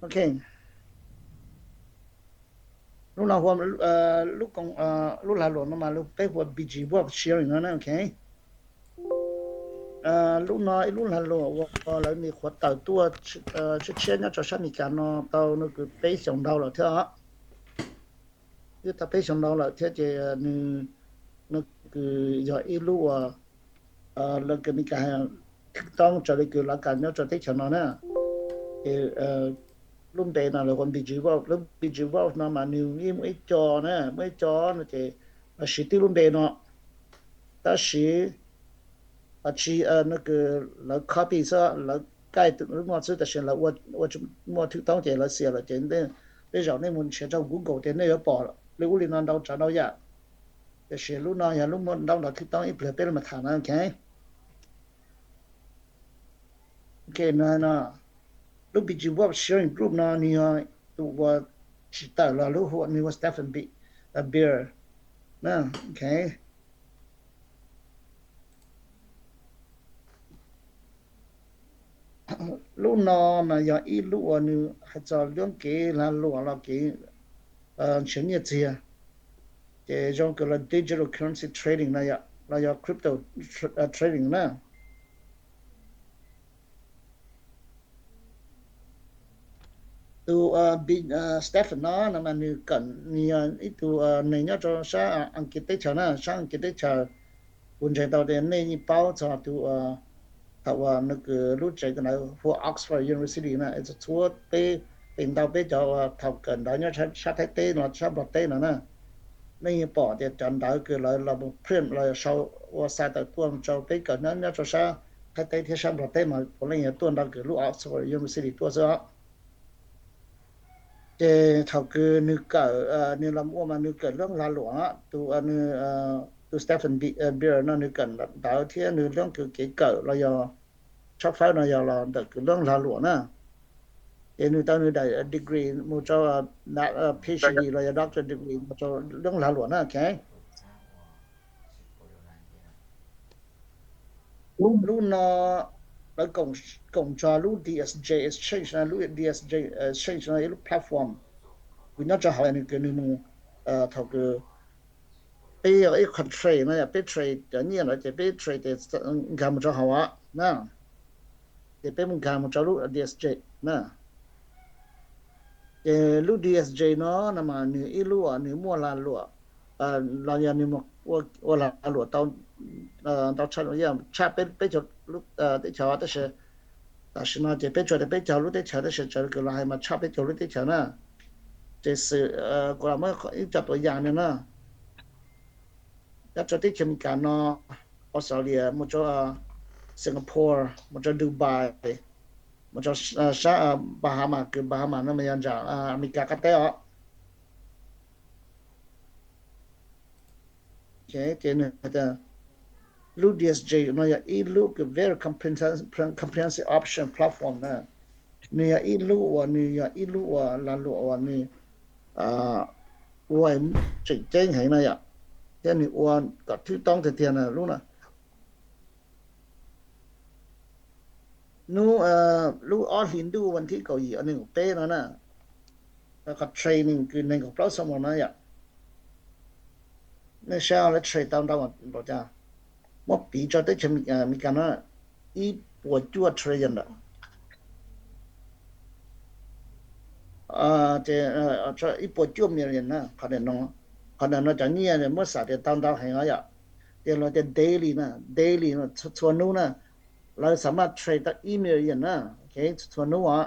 Ok, lub no hu, lub lag luam no mas peb hu ua B G Vault Sharing no na, ok. Lub no ib lub lag luam uas lawv nws qhuav tawm tuaj tshiab tshiab nyob rau sab Amelikas no tau nws kws peb xyoos ntau lawm thiab os. Twb tau peb xyoos ntau lawm thiab ces nws, nws kws yog ib lub uas lawv kws Amelikas hais thwj toob raws li kws lawv kam nyob rau teb chaws no na. Ces lub npe no lawv hu B G Vault, lub B G Vault no mas nws yeej muaj ib co na, muaj ib co no ces lawv siv tib lub npe no, tab sis tsis, nws kws lawv copy xwb, lawv kaij lub muaj xwb, tab sis lawv ua tsis muaj thwj toob ces lawv xiam lawm ces tej zaum nej mus nrhiav rau Google ces nej yuav pom li ub li no ntau tsav ntau yam. Tiam sis lub no yog lub muaj ntau ntau thwj toob ib pliag peb mam tham na, ok. Ok, no, lub B G Vault Sharing Group no nws yog tus uas tsim tawm los lub hu ua nws ua Stephen Beer na, ok. Lub no mas yog ib lub uas nws hais txog lub kev lag luam los kev nrhiav nyiaj txiag, ces zoo kawg los digital currency trading no yom, los yog crypto trading na. Tus Stephen no no mas nws kawm, nws yog ib tug neeg nyob rau sab Askiv teb chaws na, sab Askiv teb chaws. Kuv ntseeg tau tias nej yeej paub txog tus, thaum uas nws kws lub tsev kawm ntawv hu ua Oxford University na, txhua peb, feem ntau peb cov uas thaum kawm ntawv nyob sab Thaib teb los sab Nplog teb no na, nej yeej pom tias cov ntawv kws lawv los mus print los sau ua xa tawm tuaj rau peb kawm nyob rau sab Thaib teb thiab sab Nplog teb mas puav leej yog tuaj ntawm kws lub Oxford University tuaj xwb os. Ces thaum kws nws kawm, nws los ua mas nws kawm lub lag luam, tus, tus Stephen Beer no nws kawm ntawv thiab nws lub kws kev kawm los yog tshaj fawb no yog los ntawm kws lub lag luam na. Ces nws tau nws daim degree mus rau PhD los yog doctor degree mus rau lub lag luam na, ok. Lub no lawv koom txog lub DSJ Exchange no, lub DSJ Exchange no ib lub platform. Kuv nyob rau hauv nws kws nws mus, thaum kws peb ib qho trade no yog peb trade cov nyiaj ntawd ces peb trade ces nkag mus rau hauv na, ces peb mus nkag mus rau lub DSJ na. Ces lub DSJ no no mas nws ib lub uas nws muaj lag luam, los yog nws ua lag luam tau ntau tshaj, tshaj peb caug lub teb chaws, tab sis tam sim no ces peb tsuas tias peb caug lub teb chaws tab sis raws li kws lawv hais mas tshaj peb caug lub teb chaws na. Ces xwm, kuv los muab ib co tuav yam no na. Nyob rau teb chaws Amelikas no, Australia, mus rau Singapore, mus rau Dubai, mus rau sab Bahamas, kws Bahamas no mas yog nram Amelikas qab teb os. Ces nws tias lub DSJ no yog ib lub kws very comprehensive option platform na. Nws yog ib lub uas nws yog ib lub uas lag luam uas nws ua tseem ceeb heev na yom, thiab nws ua kom thwj toob tiag tiag na lub na. Hnub, lub ob hlis ntuj vas thib kaum yim ob nees nkaum peb no na, qhov training kws nees nkaum plaub xuab moos no yom, nej saib lawv trade tau ntau npaum cas, muab piv rau teb chaws Amelikas no ib puas cuaj trillion lawm. Ces ib puas cuaj million na, qhov ntawm no cov nyiaj muab xam tias tau ntau heev os yom. Ces lawv tias daily na, daily txhua hnub na, lawv xam maj trade tau ib million na, txhua hnub os.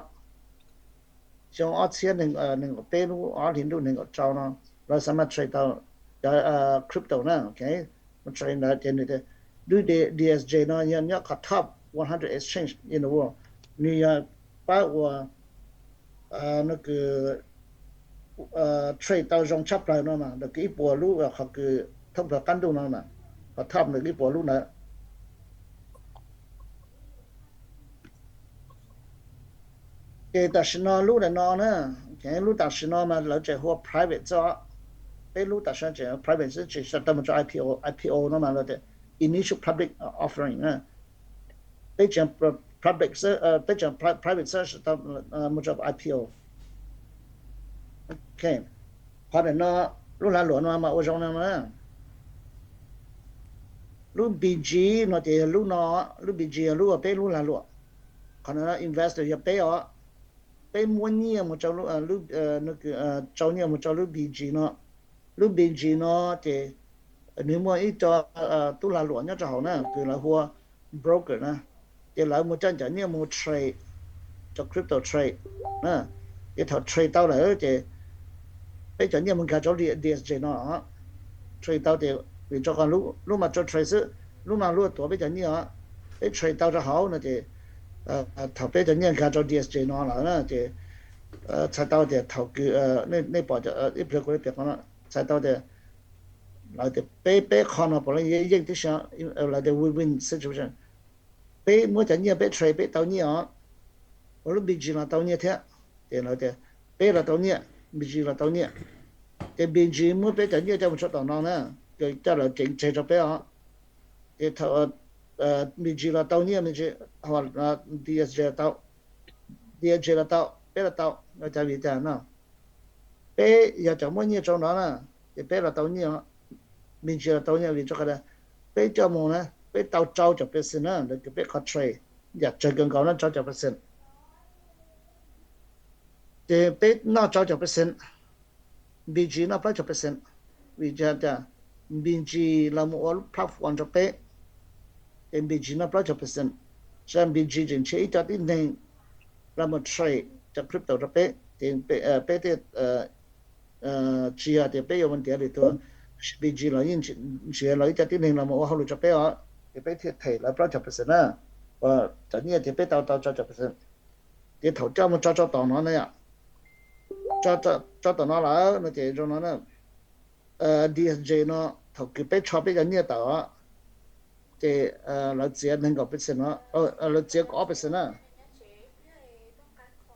Xyoo ob txhiab nees nkaum peb lub ob hlis ntuj nees nkaum rau no, lawv xam maj trade tau cov crypto na, mus trade ntawd ces nws tias lub DSJ no yog nyob qhov top one hundred exchange in the world, nws yog pab ua nws kws trade tau zoo tshaj plaws no mas ntawm kws ib puas lub, qhov kws thoob plaws qab ntuj no mas qhov top ntawm ib puas lub ntawd. Ces tam sim no lub ntawm no na, lub tam sim no mas lawv tseem hu ua private xwb os. Peb lub tam sim no tseem private xwb, tsis tau mus rau IPO. IPO no mas lawv tias initial public offering na. Peb tseem public xwb, peb tseem private xwb, tsis tau mus rau IPO. Qhov ntawm no, lub lag luam no mas ua zoo no na. Lub B G no ces yog lub no, lub B G yog lub uas peb lub lag luam. Qhov no investor yog peb os, peb muab nyiaj mus rau, rau nyiaj mus rau lub B G no. Lub B G no ces nws muaj ib co tub lag luam nyob rau hauv na, kws lawv hu ua broker na, ces lawv mus coj cov nyiaj mus trade, cov crypto trade na. Ces thaum trade tau lawm ces peb cov nyiaj mus nkag rau D S J no. Trade tau ces vim rau qhov lub mas tso trade xwb, lub no lub tuav peb cov nyiaj os. Peb trade tau rau hauv no ces thaum peb cov nyiaj nkag rau D S J no lawm na ces txhais tau tias thaum kws nej pom ib pliag kuv piav qhov no, txhais tau tias lawv tias peb, peb qho no puav leej yeej tib si, lawv tias win-win situation. Peb muab cov nyiaj peb trade peb tau nyiaj os, ua lub B G los tau nyiaj thiab. Ces lawv tias peb los tau nyiaj, B G los tau nyiaj. Ces B G muab peb cov nyiaj coj mus rau tom no na, ces coj lawv ceev tseg rau peb os. Ces thaum B G los tau nyiaj, B G, D S J tau, D S J los tau, peb los tau, ua cas vim cas no. Peb yog cov muab nyiaj rau no na, ces peb los tau nyiaj, B G los tau nyiaj vim rau qhov tias peb coj mus na, peb tau rau caum percent na, ntawd kws peb qhov trade yam tsawg kawg nkaus na, rau caum percent. Ces peb noj rau caum percent, B G noj plaub caum percent. Vim tias B G los mus ua platform rau peb, ces B G noj plaub caum percent. Sab B G tseem nrhiav ib co tib neeg los mus trade cov crypto rau peb, ces peb thiaj tsis yog tias peb yuav mus ntiav lwm tus, B G los yeej nrhiav los ib co tib neeg los mus ua hauj lwm rau peb os, ces peb thiaj them lawv plaub caum percent na, uas cov nyiaj tias peb tau tau rau caum percent. Ces thaum coj mus tso rau tom no na yom, tso tom no lawm no ces zoo no na, D S J no thaum kws peb tso peb cov nyiaj tawm os, ces lawv txiav nees nkaum percent no, lawv txiav kaum ob percent na.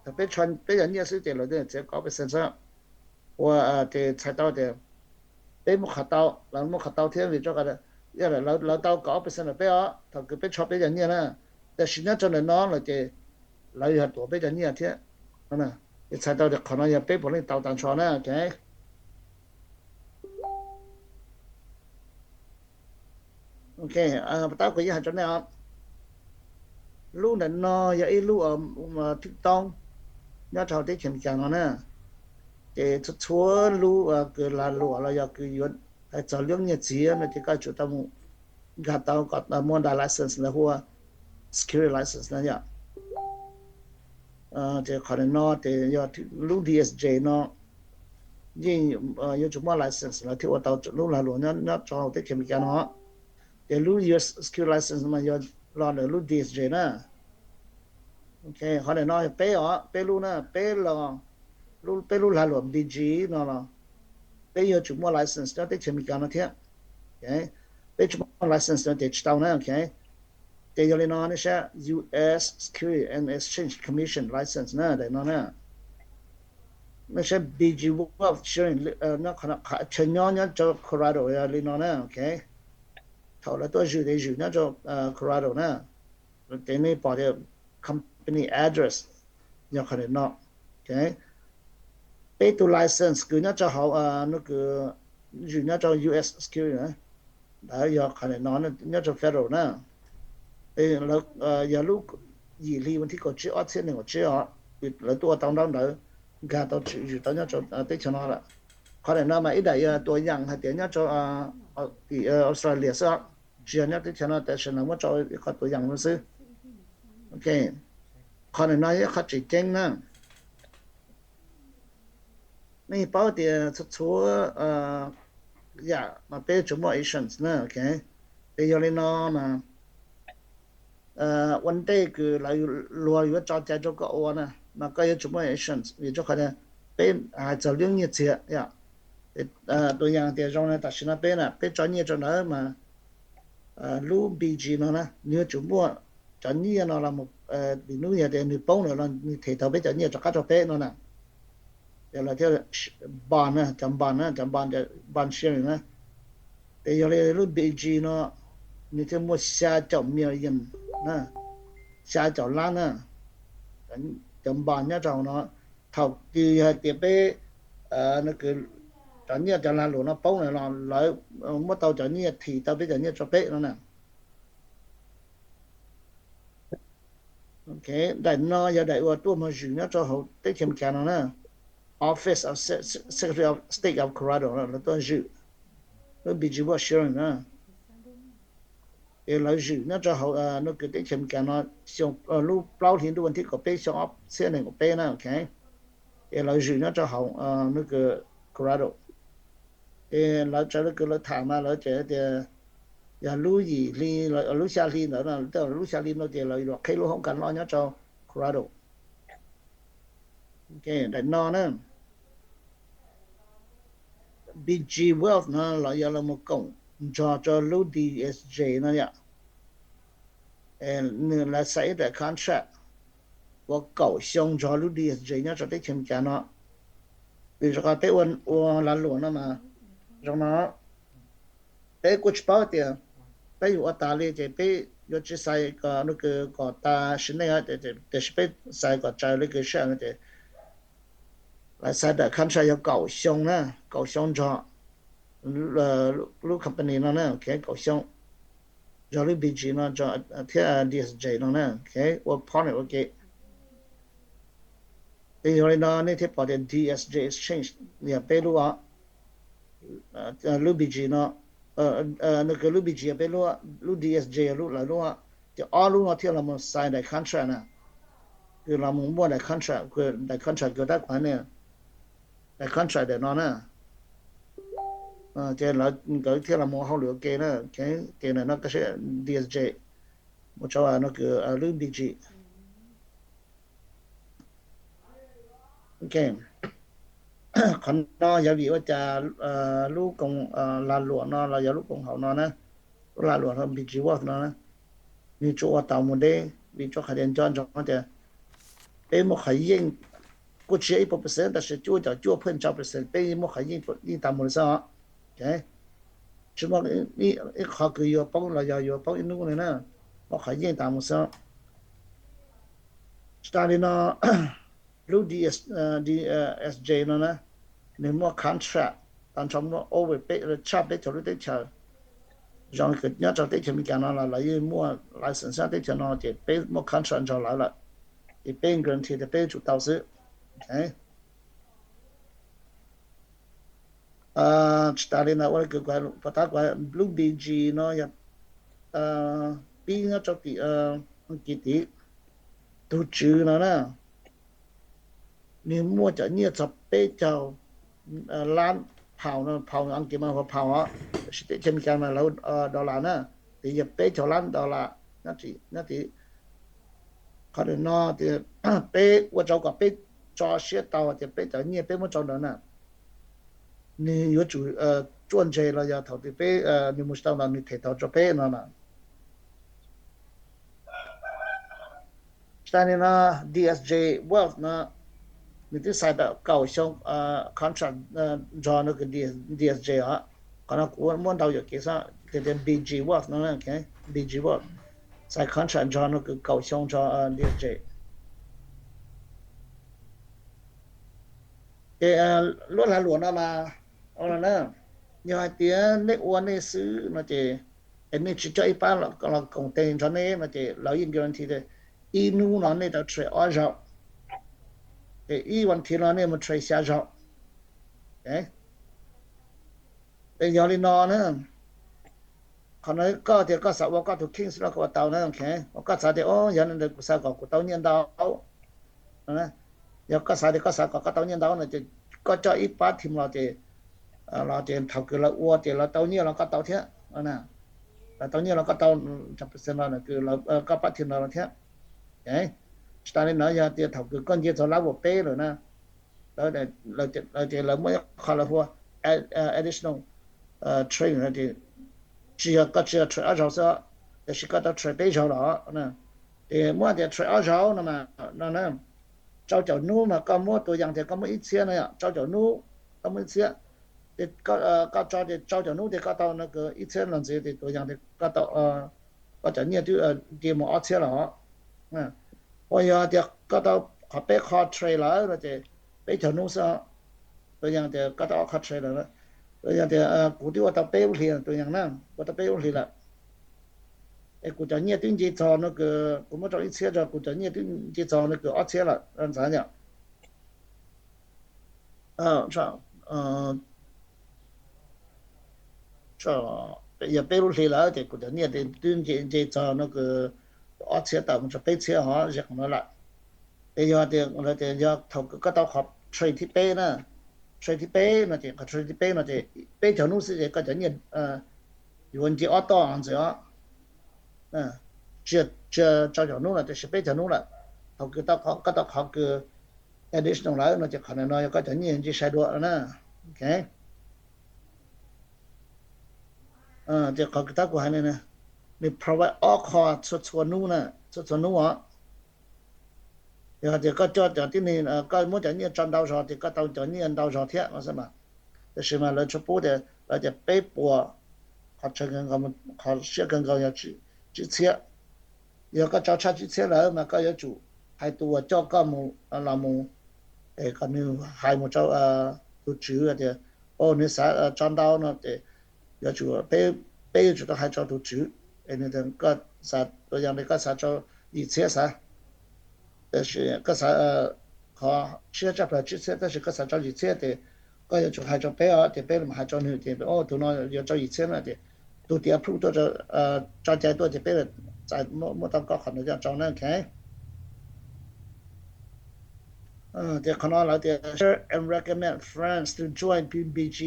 Thaum peb tso peb cov nyiaj xwb ces lawv txiav kaum ob percent xwb. Ua ces txhais tau tias peb muab qhov tau, lawv muab qhov tau thiab vim rau qhov lawv tau kaum ob percent rau peb os thaum kws peb tso peb cov nyiaj na. Tab sis nyob rau ntawm no lawm ces lawv yog tuav peb cov nyiaj thiab. Ces txhais tau tias qhov no yog peb puav leej tau tag nrho na, ok. Ok, tab kuv yeej hais rau nej os, lub ntawm no yog ib lub thwj toob nyob rau hauv teb chaws Amelikas no na. Ces txhua txhua lub kws lag luam los yog kws yuav hais txog lub nyiaj txiag no ces koj yuav tsum tau mus nkag tau kom muaj license lawv hu ua security license na yom. Ces qhov ntawm no ces yog lub D S J no yeej yuav tsum muaj license lawv thiaj ua tau lub lag luam nyob rau hauv teb chaws Amelikas no. Ces lub U S security license mas yog los ntawm lub D S J na. Qhov ntawm no peb os, peb lub na, peb los, peb lub lag luam B G no los peb yuav tsum muaj license nyob teb chaws Amelikas no thiab. Peb tsis muaj license no ces tsis tau na. Ces yog li no nej saib U S Security and Exchange Commission license na, daim no na. Nej saib B G Wealth Sharing, chaw nyob nyob rau Colorado yog li no na, ok. Thaum lawv tuaj zwm ces zwm nyob rau Colorado na, ces nej pom tias company address yog qhov ntawm no. Peb tus license kws nyob rau hauv, nws kws zwm nyob rau U S Security na, ntawd yog qhov ntawm no nyob rau federal na. Yog lub yim hli vas thib kaum tsib ob txhiab nees nkaum tsib os, lawv tuaj ua tau ntaub ntawv nkag tau zwm tau nyob rau teb chaws no lawm. Qhov ntawm no mas ib daim yog tua yam hais tias nyob rau tim Australia xwb os, tsis yog nyob teb chaws no, tab sis lawv muab tso ib qho tua yam no xwb. Ok, qhov ntawm no yog qhov tseem ceeb na. Nej paub tias txhua txhua yam mas peb yuav tsum muaj insurance na, ok. Ces yog li no mas ua ntej kws lawv luag yuav tso cai rau koj ua na, mas koj yuav tsum muaj insurance vim rau qhov tias peb hais txog lub nyiaj txiag yom. Tua yam tias zoo na, tam sim no peb na peb tso nyiaj rau ntawd mas lub B G no na nws yuav tsum muaj cov nyiaj no los, vim hnub yog tias nws poob lawm los nws them tau peb cov nyiaj rov qab rau peb no na. Ces lawv thiaj bond na, cov bond na, cov bond, bond sharing na. Ces yog li lub B G no nws thiaj muaj xya caum million na, xya caum lab na, cov bond nyob rau hauv no. Thaum kws yog hais tias peb nws kws cov nyiaj cov lag luam no poob na los lawv muab tau cov nyiaj, thim tau peb cov nyiaj rau peb no na. Daim no yog daim uas tuaj moog zwm nyob rau hauv teb chaws Amelikas no na. Office of Secretary of State of Colorado lawv tuaj zwm lub B G Wealth Sharing na. Es lawv zwm nyob rau hauv nub kws teb chaws Amelikas no lub plaub hli ntuj vas thib kaum peb xyoo ob txhiab nees nkaum peb na. Es lawv zwm nyob rau hauv nub kws Colorado. Es lawv tsaws lub kws lawv tham mas lawv tseem tias yog lub yim hli, lub xya hli ntawd na, lub xya hli no ces lawv yuav qhib lub hoob kas loj nyob rau Colorado. Daim no na, B G Wealth no los yog lawv mus koom nrog rau lub D S J no yom. Nws lawv xais ib daim contract uas kaum xyoo nrog lub D S J nyob rau teb chaws Amelikas no. Vim rau qhov peb ua lag luam no mas zoo no, peb kuj tsis paub tias peb yuav ua tas li ces peb yuav tsis xais kom nub kws kom tas sim neej, tiam sis peb xais kom tsaws li kws sij hawm no ces lawv xais daim contract yog kaum xyoo na, kaum xyoo nrog lub company no na, kaum xyoo nrog lub B G no thiab D S J no na, ua partner ua ke. Ces yog li no nej thiaj pom tias D S J Exchange yog peb lub, lub B G no, nws kws lub B G yog peb lub, lub D S J yog lub lawv lub, ces ob lub no thiaj los mus xais daim contract na, kws los mus muaj daim contract, daim contract kws tab kuv hais nej, daim contract daim no na. Ces nkawd thiaj los mus hauj lwm ua ke na. Ces ntawm no koj saib D S J mus rau no kws lub B G. Qhov no yog vim ua cas lub koom lag luam no los yog lub koom haum no na, lub lag luam B G Wealth no na, nws tsuas ua tau mus deb vim rau qhov tias nco ntsoov tias peb muaj qhov yeej, kuj tsis yog ib puas percent tab sis cuaj caum cuaj point rau percent peb muaj qhov yeej, yeej tau mus li xwb os. Tsis muaj ib qhov kws yuav poob los yog yuav poob ib hnub li na, muaj qhov yeej tau mus xwb. Tsis tas li no, lub D S J no na, nws muaj contract tau nrho muaj over peb, tshaj peb caug lub teb chaws. Zoo li kws nyob rau teb chaws Amelikas no los lawv yeej muaj license nyob teb chaws no ces peb muaj contract nrog lawv lawm, ces peb guarantee tias peb yuav tsum tau xwb. Tsis tas li ntawd ua li kws kuv, puas tab kuv lub B G no yog pib nyob rau tim Askiv tid, tus tswv no na, nws muaj cov nyiaj txog peb caug lab pound, pound Askiv mas hu ua pound os, tab sis teb chaws Amelikas mas lawv dollar na, ces yog peb caug lab dollar nyob tid. Qhov no tias peb ua rau kom peb tso siab tau tias peb cov nyiaj peb muab rau ntawd na, nws yuav tsum ruaj ntseg los yog thaum twg peb, nws mus tsis tau ntawd nws them tau rau peb no na. Tsis tas li no, D S J Wealth no nws twb xais tau kaum xyoo contract nrog no kws D S J os. Qhov no kuv muab ntau yuam kev xwb, tias tias B G Wealth no, B G Wealth xais contract nrog no kws kaum xyoo nrog D S J. Ces lub lag luam no mas, yog hais tias nej ua nej xwb no ces, es nej tsis coj ib pab los koom tes nrog nej no ces lawv yeej guarantee tias ib hnub no nej tau trade ob zaug, ces ib vas thiv no nej mus trade xya zaug. Es yog li no na, qhov no koj tias koj xav ua koj tus kheej xwb los koj ua tau na. Koj xav tias, o, yog li ntawd kuv xav kom kuv tau nyiaj ntau. Yog koj xav tias koj xav kom koj tau nyiaj ntau no ces koj coj ib pab team los ces, los ces thaum kws lawv ua ces lawv tau nyiaj los koj tau thiab. Lawv tau nyiaj los koj tau, percent no koj pab team no thiab. Tsis tas li no yog tias thaum kws koj nce txog level peb lawm na, lawv ces lawv muaj ib qho lawv hu ua additional training no ces tsis yog koj tsis yog trade ob zaug xwb, tiam sis koj tau trade peb zaug los. Ces muab tias trade ob zaug no mas, no na, rau caum hnub mas koj muab tua yas tias koj muab ib txhiab no yom, rau caum hnub koj muab ib txhiab, ces koj tso ces rau caum hnub ces koj tau no kws ib txhiab los ntxiv ces tua yas tias koj tau, koj cov nyiaj twb nce mus ob txhiab los. Uas yog tias koj tau qhov peb qho trade lawm no ces peb caug hnub xwb os. Tus yog tias koj tau ob qho trade lawm, tus yog tias kuv twb ua tau peb lub hlis, tus yog na, ua tau peb lub hlis lawm, es kuv cov nyiaj twb nce txog no, kuv muab rau ib txhiab tso, kuv cov nyiaj twb nce txog no kuv ob txhiab lawm, ntxav yom. Yog peb lub hlis lawm ces kuv cov nyiaj twb nce txog no kuv ob txhiab tawm mus rau peb txhiab hov ze qhov no lawm. Es yog tias, tias yog thaum kws koj tau qhov trade thib peb na, trade thib peb no ces, qhov trade thib peb no ces peb caug hnub xwb ces koj cov nyiaj yuav nce ob toj ntxiv os. Tsis, tsis rau caum hnub lawm, tiam sis peb caug hnub lawm. Thaum kws tau, koj tau qhov kws additional lawm no ces qhov no yog koj cov nyiaj nce sai dua na. Ces qhov kws tab kuv hais ne, nws provide ob qho txhua txhua hnub na, txhua txhua hnub os. Yog tias koj coj cov tib neeg, koj muab cov nyiaj tso ntau zog ces koj tau cov nyiaj ntau zog thiab no xwb mas. Tiam sis mas lawv tsuas pub tias, lawv tias peb puas, qhov, qhov siab kawg nkaus yog tsib txhiab. Yog koj tso tshaj tsib txhiab lawm mas koj yuav tsum hais tus uas coj koj mus los mus, es kom nws hais mus rau tus tswv tias, o, nws xav tso ntau no ces yuav tsum, peb, peb yuav tsum tau hais rau tus tswv es nws, koj xav, tus yog li koj xav tso yim txhiab xav, tab sis koj xav, qhov siab tshaj plaws tsib txhiab tab sis koj xav tso yim txhiab ces koj yuav tsum hais rau peb os, ces peb mam hais rau nws ces, o, tus no yuav tso yim txhiab na ces tus tias approve tuaj, tso cai tuaj ces peb txais, muab tau koj qhov ntawd coj tso na, ok. Ces qhov no lawv tias share and recommend friends to join P B G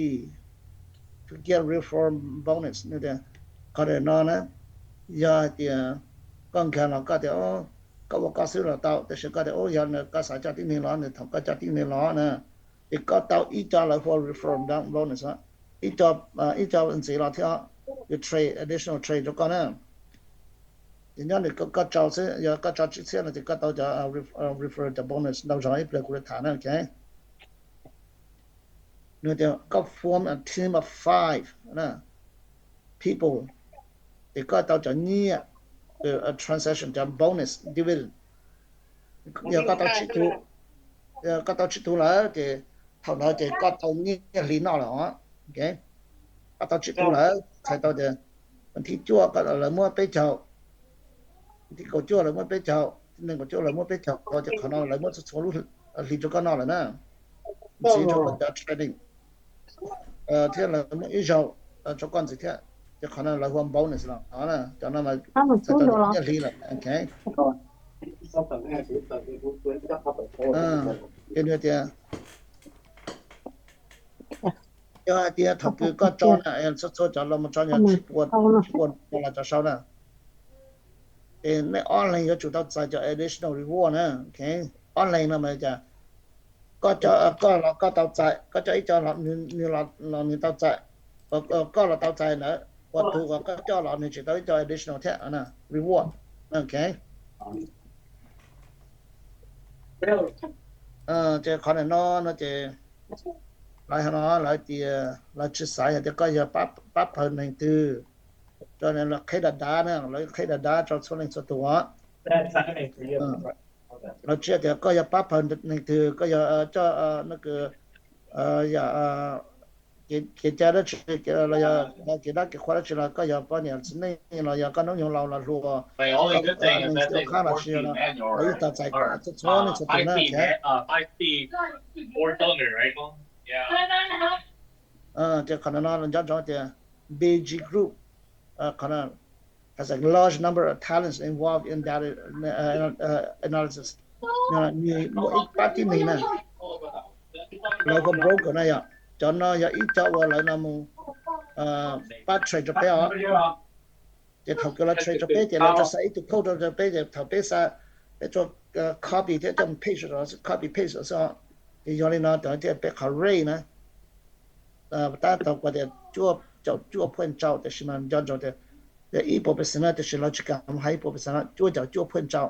to get referral bonus. Qhov no na, yog hais tias koj nkag los koj tias koj ua koj xwb los tau, tab sis koj tias, o, yog koj xav coj tib neeg los, nws thaum koj coj tib neeg los na, ces koj tau ib co lawv hu ua referral bonus, ib co, ib co ntxiv los thiab, yus trade, additional trade rau koj na. Ces nyob nws koj tso xwb, yog koj tso tsib txhiab no ces koj tau cov referral cov bonus ntau zog ib pliag kuv li tham na, ok. Nws tias koj form a team of five people, ces koj tau cov nyiaj transaction cov bonus dividend. Yog koj tau tsib tug, koj tau tsib tug lawm ces thaum ntawd ces koj tau nyiaj hli noj lawm os. Koj tau tsib tug lawm, txhais tau tias thib cuaj lawv muab peb caug, thib kaum cuaj lawv muab peb caug, thib nees nkaum cuaj lawv muab peb caug, ces qhov no lawv muab txhua txhua lub hli rau koj noj lawm na. Ntxiv rau koj cov trading thiab lawv muab ib zaug rau koj ntxiv thiab, ces qhov no lawv hu ua bonus los no, cov no mas txhais tau tias nyiaj hli lawm, ok. Ces nws tias, yog hais tias thaum kws koj tso na, txhua txhua cov los mus tso yog tsib puas, tsib puas los tso sau na, es nej ob leeg yuav tsum tau txais cov additional reward na, ok. Ob leeg no mas cas, koj, koj los koj tau txais, koj coj ib co los nws tau txais, koj los tau txais ntawd, uas tus uas koj coj los nws tsis tau ib co additional thiab, reward, ok. Ces qhov ntawm no no ces lawv hais no lawv tias lawv tsis xaiv hais tias koj yog pab pawg neeg twg, rau qheb dav dav na, lawv qheb dav dav rau txhua leej txhua tus os. Lawv tsis hais tias koj yog pab pawg neeg twg, koj yog coj, no kws, yog kev cai dab tsi los yog kev dab kev qhua dab tsi los koj yog poj niam txiv neej los yog koj hnub nyoog laus los hluas, neeg xeem ua qhab los sis, lawv yeej tau txais txhua txhua leej txhua tus na. Ces qhov no nco ntsoov tias B G Group, qhov no has a large number of talents involved in data analysis. Nws muaj ib pab tib neeg na, lawv hu broker na yom, cov no yog ib co uas lawv no mus pab trade rau peb os. Ces thaum kws lawv trade rau peb ces lawv tsuas xa ib tug code rau peb, ces thaum peb xa, peb tsuas copy thiab coj mus paste, copy paste xwb os. Ces yog li no cov thiaj peb qhov rate na, tab tau kuv tias cuaj caum cuaj point rau, tiam sis mas nco ntsoov tias yog ib puas percent na, tiam sis lawv tsis kam hais ib puas percent na, cuaj caum cuaj point rau.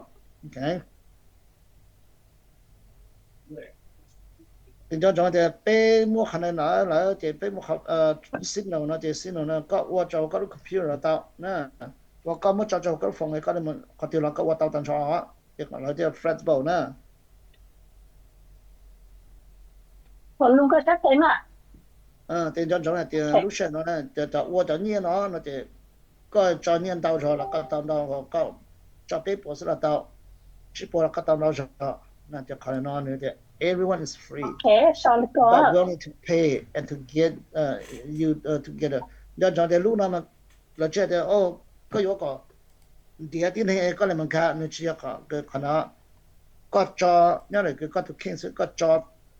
Ces nco ntsoov tias peb muab qhov no lawm ces peb muab qhov signal no, ces signal no koj ua rau koj lub computer los tau na, uas koj muab tso rau koj lub phone, koj qhov twg los koj ua tau tag nrho. Ces lawv tias flexible na. Ua lub koj sab tes na. Ces nco ntsoov hais tias lub sij hawm no na, cov ua cov nyiaj no no ces koj tso nyiaj ntau zog los koj tau ntau, koj tso peb puas xwb los tau, tsib puas los koj tau ntau zog. No ces qhov no nws tias everyone is free, but willing to pay and to get you together. Nco ntsoov tias lub no lawv tsis hais tias koj yuav kom ntiav tib neeg koj li mus nkag, nws tsis yog qhov no. Koj tso, nyob ntawm kws koj tus kheej xwb, koj tso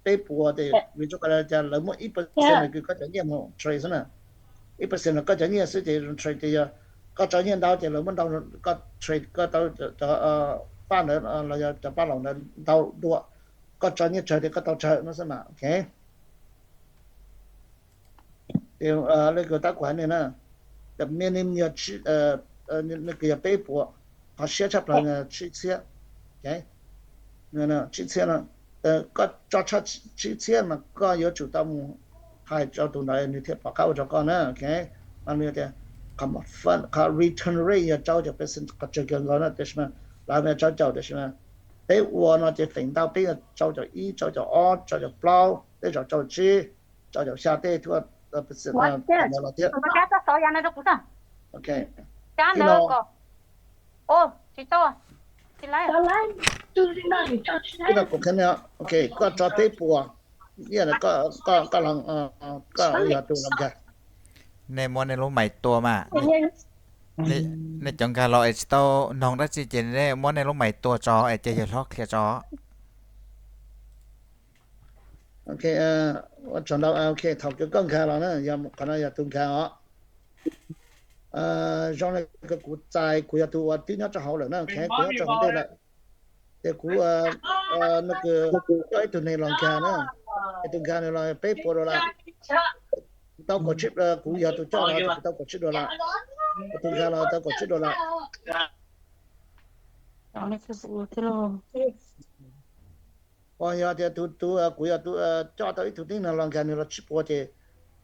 peb puas ces vim rau qhov tias lawv muab ib percent ntawm kws koj cov nyiaj mus trade xwb na. Ib percent ntawm koj cov nyiaj xwb ces trade ces yog koj tso nyiaj ntau ces lawv muab ntau, koj trade koj tau cov paj ntawd los yog cov paj laum ntawd ntau dua, koj tso nyiaj tsawg ces koj tau tsawg no xwb mas, ok. Ces li kuv tab kuv hais nej na, the minimum yog, nws kws yog peb puas, qhov siab tshaj plaws tsib txhiab. Tsib txhiab no, koj tso tshaj tsib txhiab mas koj yuav tsum tau mus hais rau tus ntawd nws thiaj pom qab ua rau koj na, ok. Mas nws tias qhov return rate yog rau caum percent, qhov tsawg kawg nkaus na, tiam sis mas lawv mas rau caum, tiam sis mas peb ua no ces feem ntau peb yog rau caum ib, rau caum ob, rau caum plaub, tej zaum rau caum tsib, rau caum xya tej tuaj percent los thiab. Ok, tib no, tib no kuv qhia, ok, koj tso peb puas, koj, koj, koj yog tus los nkag. Nej muab nej lub mais tua mas. Nej cov nkag los es tsis tau noog dab tsi ces nej muab nej lub mais tua tso es ces yawg hlob qhia tso. Ok, ua tsaug ntau. Ok, thaum kws koj nkag los na, yog qhov no yog tus nkag os. Zoo li kuv txais kuv yog tus uas twb nyob rau hauv lawm na, ok, kuv nyob rau hauv ntej lawm. Ces kuv, no kuv coj ib tug neeg los nkag na, es tus nkag nws los peb puas dollar. Tau kaum tsib, kuv yog tus coj los ces kuv tau kaum tsib dollar. Kuv tus nkag los tau kaum tsib dollar. Ho yog tias tus, tus kuv yog tus coj tau ib tug tib neeg los nkag nws los tsib puas ces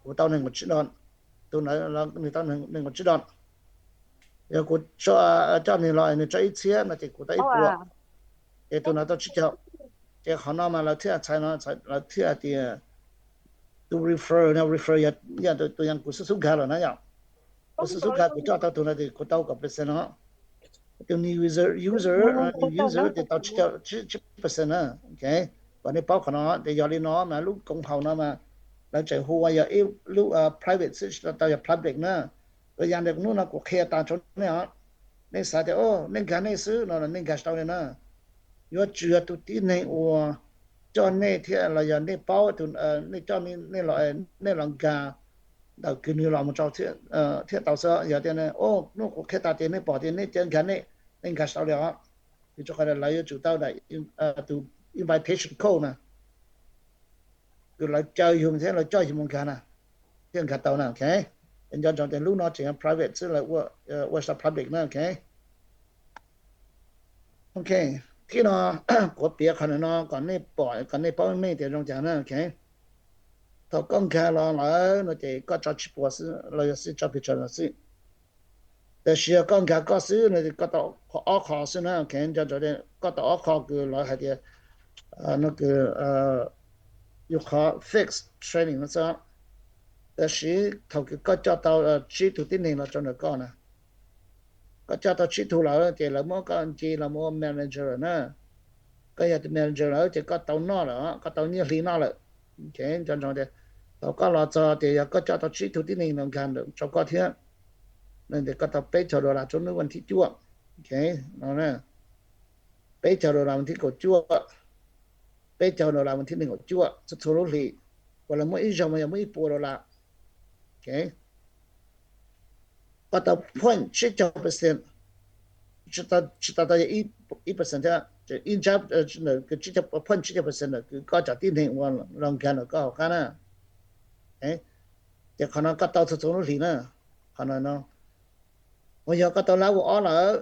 kuv tau nees nkaum tsib dollar. Tus ntawd nws tau nees nkaum tsib dollar. Yog kuv coj nws los nws tso ib txhiab no ces kuv tau ib puas, ces tus ntawd tau tsib caug. Ces qhov no mas lawv thiaj txhais no, lawv thiaj tias tus refer no, refer yog tus yog kuv xub xub nkag lawm na yom. Kuv xub xub nkag kuv coj tau tus ntawd ces kuv tau kaum percent no. Tus new user, user, new user ces tau tsib percent na. Ok, kom nej paub qhov no ces yog li no mas lub koom haum no mas lawv tseem hu ua yog ib lub private xwb, tsis tau yog public na. Ua yam ntawm hnub no kuv qhia tas rau nej os. Nej xav tias nej nkag nej xwb no los nej nkag tsis tau li na. Yuav tsum yog tus tib neeg uas coj nej thiab los yog nej paub tus, nej coj nej los, nej los nkag ntawm kws nws los mus rau thiab tau xwb. Yog tias hnub kuv qhia tas ces nej pom tias nej cia nkag nej, nej nkag tsis tau li os. Vim rau qhov lawv yuav tsum tau tus invitation code na, kws lawv caw yus thiab lawv coj yus mus nkag na, thiaj nkag tau na, ok. Nco ntsoov tias lub no tseem yog private xwb, lawv ua tsis tau public na, ok. Ok, thib no kuv piav qhov no kom nej pom, kom nej paub meej tias zoo cas na, ok. Thaum koj nkag los lawm no ces koj tso tsib puas xwb los yog xij tso pes tsawg los xij. Tab sis yog koj nkag koj xwb no ces koj tau ob qho xwb na, ok. Nco ntsoov tias koj tau ob qho kws lawv hais tias no kws yog qhov fixed trading no xwb. Tab sis thaum kws koj coj tau tsib tug tib neeg los rau ntawm koj na, koj coj tau tsib tug lawm ces lawv muab koj nce los mus ua manager lawm na. Koj yog tus manager lawm ces koj tau noj lawm, koj tau nyiaj hli noj lawm. Ok, nco ntsoov tias thaum koj los txog tias yog koj coj tau tsib tug tib neeg los nkag rau koj thiab, no ces koj tau peb caug dollar rau hnub vas thib cuaj. Ok, no, peb caug dollar vas thib kaum cuaj, peb caug dollar vas thib nees nkaum cuaj txhua txhua lub hlis, uas lawv muab ib zaug mas yog muab ib puas dollar. Ok, koj tau point tsib caug percent, tsis tas tau yog ib percent thiab, ib ntsab, point tsib caug percent ntawm kws koj cov tib neeg uas los nkag ntawm koj hauv qab na. Ces qhov no koj tau txhua txhua lub hlis na. Qhov no, uas yog koj tau level ob lawm,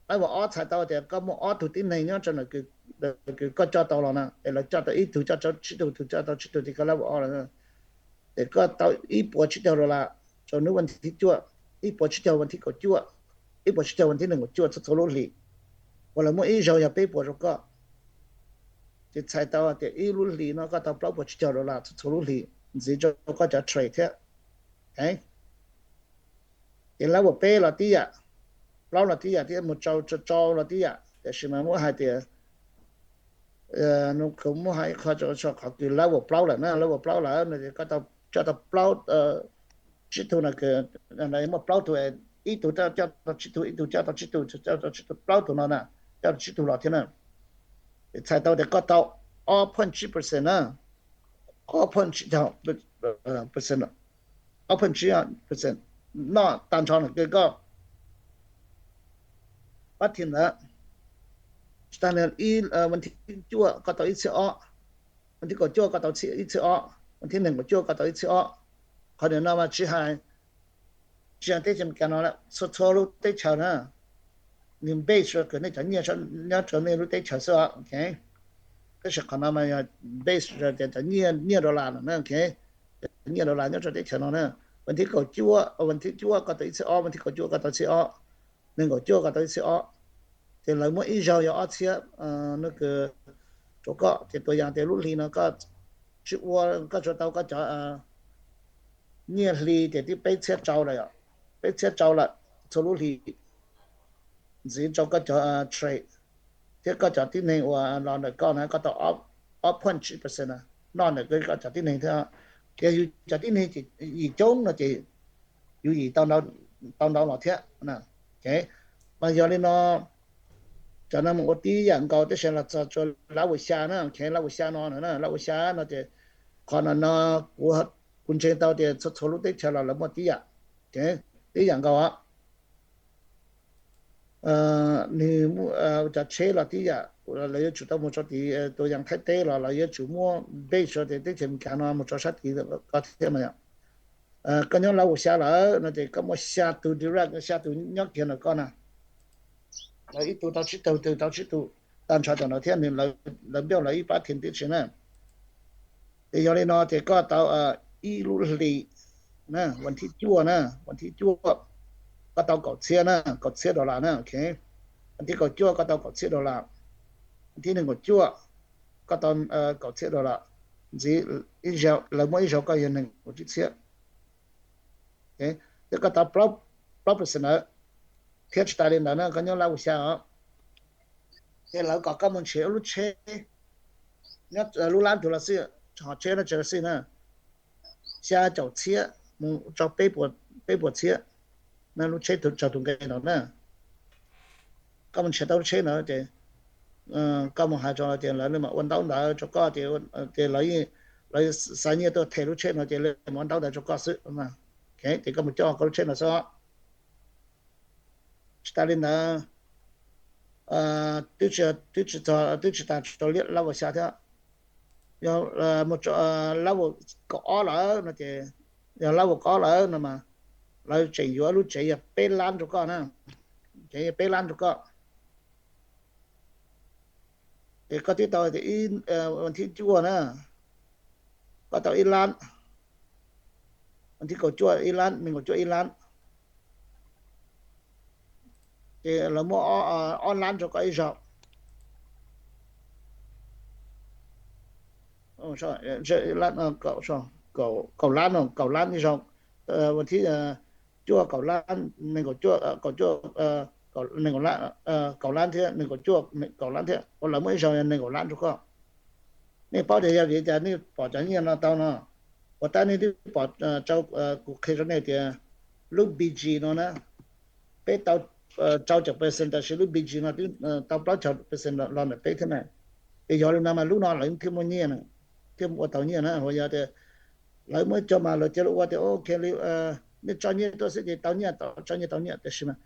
level ob txhais tau tias koj muaj ob tug tib neeg nyob rau ntawm kws koj coj tau los na, es lawv coj tau ib tug coj tsib tug, tus coj tau tsib tug ces koj level ob lawm. Ces koj tau ib puas tsib caug dollar rau hnub vas thib cuaj, ib puas tsib caug vas thib kaum cuaj, ib puas tsib caug vas thib nees nkaum cuaj txhua txhua lub hlis, uas lawv muab ib zaug yog peb puas rau koj. Ces txhais tau tias ib lub hlis no koj tau plaub puas tsib caug dollar txhua txhua lub hlis, ntxiv rau koj cov trade thiab. Ces level peb los tib yam, plaub los tib yam thiab, mus rau rau los tib yam, tiam sis mas muab hais tias, kuv muab hais ib qho, qhov kws level plaub lawm na, level plaub lawm no ces koj tau coj tau plaub, tsib tug no, muaj plaub tug, ib tug coj tau tsib tug, ib tug coj tau tsib tug, coj tau tsib tug, plaub tug no na, coj tau tsib tug los thiab na. Txhais tau tias koj tau ob point tsib percent na, ob point tsib, percent, ob point tsib percent noj tag nrho nws kws koj pab thim ntawd. Tsis tas li, vas thib cuaj koj tau ib txhiab ob, vas thib kaum cuaj koj tau ib txhiab ob, vas thib nees nkaum cuaj koj tau ib txhiab ob. Qhov nim no mas tsis hais, tsis hais teb chaws Amelikas no, txhua txhua lub teb chaws na, nws base rau kws nej cov nyiaj nyob rau nej lub teb chaws xwb os. Tab sis qhov no mas yog base rau tias cov nyiaj dollar no na, cov nyiaj dollar nyob rau teb chaws no na. Vas thib kaum cuaj, vas thib cuaj koj tau ib txhiab ob, vas thib kaum cuaj koj tau ib txhiab ob, nees nkaum cuaj koj tau ib txhiab ob. Ces lawv muab ib zaug yog ob txhiab no kws rau koj. Ces tua yam tias lub hli no koj tsis ua, koj tsuas tau koj cov nyiaj hli ces twb peb txhiab rau lawm, peb txhiab rau lawm txhua lub hli, ntxiv rau koj cov trade thiab koj cov tib neeg uas los ntawm koj na, koj tau ob point tsib percent noj ntawm koj cov tib neeg thiab. Ces yus cov tib neeg yim coob no ces yus yim tau ntau los thiab. Mas yog li no, cov no mus ua tib yam nkaus, tab sis los txog rau level xya na, level xya no, level xya no ces qhov no no kuv, kuv ntseeg tau tias txhua txhua lub teb chaws los lawv muaj tib yam, tib yam nkaus. Nws cov tsheb los tib yam, lawv yuav tsum tau mus rau tid, tua yam Thaib teb los lawv yuav tsum muab base rau tias teb chaws Amelikas no mus rau sab tid ko thiab mas. Koj nyob level xya lawm no ces koj muaj xya tus direct, xya tus nyob kiag ntawm koj na. Lawv ib tug tau tsib tug, ib tug tau tsib tug, tag nrho cov no thiab nws, lawv build lawv ib pab team tib si na. Ces yog li no ces koj tau ib lub hli, vas thib cuaj na, vas thib cuaj koj tau kaum txhiab na, kaum txhiab dollar na. Vas thib kaum cuaj koj tau kaum txhiab dollar, vas thib nees nkaum cuaj koj tau kaum txhiab dollar, ntxiv lawv muab ib zaug koj yog nees nkaum tsib txhiab. Ces koj tau plaub percent ntawd, thiab tsis tas li ntawd na, koj nyob level xya os, ces lawv kom koj mus nrhiav lub tsheb, nyob lub lab tug los xij, hom tsheb no tsis los xij na, xya caum txhiab mus rau peb puas txhiab na, lub tsheb tsaug tus nqe no na. Koj mus nrhiav tau lub tsheb ntawd ces koj mus hais rau lawv tias lawv mam ua ntaub ntawv rau koj, ces lawv xa nyiaj tuaj them lub tsheb no ces lawv mam ua ntaub ntawv rau koj xwb. Ces koj mus coj koj lub tsheb no xwb. Tsis tas li ntawd, twb tsis txog, twb tsis tas rau level xya thiab. Yog level kaum ob lawm no ces, yog level kaum ob lawm no mas lawv tseem yuav lub tsev yog peb lab rau koj na, tsev yog peb lab rau koj. Ces koj twb tau tias ib, vas thib cuaj na, koj tau ib lab, vas thib kaum cuaj ib lab, nees nkaum cuaj ib lab, ces lawv muab ob lab rau koj ib zaug. Kaum lab no, kaum lab ib zaug, vas thib cuaj kaum lab, nees nkaum cuaj, kaum cuaj, nees nkaum lab, kaum lab thiab, nees nkaum cuaj kaum lab thiab, ua lawv muab ib zaug yog nees nkaum lab rau koj. Nej paub tias yog vim cas nej pom cov nyiaj no tau no? Ua tab nej twb pom, kuv qhia rau nej tias lub B G no na, peb tau rau caum percent, tab sis lub B G no twb tau plaub caug percent los ntawm peb thiab na. Ces yog li no mas lub no lawv thiaj muaj nyiaj, thiaj ua tau nyiaj na. Ua yog tias lawv muab coj mas lawv cia li ua tias ok li, nej tso nyiaj tuaj xwb ces tau nyiaj, tso nyiaj tau nyiaj, tab sis mas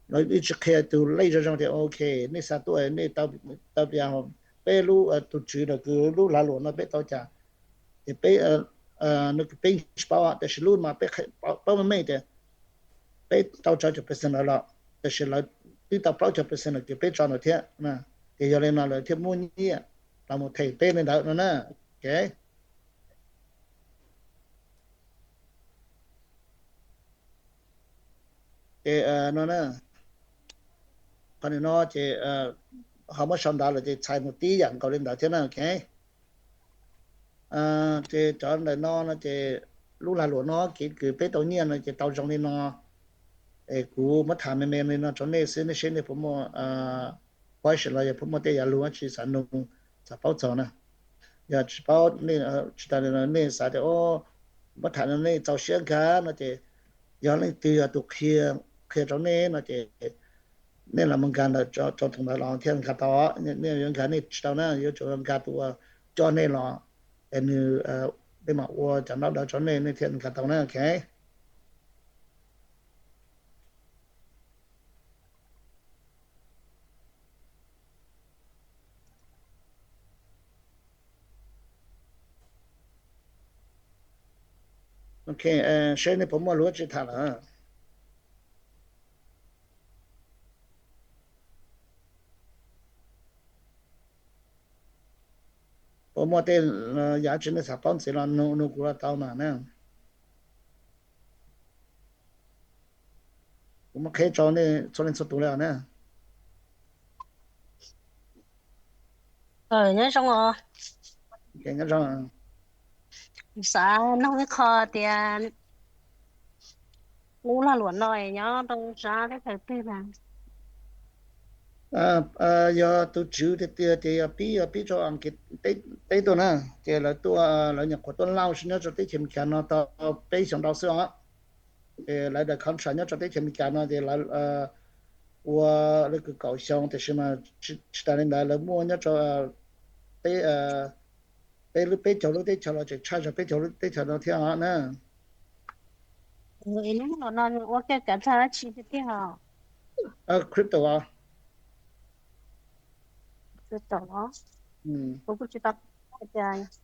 lawv yeej tsis qhia tus lej zoo zoo tias ok, nej xa tuaj nej tau, peb lub, tus tswv no kws lub lag luam no peb tau cas. Ces peb, nws kws peb tsis paub, tab sis lub mas peb paub meej meej tias peb tau rau caum percent lawm los, tab sis lawv twb tau plaub caug percent lawm ces peb tso ntawd thiab. Ces yog li no lawv thiaj muab nyiaj los mus them peb li ntawd no na. Ok. Ces no na, qhov nim no ces ho muab sau ntawv lawm ces txhais mus tib yam nkaus li ntawd thiab na, ok. Ces cov ntawm no no ces lub lag luam no kev kws peb tau nyiaj no ces tau zoo li no. Es kuv muab tham me me li no rau nej xwb, nej seb nej puas muaj question los yog puas muaj tej yam lus tsis xav nug, xav paub txog na. Yog tsis paub, tsis tas li no nej xav tias muab tham no nej txaus siab nkag no ces yog leej twg yog tus qhia, qhia rau nej no ces nej los mus nkag ntawm rau tus ntawd los thiaj nkag tau. Nej yuav nkag nej tsis tau na, yuav tsum nkag tus uas coj nej los, es nws, peb mam ua cov ntaub ntawv rau nej, nej thiaj nkag tau na, ok. Ok, seb nej puas muaj lus tsis tham lawm. Puas muaj tej yam tsi nej xav paub ntxiv los nug kuv los tau mas na. Kuv muab qheb rau nej txhua leej txhua tus li os na. Nyob zoo os. Xav nug ib qho tias lub lag luam no nyob rau sab teb chaws twg na? Yog tus tswv tiag tiag ces yog pib, yog pib rau Askiv teb tuaj na, ces lawv tuaj, lawv nyuam qhuav tuaj launch nyob rau teb chaws Amelikas no tau peb xyoos ntau xwb os. Ces lawv daim contract nyob rau teb chaws Amelikas no ces lawv ua lawv kws kaum xyoo, tiam sis mas tsis tas li ntawd lawv muaj nyob rau peb, peb lub, peb caug lub teb chaws los tseem tshaj zog peb caug lub teb chaws no thiab os na. Lub no ua ke kav tag dab tsi tiag tiag? Crypto os. Crypto os. Kuv kuj tsis tau tias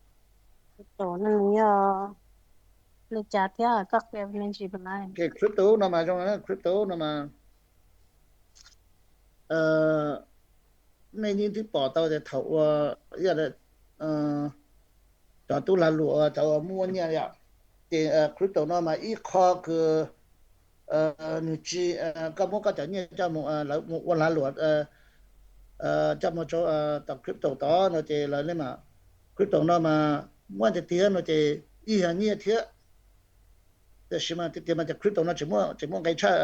crypto no nws yog li cas thiab, koj qhia me ntsis rau na. Crypto no mas zoo, crypto no mas nej yeej twb pom tau tias thaum ua, cov tub lag luam, cov uas muaj nyiaj yom, ces crypto no mas ib qho kws nws tsis, koj muab koj cov nyiaj coj mus, lawv mus ua lag luam, coj mus rau tom crypto tod no ces lawv li mas, crypto no mas muaj tiag tiag no ces yeej yog nyiaj thiab. Tiam sis mas tiag tiag mas cov crypto no tseem muaj, tseem muaj nqi tshaj,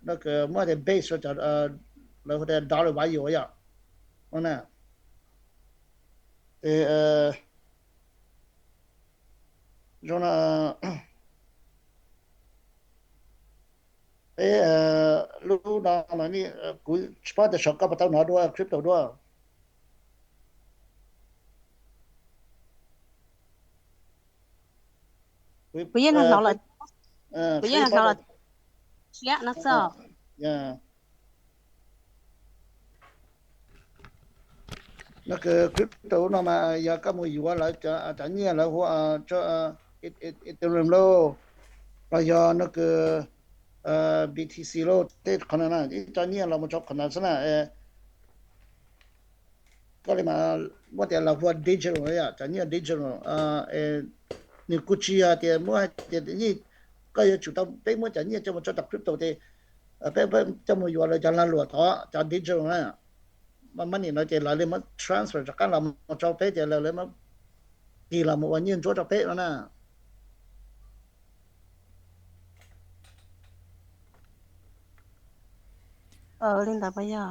no muab tias base rau cov, lawv hu tias dollar value yom. No na, ces zoo no peb, lub no mas kuv tsis paub tias saum koj puas tau hnov dua crypto dua. Kuv yeej hnov lawm, kuv yeej hnov lawm thiab no xwb. No crypto no mas yog koj mus yuav lawv cov nyiaj, lawv hu Ethereum lauj, los yog no cws B T C lauj, tej qhov no na, ib co nyiaj los mus rau qhov ntawd xwb na. Koj li mas muab tias los hu ua digital yom, cov nyiaj digital. Nws kuj tsis yog tias muab hais tias yeej koj yuav tsum tau peb muab cov nyiaj coj mus rau tom crypto ces peb coj mus yuav lawv cov lag luam tod, cov digital na, mas nim no ces lawv li muab transfer rov qab los mus rau peb ces lawv li muab tig los mus ua nyiaj ntsuab rau peb no na. Li ntawd puas yog?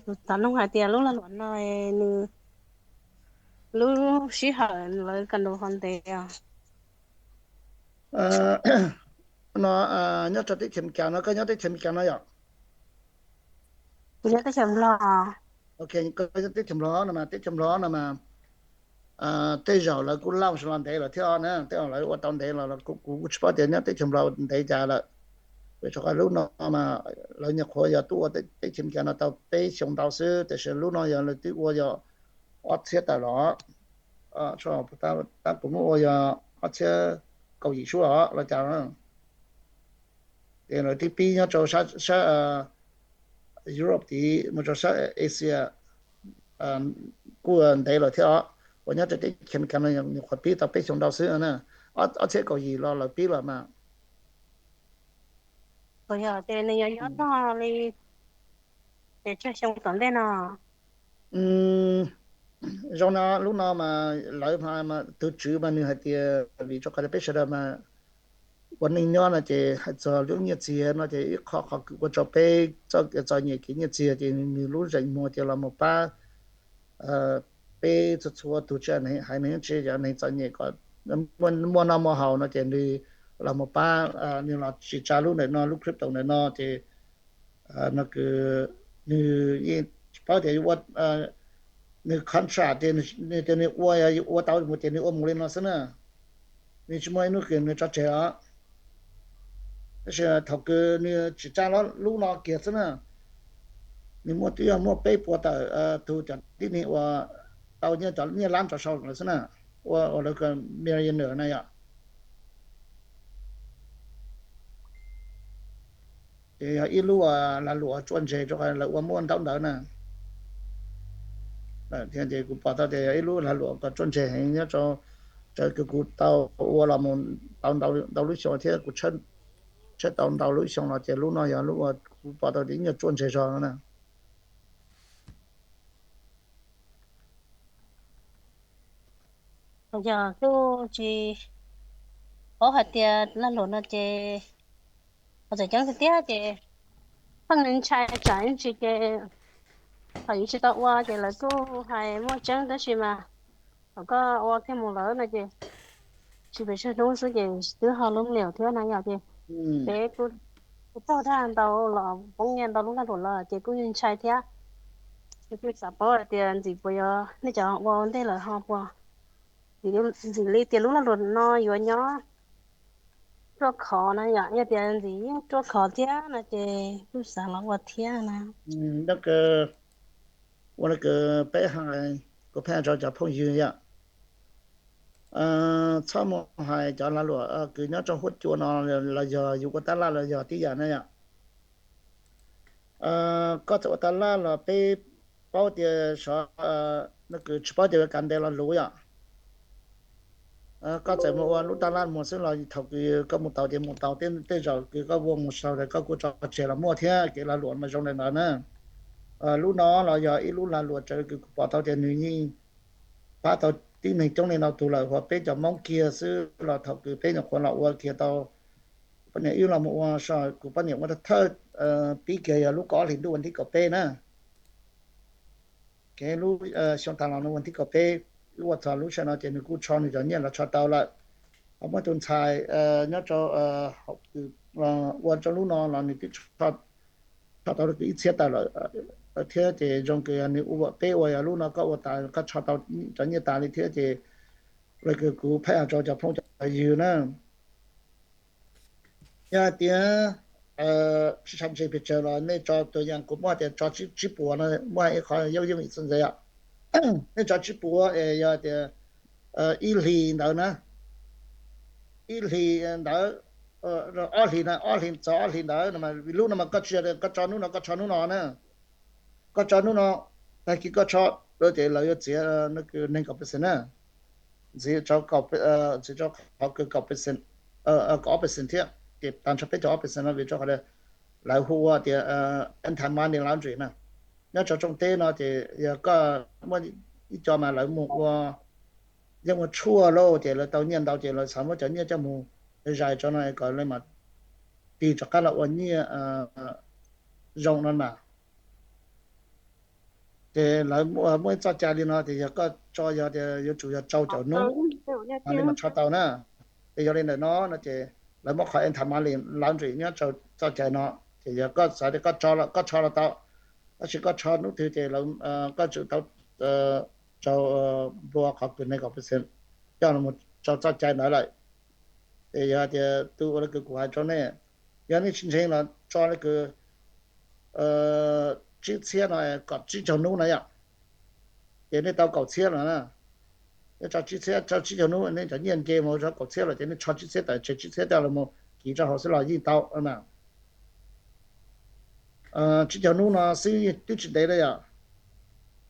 Kuv xav nug hais tias lub lag luam no nws lub sij hawm lawv kawm ntaus ho ntev os? No nyob rau teb chaws Amelikas no, koj nyob teb chaws Amelikas no yom? Kuv nyob teb chaws Nplog. Ok, koj nyob teb chaws Nplog no mas, teb chaws Nplog no mas tej zaum lawv kuj launch los ntev lawm thiab na, tej zaum lawv ua tau ntev los kuv kuj tsis paub tias nyob teb chaws Nplog ntev cas lawm. Vim rau qhov lub no mas lawv nyuam qhuav yog tuaj ua teb chaws Amelikas no tau peb xyoos ntau xwb, tiam sis lub no yog lawv twb ua yog ob txhiab tawm los, tab kuv muab ua yog ob txhiab kaum yim suab los cas. Ces lawv twb pib nyob rau sab Europe tid mus rau sab Asia kuj ntev lawm thiab os. Uas nyob rau teb chaws Amelikas no nyuam qhuav pib tau peb xyoos ntau xwb na, ob txhiab kaum yim los lawv pib lawm mas. Ces nws yog nyob txog li Ces tsawg xyoo tom ntej no? Zoo no, lub no mas lawv, tus tswv mas nws hais tias vim rau qhov tias peb sawv daws mas ua neej nyob no ces hais txog lub nyiaj txiag no ces ib qho qhov kws ua rau peb txoj kev txom nyem kev nyiaj txiag ces nws lub zeem muag ces los mus pab peb txhua txhua tus tsis hais neeg tsis yog neeg txom nyem kom muaj noj muaj haus no ces nws los mus pab, nws los tsis tsa lub ntawm no, lub crypto ntawm no ces no kws nws yeej tsis paub tias yuav ua, nws contract tias nws ua, yog ua tau mus ces nws ua mus li no xwb na. Nws tsis muaj ib hnub kws nws tso tseg os. Tab sis thaum kws nws tsis tsa lub no kiag xwb na, nws muaj twb yog muaj peb puas tawm tus cov tib neeg uas tau nyiaj, cov nyiaj lab rov sau lawm xwb na, ua ua lawv millionaire na yom. Ces yog ib lub lag luam tsuaj ntseg rau qhov lawv ua muaj ntaub ntawv na. Ces kuv pom tau tias yog ib lub lag luam kom tsuaj ntseg heev nyob rau, raws kws kuv tau ua los mus tau ntau lub xyoo thiab kuv tshawb tau ntau lub xyoo los ces lub no yog lub uas kuv pom tau tias ib nyuag tsuaj ntseg zog no na. Yog kuj tsis paub hais tias lag luam no ces qhov txawm ceeb tiag tiag ces pheej ntshai tsam ib ntsis ces thaum yus tsis tau ua ces lawv kuj hais muaj tseeb tab sis mas thaum koj ua kiag mus lawm no ces tsis pes tsawg hnub xwb ces twb ho lub liam thiab na yom. Ces kuv, kuv taug tag ntau los poob nyiaj ntau lub lag luam los ces kuj ntshai thiab. Ces kuj xav paub hais tias ntxim puas yog nej cov ua ua ntej lawm ho puas ntxim li tias lub lag luam no yuav nyob ruaj khov na yom, yog tias ntxim yeej ruaj khov thiab no ces kuj xav los ua thiab na. Ua li kws peb hais, kuv pheej hais rau cov phooj ywg yom, txhob mus hais cov lag luam kws nyob rau huab cua no los yog yus ua tab laj los yog tib yam na yom. Koj txawm ua tab laj los peb paub tias xyov, no kws tsis paub tias yuav kav ntes los luv yom. Koj txawm mus ua lub tab laj mus xwb los thaum kws koj mus tau ces mus tau, tej zaum kws koj ua mus sau tas koj kuj tso tseg los muaj thiab. Kev lag luam mas zoo li ntawd na. Lub no los yog ib lub lag luam raws kws kuv pom tau tias nws yeej pab tau tib neeg coob li no tus lawm, huv peb cov Hmoob kiag xwb los thaum kws peb nyuam qhuav los ua kiag tau poj niam wb los mus ua so, kuv poj niam ua thawj pib kiag yog lub kaum ob hlis ntuj vas thib kaum peb na. Kev lub xyoo tas los no vas thib kaum peb, wb ua txog lub sij hawm no ces nws kuj tsho nws cov nyiaj los tsho tau lawm. Ho muaj tus ntxhais nyob rau ua rau lub no los nws twb tsho tau ib txhiab tawm lawm thiab. Ces zoo kws nws ua, peb ua yog lub no koj ua tas koj tsho tau cov nyiaj tas li thiab ces, li kws kuv pheej hais rau cov phooj cov ywg na, yog hais tias tsis tshaj ntseg pes tsawg los nej tso, tus yam kuv muab tias tso tsib puas no muaj ib qho yooj yooj yim txuj ntxiv yom. Nej tso tsib puas es yog tias ib hlis ntawd na, ib hlis ntawd, ob hlis na, ob hlis txog ob hlis ntawd no, lub no mas koj tsis yog koj tso hnub no koj tsho hnub no na. Koj tso hnub no, tag kis koj tsho, ces lawv yuav txiav nees nkaum percent na, ntxiv rau, ntxiv rau qhov kaum percent, kaum ob percent thiab. Ces tag nrho peb caug ob percent no vim rau qhov lawv hu ua tias anti-money laundering na. Nyob rau Tsoom teb no ces yog koj muaj ib co mas lawv mus ua, yeej ua tshuaj lauj, ces lawv tau nyiaj ntau ces lawv xav muab cov nyiaj coj mus zais rau no kom lawv mam tig rov qab los ua nyiaj zoo no mas. Ces lawv muaj ib txoj cai li no tias yog koj tso, yog tias yuav tsum yog rau caum hnub li mas tsho tau na. Ces yog li ntawm no no ces lawv muab qhov anti-money laundering nyob rau txoj cai no. Ces yog koj xav tias koj tso los koj tsho los tau, tab sis koj tsho hnub twg ces koj tsum tau rau nplua qhov kws nees nkaum percent coj los rau txoj cai ntawd lawm. Ces yog tias tus ua li kws kuv hais rau nej, yog nej tsis ntseeg los tso li kws tsib txhiab no kom tsib caug hnub na yom. Ces nej tau kaum txhiab lawm na. Nej tso tsib txhiab, tso tsib caug hnub nej cov nyiaj nce mus rau kaum txhiab lawm ces nej tsho tsib txhiab tawm tseg, tsib txhiab coj los kiv rau hauv xwb los yeej tau na. Tsib caug hnub no xwb twb tsis ntev li yom.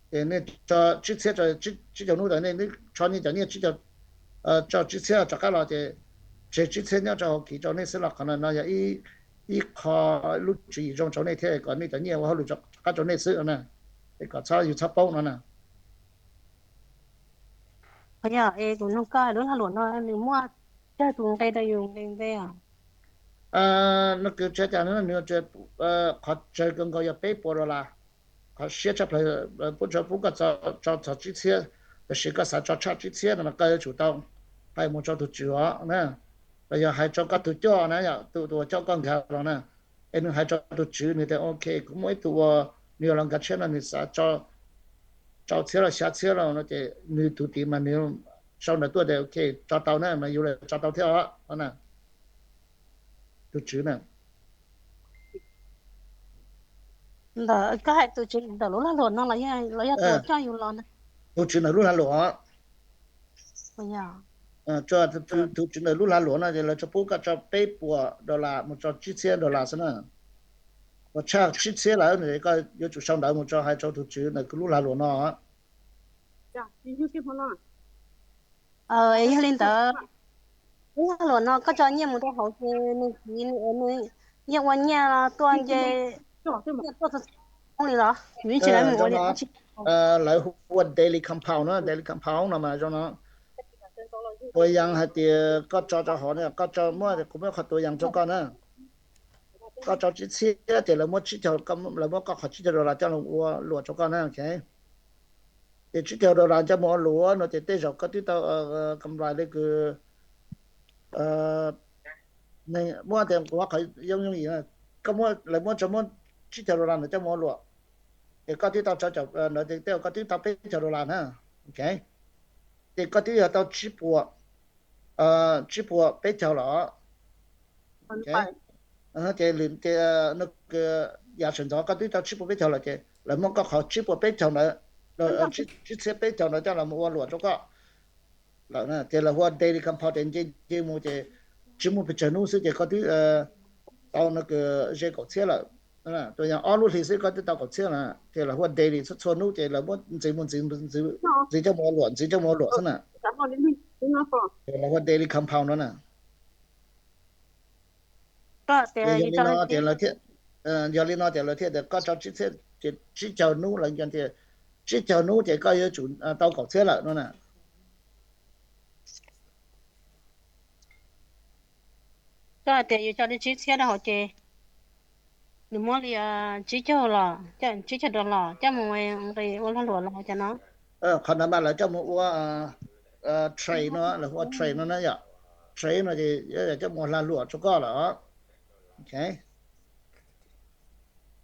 Ces nej tso tsib txhiab, tsib caug hnub ntawd nej tsho nej cov nyiaj tsib caug, tso tsib txhiab rov qab los ces tseg tsib txhiab nyob rau hauv kiv rau nej xwb los qhov no yog ib ib qho lub tswv yim zoo rau nej thiab kom nej cov nyiaj ua hauj lwm rov qab rau nej xwb no na, es kom txhob yus txhob paub no na. Yog es kuv nug koj lub lag luam no nws muaj tsawg tus nqe rau yus nqe nqe os? No kws tsa cas nws qhov tsawg kawg nkaus yog peb puas dollar, qhov siab tshaj plaws pub tso pub koj tso txog tsib txhiab, tab sis koj xav tso tshaj tsib txhiab no mas koj yuav tsum tau hais mus rau tus tswv os na, los yog hais rau koj tus coj na, yog tus uas coj koj nkag los na, es nws hais rau tus tswv nws tias ok kuv muaj ib tug uas nws yog los nkag tshiab no nws xav tso rau txhiab los xya txhiab los no ces nws tus tid mas nws sau ntawv tuaj tias ok tso tau na mas yus los tso tau thiab os na, tus tswv na. Ntawm koj hais tus tswv ntawm lub lag luam no los yog tus coj yus los na? Tus tswv ntawm lub lag luam. Tus tswv ntawm lub lag luam no ces lawv tso pub koj tso peb puas dollar mus tso tsib txhiab dollar xwb na. Uas tshaj tsib txhiab lawm koj yuav tsum sau ntawv mus tso hais rau tus tswv ntawm lub lag luam no. Yog li ntawd, lub lag luam no koj tso nyiaj mus rau hauv ces nws txiv nws yeej ua nyiaj tuaj nce tuaj li los yus tsis lawv mus ua li. Lawv hu ua daily compound no, daily compound no mas zoo no. Tua yam hais tias koj tso rau hauv no, koj tso muab, kuv muab qhov tua yam rau koj na. Koj tso tsib txhiab ces lawv muab tsib caug, lawv muab koj qhov tsib caug dollar coj los ua luam rau koj na. Ces tsib caug dollar coj mus ua luam no ces tej zaum koj twb tau kam rais li kws muab tias kuv qhov yooj yooj yim, koj muab, lawv muab tso muab tsib caug dollar ntawd coj mus ua luam, ces koj twb tau rau caum ntawd ces tej zaum koj twb tau peb caug dollar na. Ces koj twb yog tau tsib puas, tsib puas peb caug los. Ces lwm tias no, yav sawv ntxov koj twb tau tsib puas peb caug lawm ces lawv muab koj qhov tsib puas peb caug ntawd, tsib txhiab peb caug ntawd coj los ua luam rau koj lawm, ces lawv hu ua daily compound ces nce nce mus ces tsis muaj pes tsawg hnub xwb ces koj twb tau no kws ze kaum txhiab lawm. Tus yog ob lub hlis xwb koj twb tau kaum txhiab lawm ces lawv hu ua daily, txhua txhua hnub ces lawv muab ntxiv mus ntxiv, ntxiv coj mus ua luam, ntxiv coj mus ua luam xwb na. Ces lawv hu ua daily compound no na. Yog li no ces lawv thiaj, yog li no ces lawv thiaj tias koj tso tsib txhiab ces tsib caug hnub lawv tias tsib caug hnub ces koj yuav tsum tau kaum txhiab lawm no na. Koj hais tias yus tso li tsib txhiab rau hauv ces nws muab li tsib caug los, tsib caug dollar coj mus nqis ua lag luam los cas no. Qhov ntawd mas lawv coj mus ua trade no, lawv hu ua trade no na yom. Trade no ces coj mus ua lag luam rau koj lawm.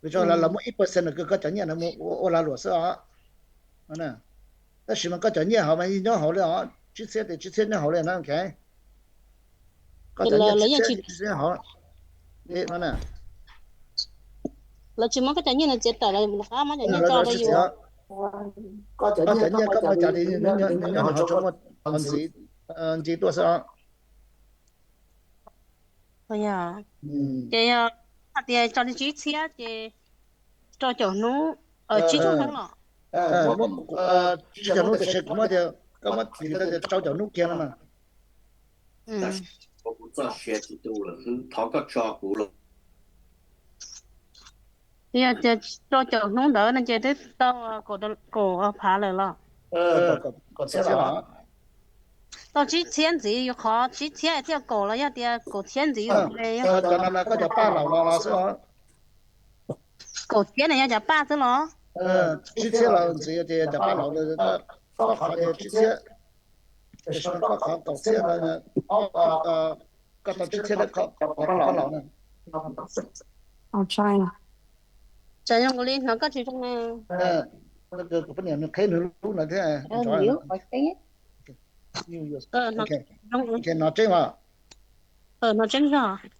Vim rau lawv muab ib percent kws koj cov nyiaj ntawd mus ua lag luam xwb os. Tab sis mas koj cov nyiaj hauv mas yeej nyob hauv li os, tsib txhiab ces tsib txhiab nyob hauv li na. Koj cov nyiaj tsib txhiab, tsib txhiab hauv. Lawv tsis muab koj cov nyiaj ntawd txiav tawm, lawv rov qab muab cov nyiaj tso rau yus. Koj cov nyiaj koj muaj cas li nws nyob hauv tso muaj ntxiv, ntxiv tuaj xwb os. Ces yog hais tias tso li tsib txhiab ces rau caum hnub, tsib caug hnub los? Tsib caug hnub tiam sis kuv muab tias koj muab ntxiv rau tias rau caum hnub kiag no mas. Yog tias rau caum hnub ntawd no ces twb tau kaum phav lawm los? Tau tsib txhiab ntxiv yus qhov tsib txhiab thiaj kaum los yog tias kaum txhiab ntxiv? Cov no mas koj cov paj laus los los xwb os. Kaum txhiab no yog cov paj xwb los? Tsib txhiab los ntxiv ces yog cov paj laus, koj qhov ces tsib txhiab, tiam sis koj qhov kaum txhiab no, koj tau tsib txhiab, koj qhov paj laus na. Tsam yog kuv li hnov koj tsis zoo na. Kuv poj niam nws qheb nws lub no thiab. No tseeb os.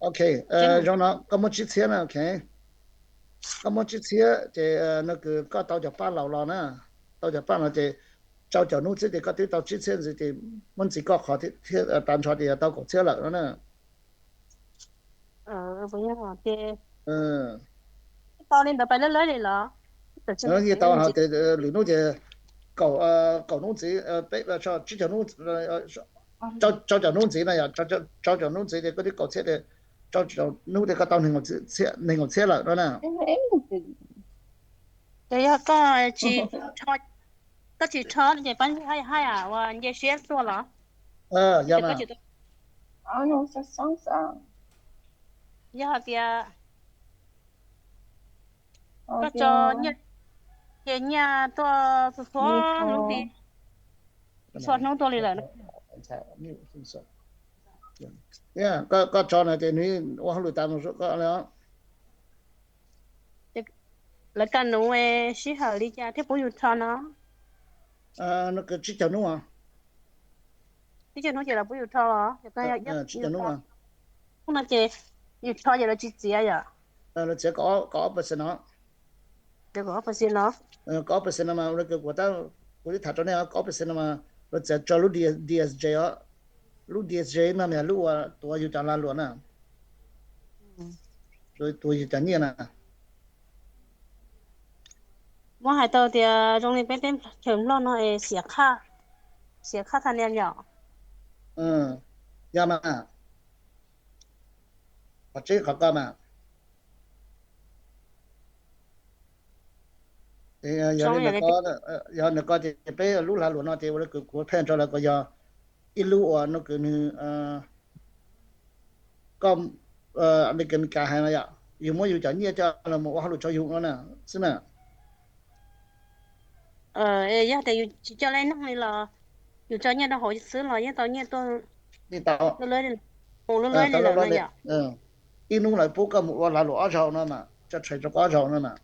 Ok, zoo no koj muab tsib txhiab na, ok. Koj muab tsib txhiab ces no kws koj tau cov paj laus los na, tau cov paj no ces rau caum hnub xwb ces koj twb tau tsib txhiab ntxiv ces muab ntxiv koj qhov thiab tas nrho ces yog tau kaum txhiab lawm no na. Tau li ntawd pais lawm li los? Yeej tau hais tias lwm hnub ces kaum hnub ntxiv, peb, tsib caug hnub, rau caum hnub ntxiv na yom, rau caum hnub ntxiv ces koj twb kaum txhiab ces rau tau tsis tau hnub tias koj tau nees nkaum txhiab lawm no na. Ces yog koj tsis, koj tsis rho ces pab haij haij uas nce siab tuaj los? Yog mas. Yog hais tias koj tso nyiaj, ces nyiaj tuaj txhua hnub li, txhua hnub tuaj li lawm. Koj tso no ces nws ua hauj lwm tas mus koj li. Lawv kaj nuv sij hawm li cas thiaj pub yus rho no? Tsib caug hnub, tsib caug hnub ces lawv pub yus rho los? Tsib caug hnub no ces yus rho ces lawv tsis txiav yom? Lawv txiav kaum ob percent no. Kaum ob percent no mas, kuv twb tham rau nej, kaum ob percent no mas lawv txiav tso lub DSJ os. Lub DSJ no mas lub uas tuav yus cov lag luam na, tuav yus cov nyiaj na. Muab hais tau tias zoo li peb teb chaws Nplog no es xiam qhaj, xiam qhaj thaj niam yom? Yog mas, qhov tseeb qhov ko mas. Yog li ntawd ko ces peb lub lag luam no ces ua li kuv pheej rau lawv ko yog ib lub uas no kws nws, koj, li Amelikas hais no yom, yus muab yus cov nyiaj coj los mus ua hauj lwm rau yus no na xwb na. Yog tias yus tsis coj lub neej li los yus tso nyiaj rau hauv xwb los yeej tau nyiaj tuaj li, mus lub lub li lawm no yom? Ib hnub lawv pub koj mus ua lag luam ob zaug no mas, tso trade rau koj ob zaug no mas.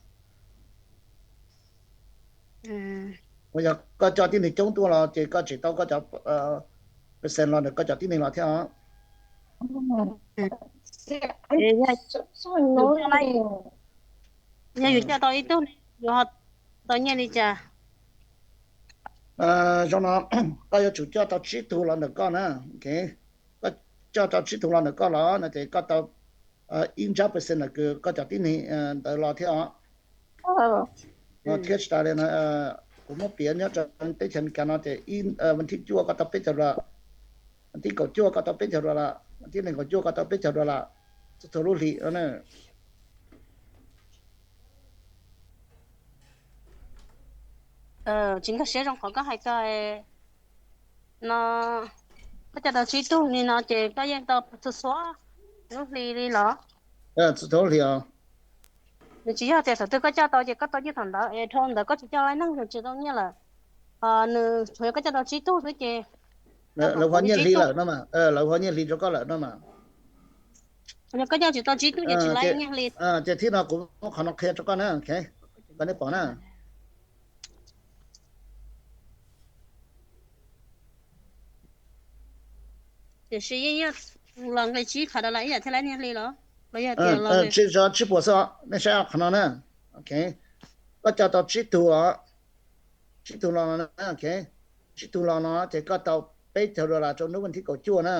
Yog koj coj tib neeg coob tuaj los ces koj tseem tau koj cov percent los ntawm koj cov tib neeg los thiab os. Yog yus coj tau ib tug, yus ho tau nyiaj li cas? Zoo no, koj yuav tsum coj tau tsib tug los ntawm koj na. Koj coj tau tsib tug los ntawm koj los no ces koj tau ib ntsab percent ntawm koj cov tib neeg ntawd los thiab os. Thiab tsis tas li no, kuv muab piav nyob rau teb chaws Amelikas no ces vas thib cuaj koj tau peb caug dollar, vas thib kaum cuaj koj tau peb caug dollar, vas thib nees nkaum cuaj koj tau peb caug dollar txhua txhua lub hlis no na. Tsis nkag siab zoo qhov koj hais ko no, koj coj tau tsib tug li no ces koj yeej tau txhua txhua lub hli li los? Txhua txhua lub hli os. Nws tsis yog tias thaum twg koj coj tau ces koj tau nyiaj thaum ntawd es dhau ntawd koj tsis coj lub neej nws tsis tau nyiaj lawm. Nws tsuas yog koj coj tau tsib tug xwb ces lawv hu nyiaj hli lawm no mas, lawv hu nyiaj hli rau koj lawm no mas. Yog koj coj tsis tau tsib tug ces tsis lawv nyiaj hli. Ces thib no kuv muab qhov no qhia rau koj na, koj nej pom na. Tiam sis yeej yog los nqe tsib qhov dollar ib yam thiaj lawv nyiaj hli los? Los yog tias los nqe tsib puas xwb os, nej saib qhov no na. Koj coj tau tsib tug los, tsib tug los no, tsib tug los no ces koj tau peb caug dollar rau hnub vas thib kaum cuaj na.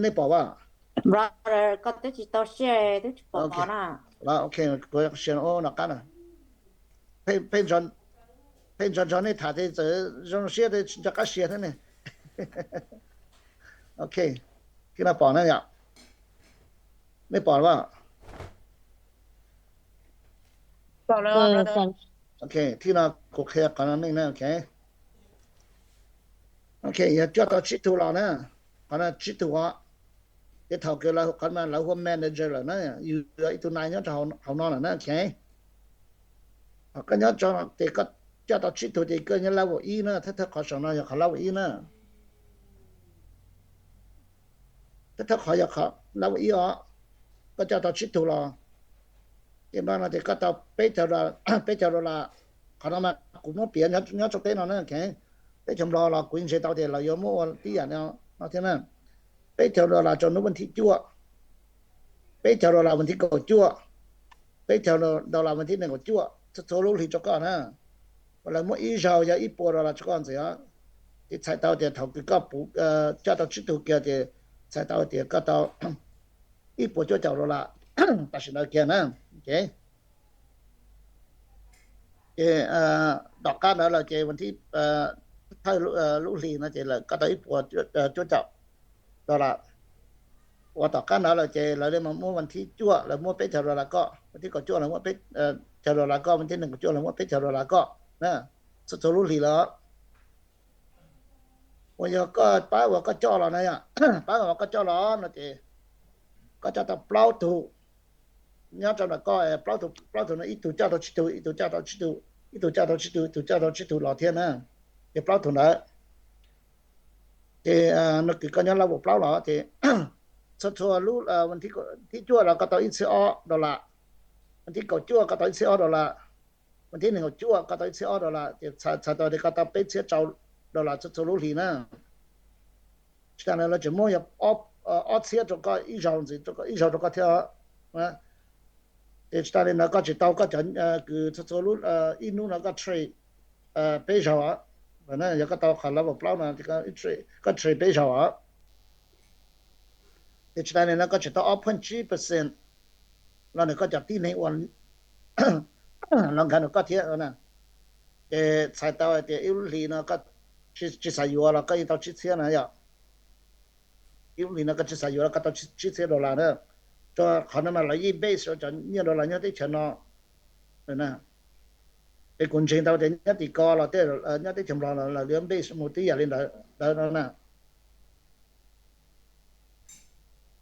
Nej pom as? Brother, koj twb tsis tau share, twb tsis pom qhov na. Ok, kuv share no qab na. Pheej nrog nrog nej tham ces txawm zoo siab tsis nco qab share thiab ne. Ok, thib no pom na yom? Nej pom los? Ok, thib no kuv qhia qhov no nej na. Ok, yog coj tau tsib tug los na, qhov no tsib tug os. Ces thaum kws lawv, qhov no lawv hu ua manager lawm na, yus yog ib tug nai nyob rau hauv no lawm na. Ok, koj nyob rau ces koj coj tau tsib tug ces koj nyob level ib na, thawj thawj qhov saum no yog qhov level ib na. Thawj thawj qhov yog qhov level ib os. Koj coj tau tsib tug los, ces no ces koj tau peb caug, peb caug dollar. Qhov no mas kuv muab piav nyob rau teb no na. Teb chaws Nplog los kuv yeej ntseeg tau tias lawv yuav muab ua tib yam no thiab na. Peb caug dollar rau hnub vas thib cuaj, peb caug dollar vas thib kaum cuaj, peb caug dollar vas thib nees nkaum cuaj, txhua txhua lub hli rau koj na. Lawv muab ib zaug yog ib puas dollar rau koj ntxiv os. Ces txhais tau tias thaum kws koj puv, coj tau tsib tug kiag ces txhais tau tias koj tau ib puas cuaj caum dollar tam sim ntawd kiag na. Ces tom qab ntawd lawm ces vas thib, thawj lub hli no ces lawm koj tau ib puas cuaj caum dollar. uas tom qab ntawd lawm ces lawv li mas muab vas thib cuaj lawv muab peb caug dollar koj, vas thib kaum cuaj lawv muab peb caug dollar koj, vas thib nees nkaum cuaj lawv muab peb caug dollar koj na, txhua txhua lub hlis lawm. Uas yog koj pab uas koj coj los na yom, pab uas koj coj los no ces koj coj tau plaub tug nyob rau ntawm koj, plaub tug, plaub tug no ib tug coj tau tsib tug, ib tug coj tau tsib tug, ib tug coj tau tsib tug, ib tug coj tau tsib tug los thiab na. Ces plaub tug ntawd ces no kws koj nyob level plaub los ces txhua txhua lub, thib cuaj los koj tau ib txhiab ob dollar, vas thib kaum cuaj koj tau ib txhiab ob dollar, vas thib nees nkaum cuaj koj tau ib txhiab ob dollar, ces txhais tau tias koj tau peb txhiab rau dollar txhua txhua lub hlis na. Tsis tas li lawv tseem muab yog ob txhiab rau koj ib zaug ntxiv, ib zaug rau koj thiab. Ces tsis tas li ntawd koj tseem tau koj cov kws txhua txhua lub, ib hnub no koj trade peb zaug os. Yog koj tau qhov level plaub no koj trade peb zaug os. Ces tsis tas li no koj tseem tau ob point tsib percent los ntawm koj cov tib neeg uas los nkag ntawm koj thiab. Ces txhais tau hais tias ib lub hlis no tsis xav yuav los koj yeej tau tsib txhiab na yom. Ib lub hlis no koj tsis xav yuav los koj tau tsib txhiab dollar na. Rau qhov no mas lawv yeej base rau cov nyiaj dollar nyob teb chaws no. Es kuv ntseeg tau tias nyob tim ko los tej, nyob teb chaws Nplog los lawv li base mus tib yam li ntawd ntawd no na.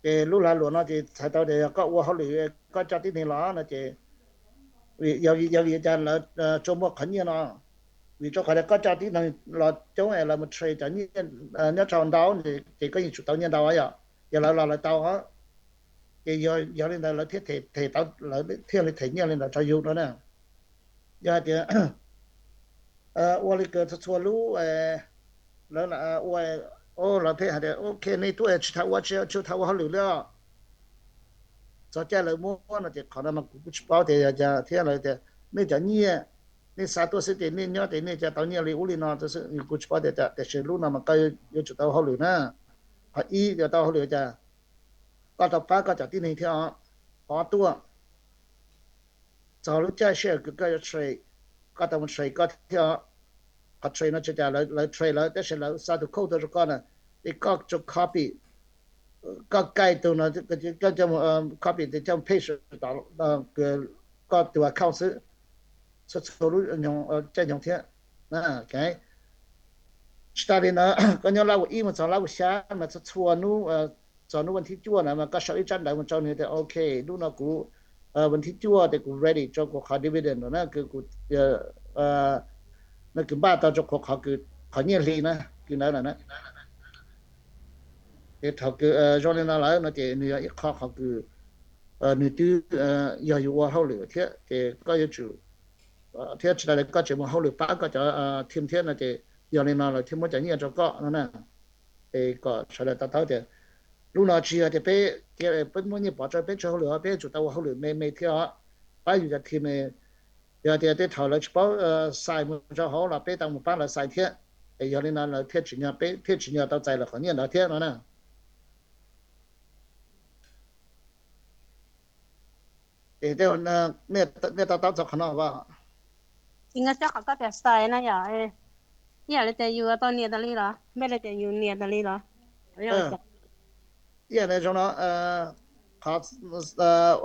Ces lub lag luam no ces txhais tau tias yog koj ua hauj lwm koj coj tib neeg los no ces yog vim cas lawv tsuas muaj qhov nyiaj no, vim rau qhov tias koj coj tib neeg los coob es lawv mus trade cov nyiaj nyob rau ntau ces koj yeej tsum tau nyiaj ntau yom. Yog lawv los lawv tau, ces yog li ntawd lawv thiaj them tau, lawv thiaj li them nyiaj li ntawd rau yus no na. Yog hais tias ua li kws txhua txhua lub, lawv ua, lawv pheej hais tias ok nej tuaj tsis tas ua, tsis tas ua hauj lwm li os. Txog caij lawv muab no ces qhov no mas kuv kuj tsis paub tias yog cas thiab. Lawv tias nej cov nyiaj, nej xa tuaj xwb ces nej nyob ces nej cov tau nyiaj li ub li no xwb, kuv tsis paub tias cas, tiam sis lub no mas koj yuav tsum tau hauj lwm na. Qhov ib yuav tau hauj lwm cas, koj tau pab koj cov tib neeg thiab os. Qhov tuaj txog lub caij sij hawm kws koj yuav trade, koj tau mus trade koj thiab os. Qhov trade no tsis tas lawv trade lawv, tab sis lawv xa tus code tuaj rau koj na, es koj tsuas copy, koj kaij tus no, koj coj mus copy tes coj mus paste tom koj tus account xwb, txhua txhua lub caij nyoog thiab. Tsis tas li ntawd koj nyob level ib mus txog level xya mas txhua txhua hnub, txog hnub vas thib cuaj na mas koj sau ib tsab ntawv mus rau nws tias ok, hnub no kuv, vas thib cuaj ces kuv ready rau kuv qhov dividend na, kws kuv, no kws npaj tau rau kuv qhov, qhov nyiaj hli na, kws ntawd lawm na. Ces thaum kws zoo li no lawm no ces nws yog ib qho qhov kws nws twb yog yus ua hauj lwm thiab ces koj yuav tsum, thiab tsis tas li koj tseem mus hauj lwm pab koj cov team thiab no ces yog li no lawv thiaj muab cov nyiaj rau koj no na. Es kom sawv daws to taub tias lub no tsis yog tias peb, peb muab nyiaj pov rau peb tsis hauj lwm, peb yuav tsum tau ua hauj lwm me me thiab os, pab yus cov team. Yog tias tej thaum lawv tsis paub sign mus rau hauv los peb tau mus pab lawv sign thiab. Es yog li no lawv thiaj tsim nyog, peb thiaj tsim nyog tau txais lawv qhov nyiaj ntawd thiab no na. Es tej, nej to taub txog qhov no as? Tsis nkag siab qhov koj tias sign na yom, ib yam li tias yus tau nias tas li los, npaj li tias yus nias tas li los? Ib yam li zoo no, qhov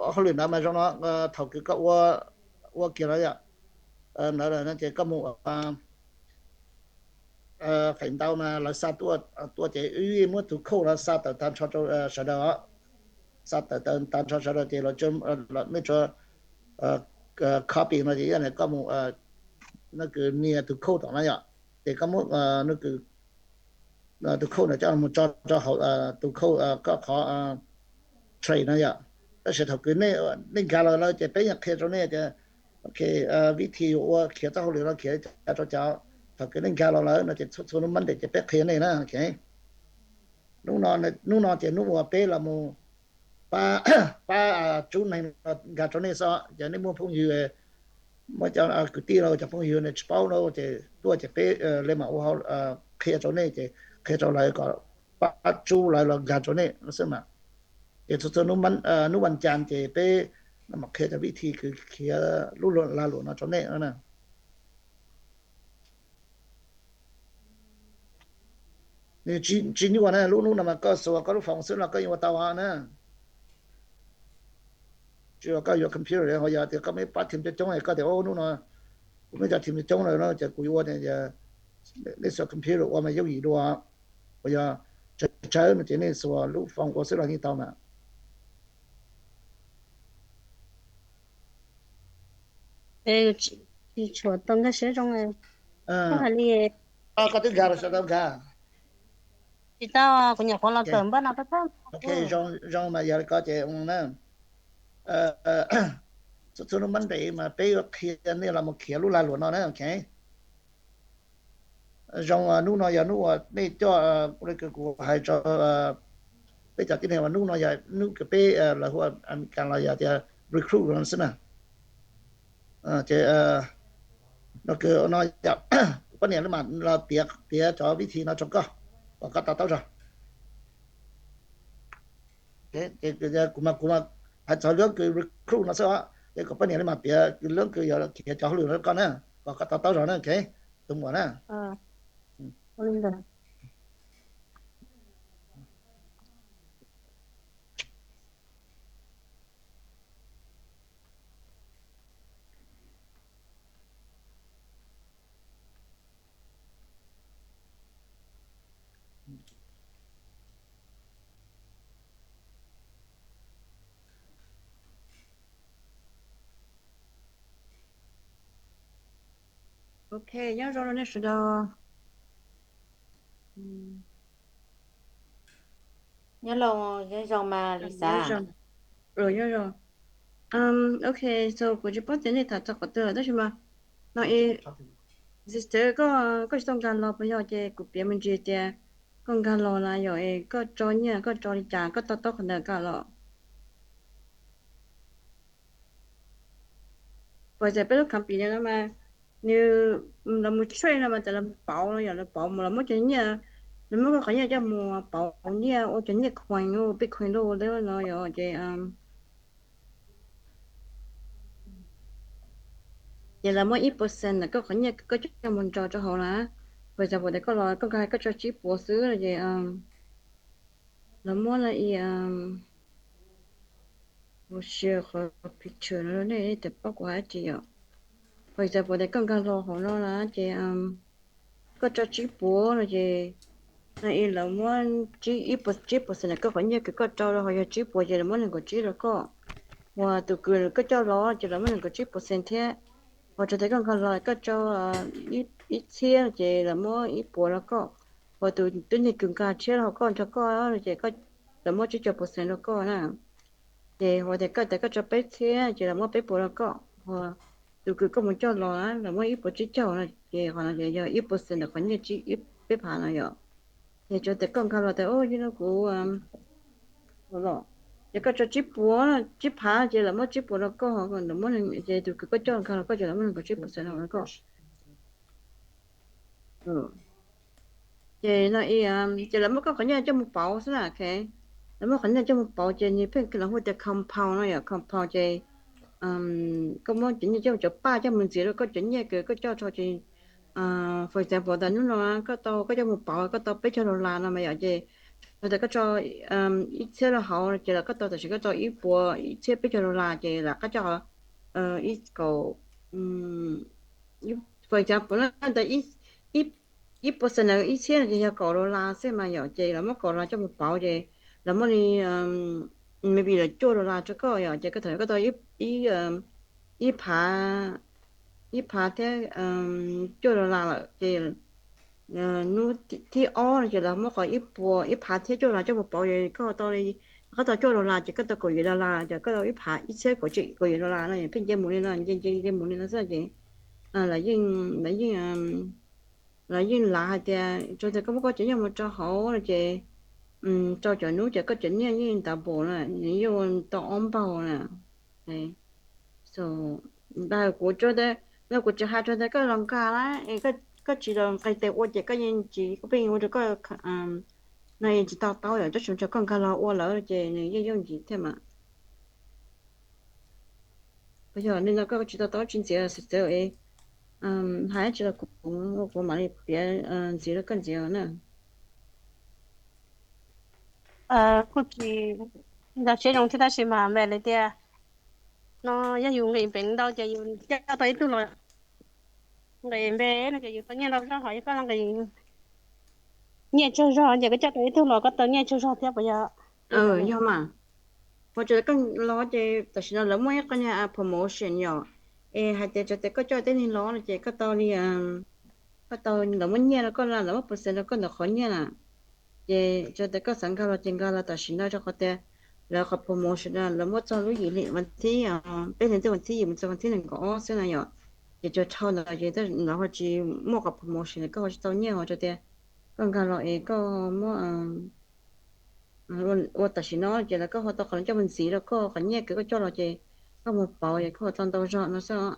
hauj lwm ntawd mas zoo no, thaum kws koj ua, ua kiag no yom, ntawd ces koj mus feem ntau mas lawv xa tuaj, tuaj ces wb muab tus code no xa tawm tag nrho rau sawv daws os. Xa tawm tag nrho sawv daws ces nej tsuas copy no ces ib yam li koj mus, no kws nias tus code tom no yom, ces koj muab, no kws tus code no coj mus tso rau hauv tus code koj qhov trade no yom. Tab sis thaum kws nej nkag los lawm ces peb yeej qhia rau nej tias ok, vib thi yuav ua khiav txoj hauj lwm no khiav li cas rau cas. Thaum kws nej nkag los lawm no ces txhua txhua hnub Monday ces peb qhia nej na. Hnub no ces hnub uas peb los mus pab, pab tsub neeg los nkag rau nej xwb. Ces nej muaj phooj ywg, muaj cov kwv tij los cov phooj ywg nws tsis paub no ces tuaj ces peb li mam ua, qhia rau nej ces qhia rau lawv kom pab tsub lawv los nkag rau nej xwb mas. Ces txhua txhua hnub vas cas ces peb mam qhia cov vib thi kws khiav lub lag luam no rau nej na. Nws tsis nyuaj na, lub hnub no mas koj xuas koj lub phone xwb los koj yeej ua tau na. Tsis yog koj yuav computer ho yog tias koj muaj pab team coob coob koj tias hnub no kuv muaj cov team coob lawm no ces kuv yuav ua, nej xuas computer ua mas yooj yim dua. Uas yog tsawg tsawg no ces nej xuas lub phone ua xwb los yeej tau mas. Tsis tshuav tau nkag siab zoo. Koj hais li, koj twb nkag los tsis tau nkag? Tsis tau, kuv nyuam qhuav los kawm npaj no pab pab. Ok, zoo mas yog li ko ces na, txhua txhua hnub Monday mas peb yuav qhia nej los mus khiav lub lag luam no na, ok. Zoo hnub no yog hnub uas nej coj, kuv hais rau peb cov tib neeg uas hnub no yog hnub kws peb los hu Amelikas los yog tias recruit no xwb na. Ces no kws no yog kuv poj niam li mas los piav cov vib thi no rau koj kom koj to taub zog. Kuv mas kuv hais txog lub kws recruit no xwb os, ces kom poj niam li mas piav lub kws yog khiav cov hauj lwm no rau koj na, kom koj to taub zog na, ok, tus muam na. Ok, nyob zoo nej sawv daws. Nyob zoo, nyob zoo mas Lisa. Nyob zoo. Ok, so kuv tsis paub tias nej tham txog qhov twg tab sis mas no, sister, koj tsis tau nkag los puas yog? Ces kuv piav me ntsis tias koj nkag los na yom, es koj tso nyiaj koj tso li cas, koj to taub qhov ntawd nkag los. Puas tas peb lub company no mas nws, lawv mus trade no mas tas lawv mus pauv no yom, lawv pauv mus lawv muab cov nyiaj, lawv muab koj qhov nyiaj coj mus pauv nyiaj ua cov nyiaj coin, ua Bitcoin loj ua teb no yom, ces ces lawv muab ib percent ntawm koj qhov nyiaj koj coj mus nrog rau hauv na. Puas tas puas tas koj los koj nkag koj tso tsib puas xwb ces lawv muab no i, kuv share qhov picture no rau nej, nej tsis paub kuv hais dab tsi yom. Puas tas puas tas koj nkag los hauv no na ces koj tso tsib puas no ces no i lawv muab tsib percent ntawm koj qhov nyiaj kws koj rau rau hauv yog tsib puas ces lawv muab nees nkaum tsib rau koj. Uas tus kws koj coj los ces lawv muab nees nkaum tsib percent thiab. Uas tsuas tas koj nkag los koj tso ib txhiab ces lawv muab ib puas rau koj. Uas tus twb niag kws nkag tshiab los koj nrog koj ces lawv muab tsib caug percent rau koj na. Ces uas tas koj tas koj tso peb txhiab ces lawv muab peb puas rau koj. Uas tus kws koj mus coj los lawv muab ib puas tsib caug no ces qhov no ces yog ib percent ntawm qhov nyiaj peb phav no yom. Ces tsuas tas koj nkag los tas ub, yog no kuv los ces koj tso tsib puas, tsib phav ces lawv muab tsib puas rau koj, lawv muab ces tus kws koj coj nkag los koj ces lawv muab nees nkaum tsib percent rau koj. Ces no ces lawv muab koj qhov nyiaj coj mus pauv xwb na, ok. Lawv muab qhov nyiaj coj mus pauv ces nws pheej los hu tias compound no yom, compound ces koj muab cov nyiaj coj, cov paj coj mus ntxiv rau koj cov nyiaj kws koj coj rau ces, for example tas hnub no koj tau, koj coj mus pauv koj tau peb caug dollar no mas yom, ces tas koj tso ib txhiab rau hauv ces los koj tau, tam sim koj tau ib puas ib txhiab peb caug dollar ces lawv koj coj ib kaum, for example tas ib percent ntawm ib txhiab no ces yog kaum dollar xwb mas yom, ces lawv muab kaum dollar coj mus pauv ces lawv muab li maybe lawv cuaj dollar rau koj yom, ces koj thaum koj tau ib phav, ib phav thiab cuaj dollar lawm ces hnub thib ob no ces lawv muab qhov ib puas, ib phav thiab cuaj dollar coj mus pauv ces koj tau li, koj tau cuaj dollar ces koj tau kaum yim dollar ces koj tau ib phav ib txhiab kaum yim dollar no, pheej nce mus li no, nce nce nce mus li no xwb ces lawv yeej, lawv yeej lav hais tias tsuas tias koj muab koj cov nyiaj mus rau hauv no ces rau cov hnub ces koj cov nyiaj yeej double na, nws yeej ua tau ob npaug na. Ntag kuv, no kuv tsis hais rau tias koj los nkag na, koj tsis los nqis tes ua ces koj yeej tsis, koj pheej ua rau koj no yeej tsis to taub yom, tab sis tsuas koj nkag los ua lawm ces nws yeej yooj yim thiab mas. Puas yog li no koj tsis to taub tsis ntxiv sister, hais tsis los kuv, kuv mam li piav ntxiv rau koj ntxiv na. Kuj tsis nco siab zoo thiab tab sis mas npe li tias no yog yus nqis peev ntau ces yus coj tau ib tug los nqis npe no ces yus tau nyiaj ntau zog, ho yog koj los nqis nyiaj tsaug zog ces koj coj tau ib tug los koj tau nyiaj tsaug zog thiab puas yog? Yog mas, ua tsav koj los ces tam sim no lawv muaj ib qho niag promotion yom, es hais tias tsuas tias koj coj tej neeg los no ces koj tau li, koj tau lawv muab nyiaj rau koj na, lawv muab percent rau koj ntawm qhov nyiaj na. Ces tsuas tias koj xav nkag los ces nkag los tam sim no rau qhov tias lawv qhov promotion na lawv muab txog lub yim hli vas thib, peb hlis ntuj vas thib yim mus txog vas thib nees nkaum ob xwb na yom. Ces tsuas dhau ntawd ces lawv ho tsis muaj qhov promotion, koj ho tsis tau nyiaj, ho tsuas tias koj nkag los es koj muab ua tam sim no ces lawv koj ho tau qhov coj mus ntxiv rau koj, qhov nyiaj kws koj coj los ces koj mus pauv es koj ho tau ntau zog no xwb.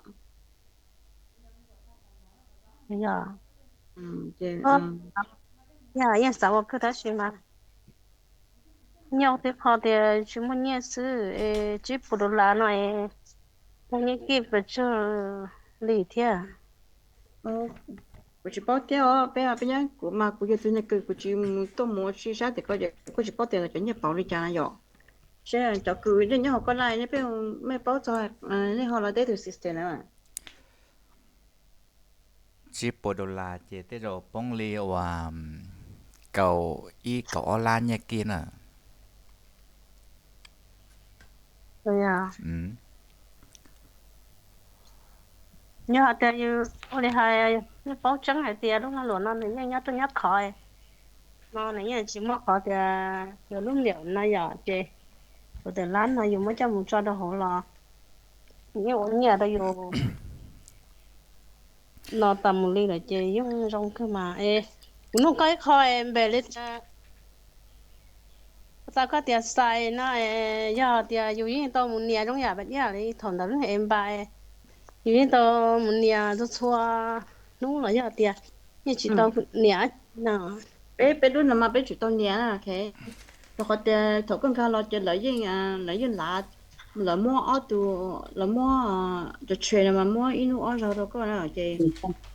Yog, yeej xav ua kawg tab sis mas nyob tib qho tias tsis muaj nyiaj xwb es tsib puas dollar no es muaj nyiaj kij pes tsawg li thiab. Kuv tsis paub thiab os, peb peb nyob kuv mas kuv yog tus neeg kws kuv tsis mus tuaj mus ua si sab tim ko ces kuj tsis paub tias lawv cov nyiaj pauv li cas na yom. Seb cov kws nej nyob hauv koj laj nej peb, nej paub txog, nej ho los teb tus system na. Tsib puas dollar ces tej zaum poob li uas kaum ib kaum ob lab nyiaj kij na. Yog hais tias yus ua li hais, yus paub tseeb hais tias lub lag luam no nws yeej nyob rau nyob qhov no nws yeej tsis muaj qhov tias yus lub ntiam no yom, ces kuv tias lab no yus muab coj mus tso rau hauv los yeej ua nyiaj rau yus no tas mus li lawm ces yeej zoo kawg mas. Es kuv nug koj ib qho es npe li cas, tau koj tias xais no, yog tias yus yeej tau mus nias zoo yam pas diaj li thaum ntawd lub es npa, yus yeej tau mus nias txhua txhua hnub los yog tias yeej tsis tau nias no? Peb peb lub no mas peb tsis tau nias, rau qhov tias thaum koj nkag los ces lawv yeej, lawv yeej lav, lawv muab ob tug, lawv muab cov trade no mas muab ib hnub ob zaug rau koj na, ces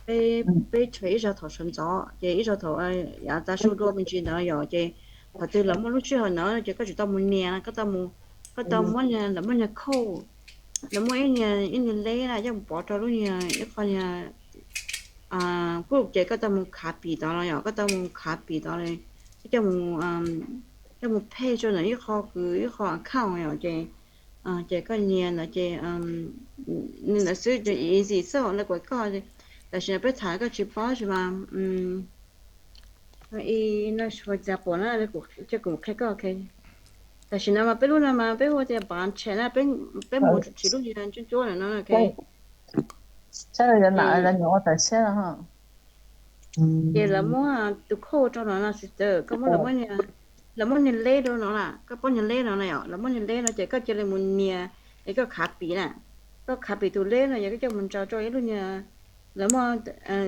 peb trade ib zaug thaum sawv ntxov ces ib zaug thaum yav tav su dua me ntsis ntawd yom, ces thaum twg lawv muaj lub sij hawm ntawd ces koj tsis tau mus nias, koj tau mus, koj tau muab, lawv muab niag code, lawv muab ib niag, ib niag leb na coj mus pov rau lub niag ib qho niag group ces koj tau mus copy tod los yom, koj tau mus copy tod li, coj mus, coj mus paste rau ntawm ib qho kws ib qho account yom, ces ces koj nias ntawd ces nws ntawd xwb ces easy xwb, lawv kuas koj, tam sim no peb tham koj tsis paub tsis mas, for example na, kuv qhia koj, tam sim no mas peb lub no mas peb hu tias pov tshem na, peb mus tsis lub niag ncuab ncuab no, ces lawv muab tus code rau no no sister, koj muab, lawv muab niag leb rau no na, koj paub niag leb no na yom, lawv muab niag leb no ces koj cia li mus nias es koj copy na, koj copy tus leb no yog koj coj mus ntsaws rau ib lub niag, lawv muaj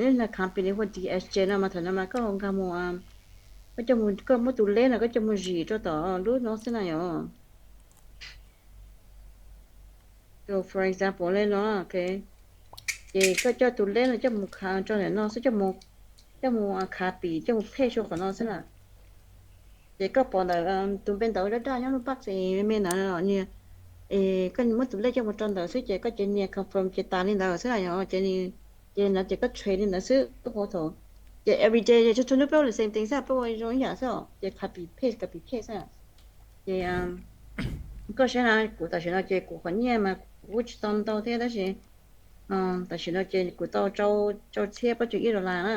ib niag company hu D S J no mas thaum no mas koj nkag mus, koj coj mus, koj muab tus leb no koj coj mus zis rau tom lub no xwb na yom. For example li no, ces koj coj tus leb no coj mus rau ntawm no xwb, coj mus copy, coj mus paste rau qhov no xwb na. Ces koj pom ntawm tus npe ntawd daj daj nyob lub box me me ntawd, koj muab tus lej coj mus rau ntawd xwb ces koj ces nias confirm ces tas li ntawd xwb na yom, ces, ces no ces koj trade li ntawd xwb, koj hu thaum, ces everyday ces txhua txhua hnub peb ua the same thing xwb, peb ua zoo ib yam xwb, ces copy paste copy paste xwb. Ces koj saib na, kuv tam sim no ces kuv qhov nyiaj mas kuv kuj tsis tau ntau thiab tab sis tam sim no ces kuv tau rau txhiab plaub caug ib dollar na.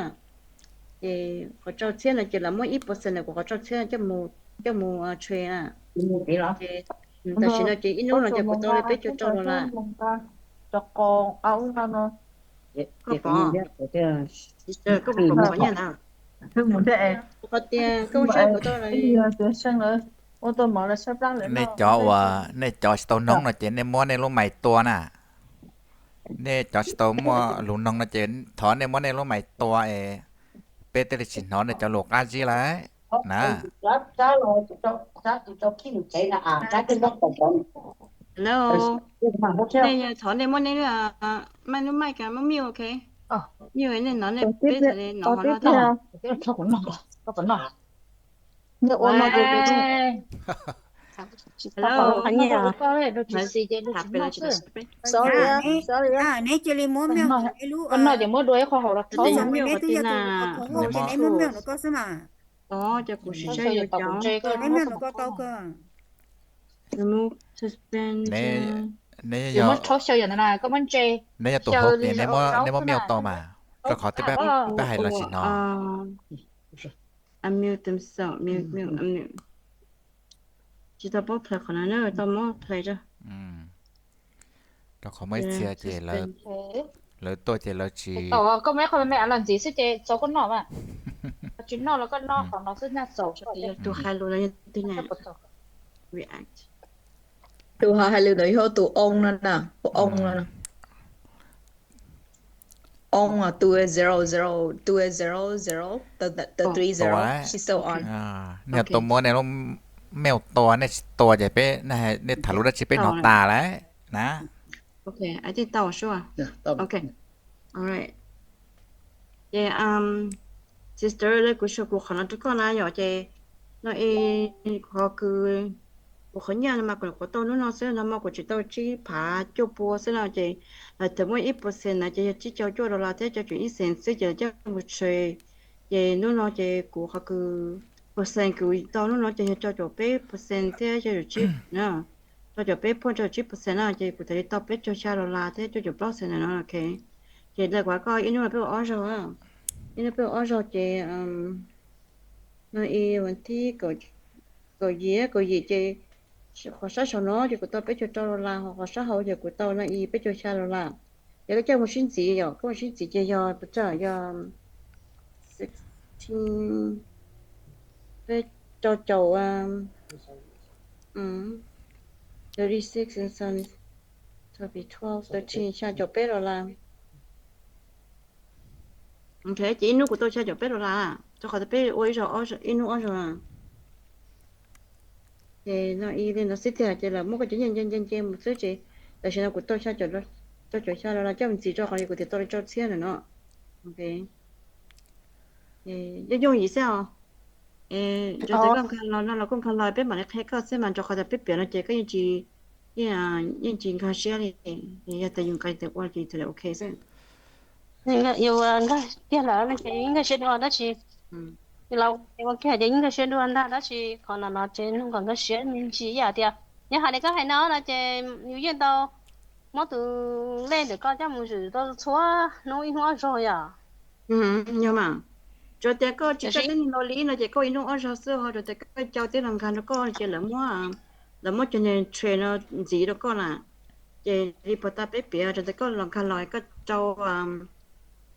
Ces qhov rau txhiab no ces lawv muab ib percent ntawm kuv qhov rau txhiab coj mus, coj mus trade na. Ces tam sim no ces ib hnub no ces kuv tau li peb caug rau dollar. Koj pom, koj pom qhov nyiaj ntawd, kuv qhov tias koj saib kuv tau li Nej cov uas nej cov tsis tau noog no ces nej muab nej lub mais tua na. Nej cov tsis tau muaj lus noog no ces thov nej muab nej lub mais tua es peb thiaj li tsis hnov nej cov lus qab zib lawm na. Hello, nej thov nej muab nej lub, maj lub mic muab mute, ok? Mute nej hnov nej peb txhais li hnov hov no thiab. Neb ua no ces kuv tsis tau qhov nyiaj. Sorry, sorry. Koj noj ces muab milk ntawm ib lub, neb twb yog tus qhov qhuav ces neb muab milk ntawm koj xwb mas. Cov kuv siv saib yus cov, neb milk ntawm koj tau kawg. Neb yog, neb yog tus hauv ces neb muab milk tau mas, rau qhov twb pab hais los tsis hnov. Unmute themselves, mute, mute, unmute. Tsis tau paub play qhov no na, tau muab play rau. Rau qhov muaj ib txhia ces lawv tuaj ces lawv tsis, koj muaj ib qho me me los ntxiv xwb ces txaus koj noj mas. Tsis noj los koj noj qhov no xwb nyaj txaus. Tus hais lus no yog twg na? React. Tus hais lus ntawd yog tus oo no na, tus oo no. Oo, two zero zero, two zero zero, the, the three zero, she's still on. Nej tus muab nej lub mail tua, nej tsis tua ces peb, nej tham lus dab tsi peb hnov tas lawm na. Ok, I think tau sure. Ok. Alright. Ces sister, kuv xav kuv qhov no rau koj na yom, ces no es qhov kws kuv qhov nyiaj no mas kuv nyuam qhuav tau hnub no xwb no mas kuv tseem tau tsib phav cuaj pua xwb no ces lawv tseem muaj ib percent na ces yog tsib caug cuaj dollar thiab cuaj caum ib cent xwb ces coj mus trade. Ces hnub no ces kuv qhov kws percent kuv tau hnub no ces yog rau caum peb percent thiab cuaj caum tsib, rau caum peb point rau caum tsib percent na ces kuv thiaj li tau peb caug xya dollar thiab cuaj caum plaub cent na no, ok. Ces lawv kuv koj ib hnub peb ua ob zaug, ib hnub peb ua ob zaug ces no es vas thib kaum yim, kaum yim ces qhov sab saum no ces kuv tau peb caug rau dollar, ho qhov sab hauv ces kuv tau no es peb caug xya dollar. Ces koj coj mus sib ntxiv yom, koj mus sib ntxiv ces yog, yog sixteen, peb rau caum, thirty six and some, twelve, thirteen, xya caum peb dollar. Ok, ces ib hnub kuv tau xya caum peb dollar, rau qhov peb ua ib zaug, ib hnub ob zaug. Ces no ib li no xwb tiag ces lawv muab koj cov nyiaj nce nce nce mus xwb ces tam sim no kuv tau xya caum, tau caum xya dollar coj mus ntxiv rau qhov kuv thiaj tau li rau txhiab ntawm no. Ok. Yooj yooj yim xwb os. Rau tias koj nkag los no los koj nkag los peb mam li qhia koj xwb mas, rau qhov tias peb piav no ces koj yeej tsis, yeej tsis nkag siab li. Yog tias yus nkag tias ua ces txhais ok xwb. Yus nkag tiag lawm no ces yeej nkag siab dua dab tsi. Los ua kiag ces yeej nkag siab dua ntag dab tsi, qhov no no ces nug kom nkag siab me ntsis ib yam tias yog hais li koj hais no no ces yus yeej tau muab tus lej ntawm koj coj mus zwm tau txhua hnub ib hnub ob zaug yom. Yog mas, tsuas tias koj tsis coj tib neeg los li no ces koj ib hnub ob zaug xwb ho, tsuas tias koj coj tib los nkag rau koj ces lawv muab, lawv muab cov niag trade no ntxiv rau koj na. Ces li puas tas peb piav, tsuas tias koj los nkag los koj rau,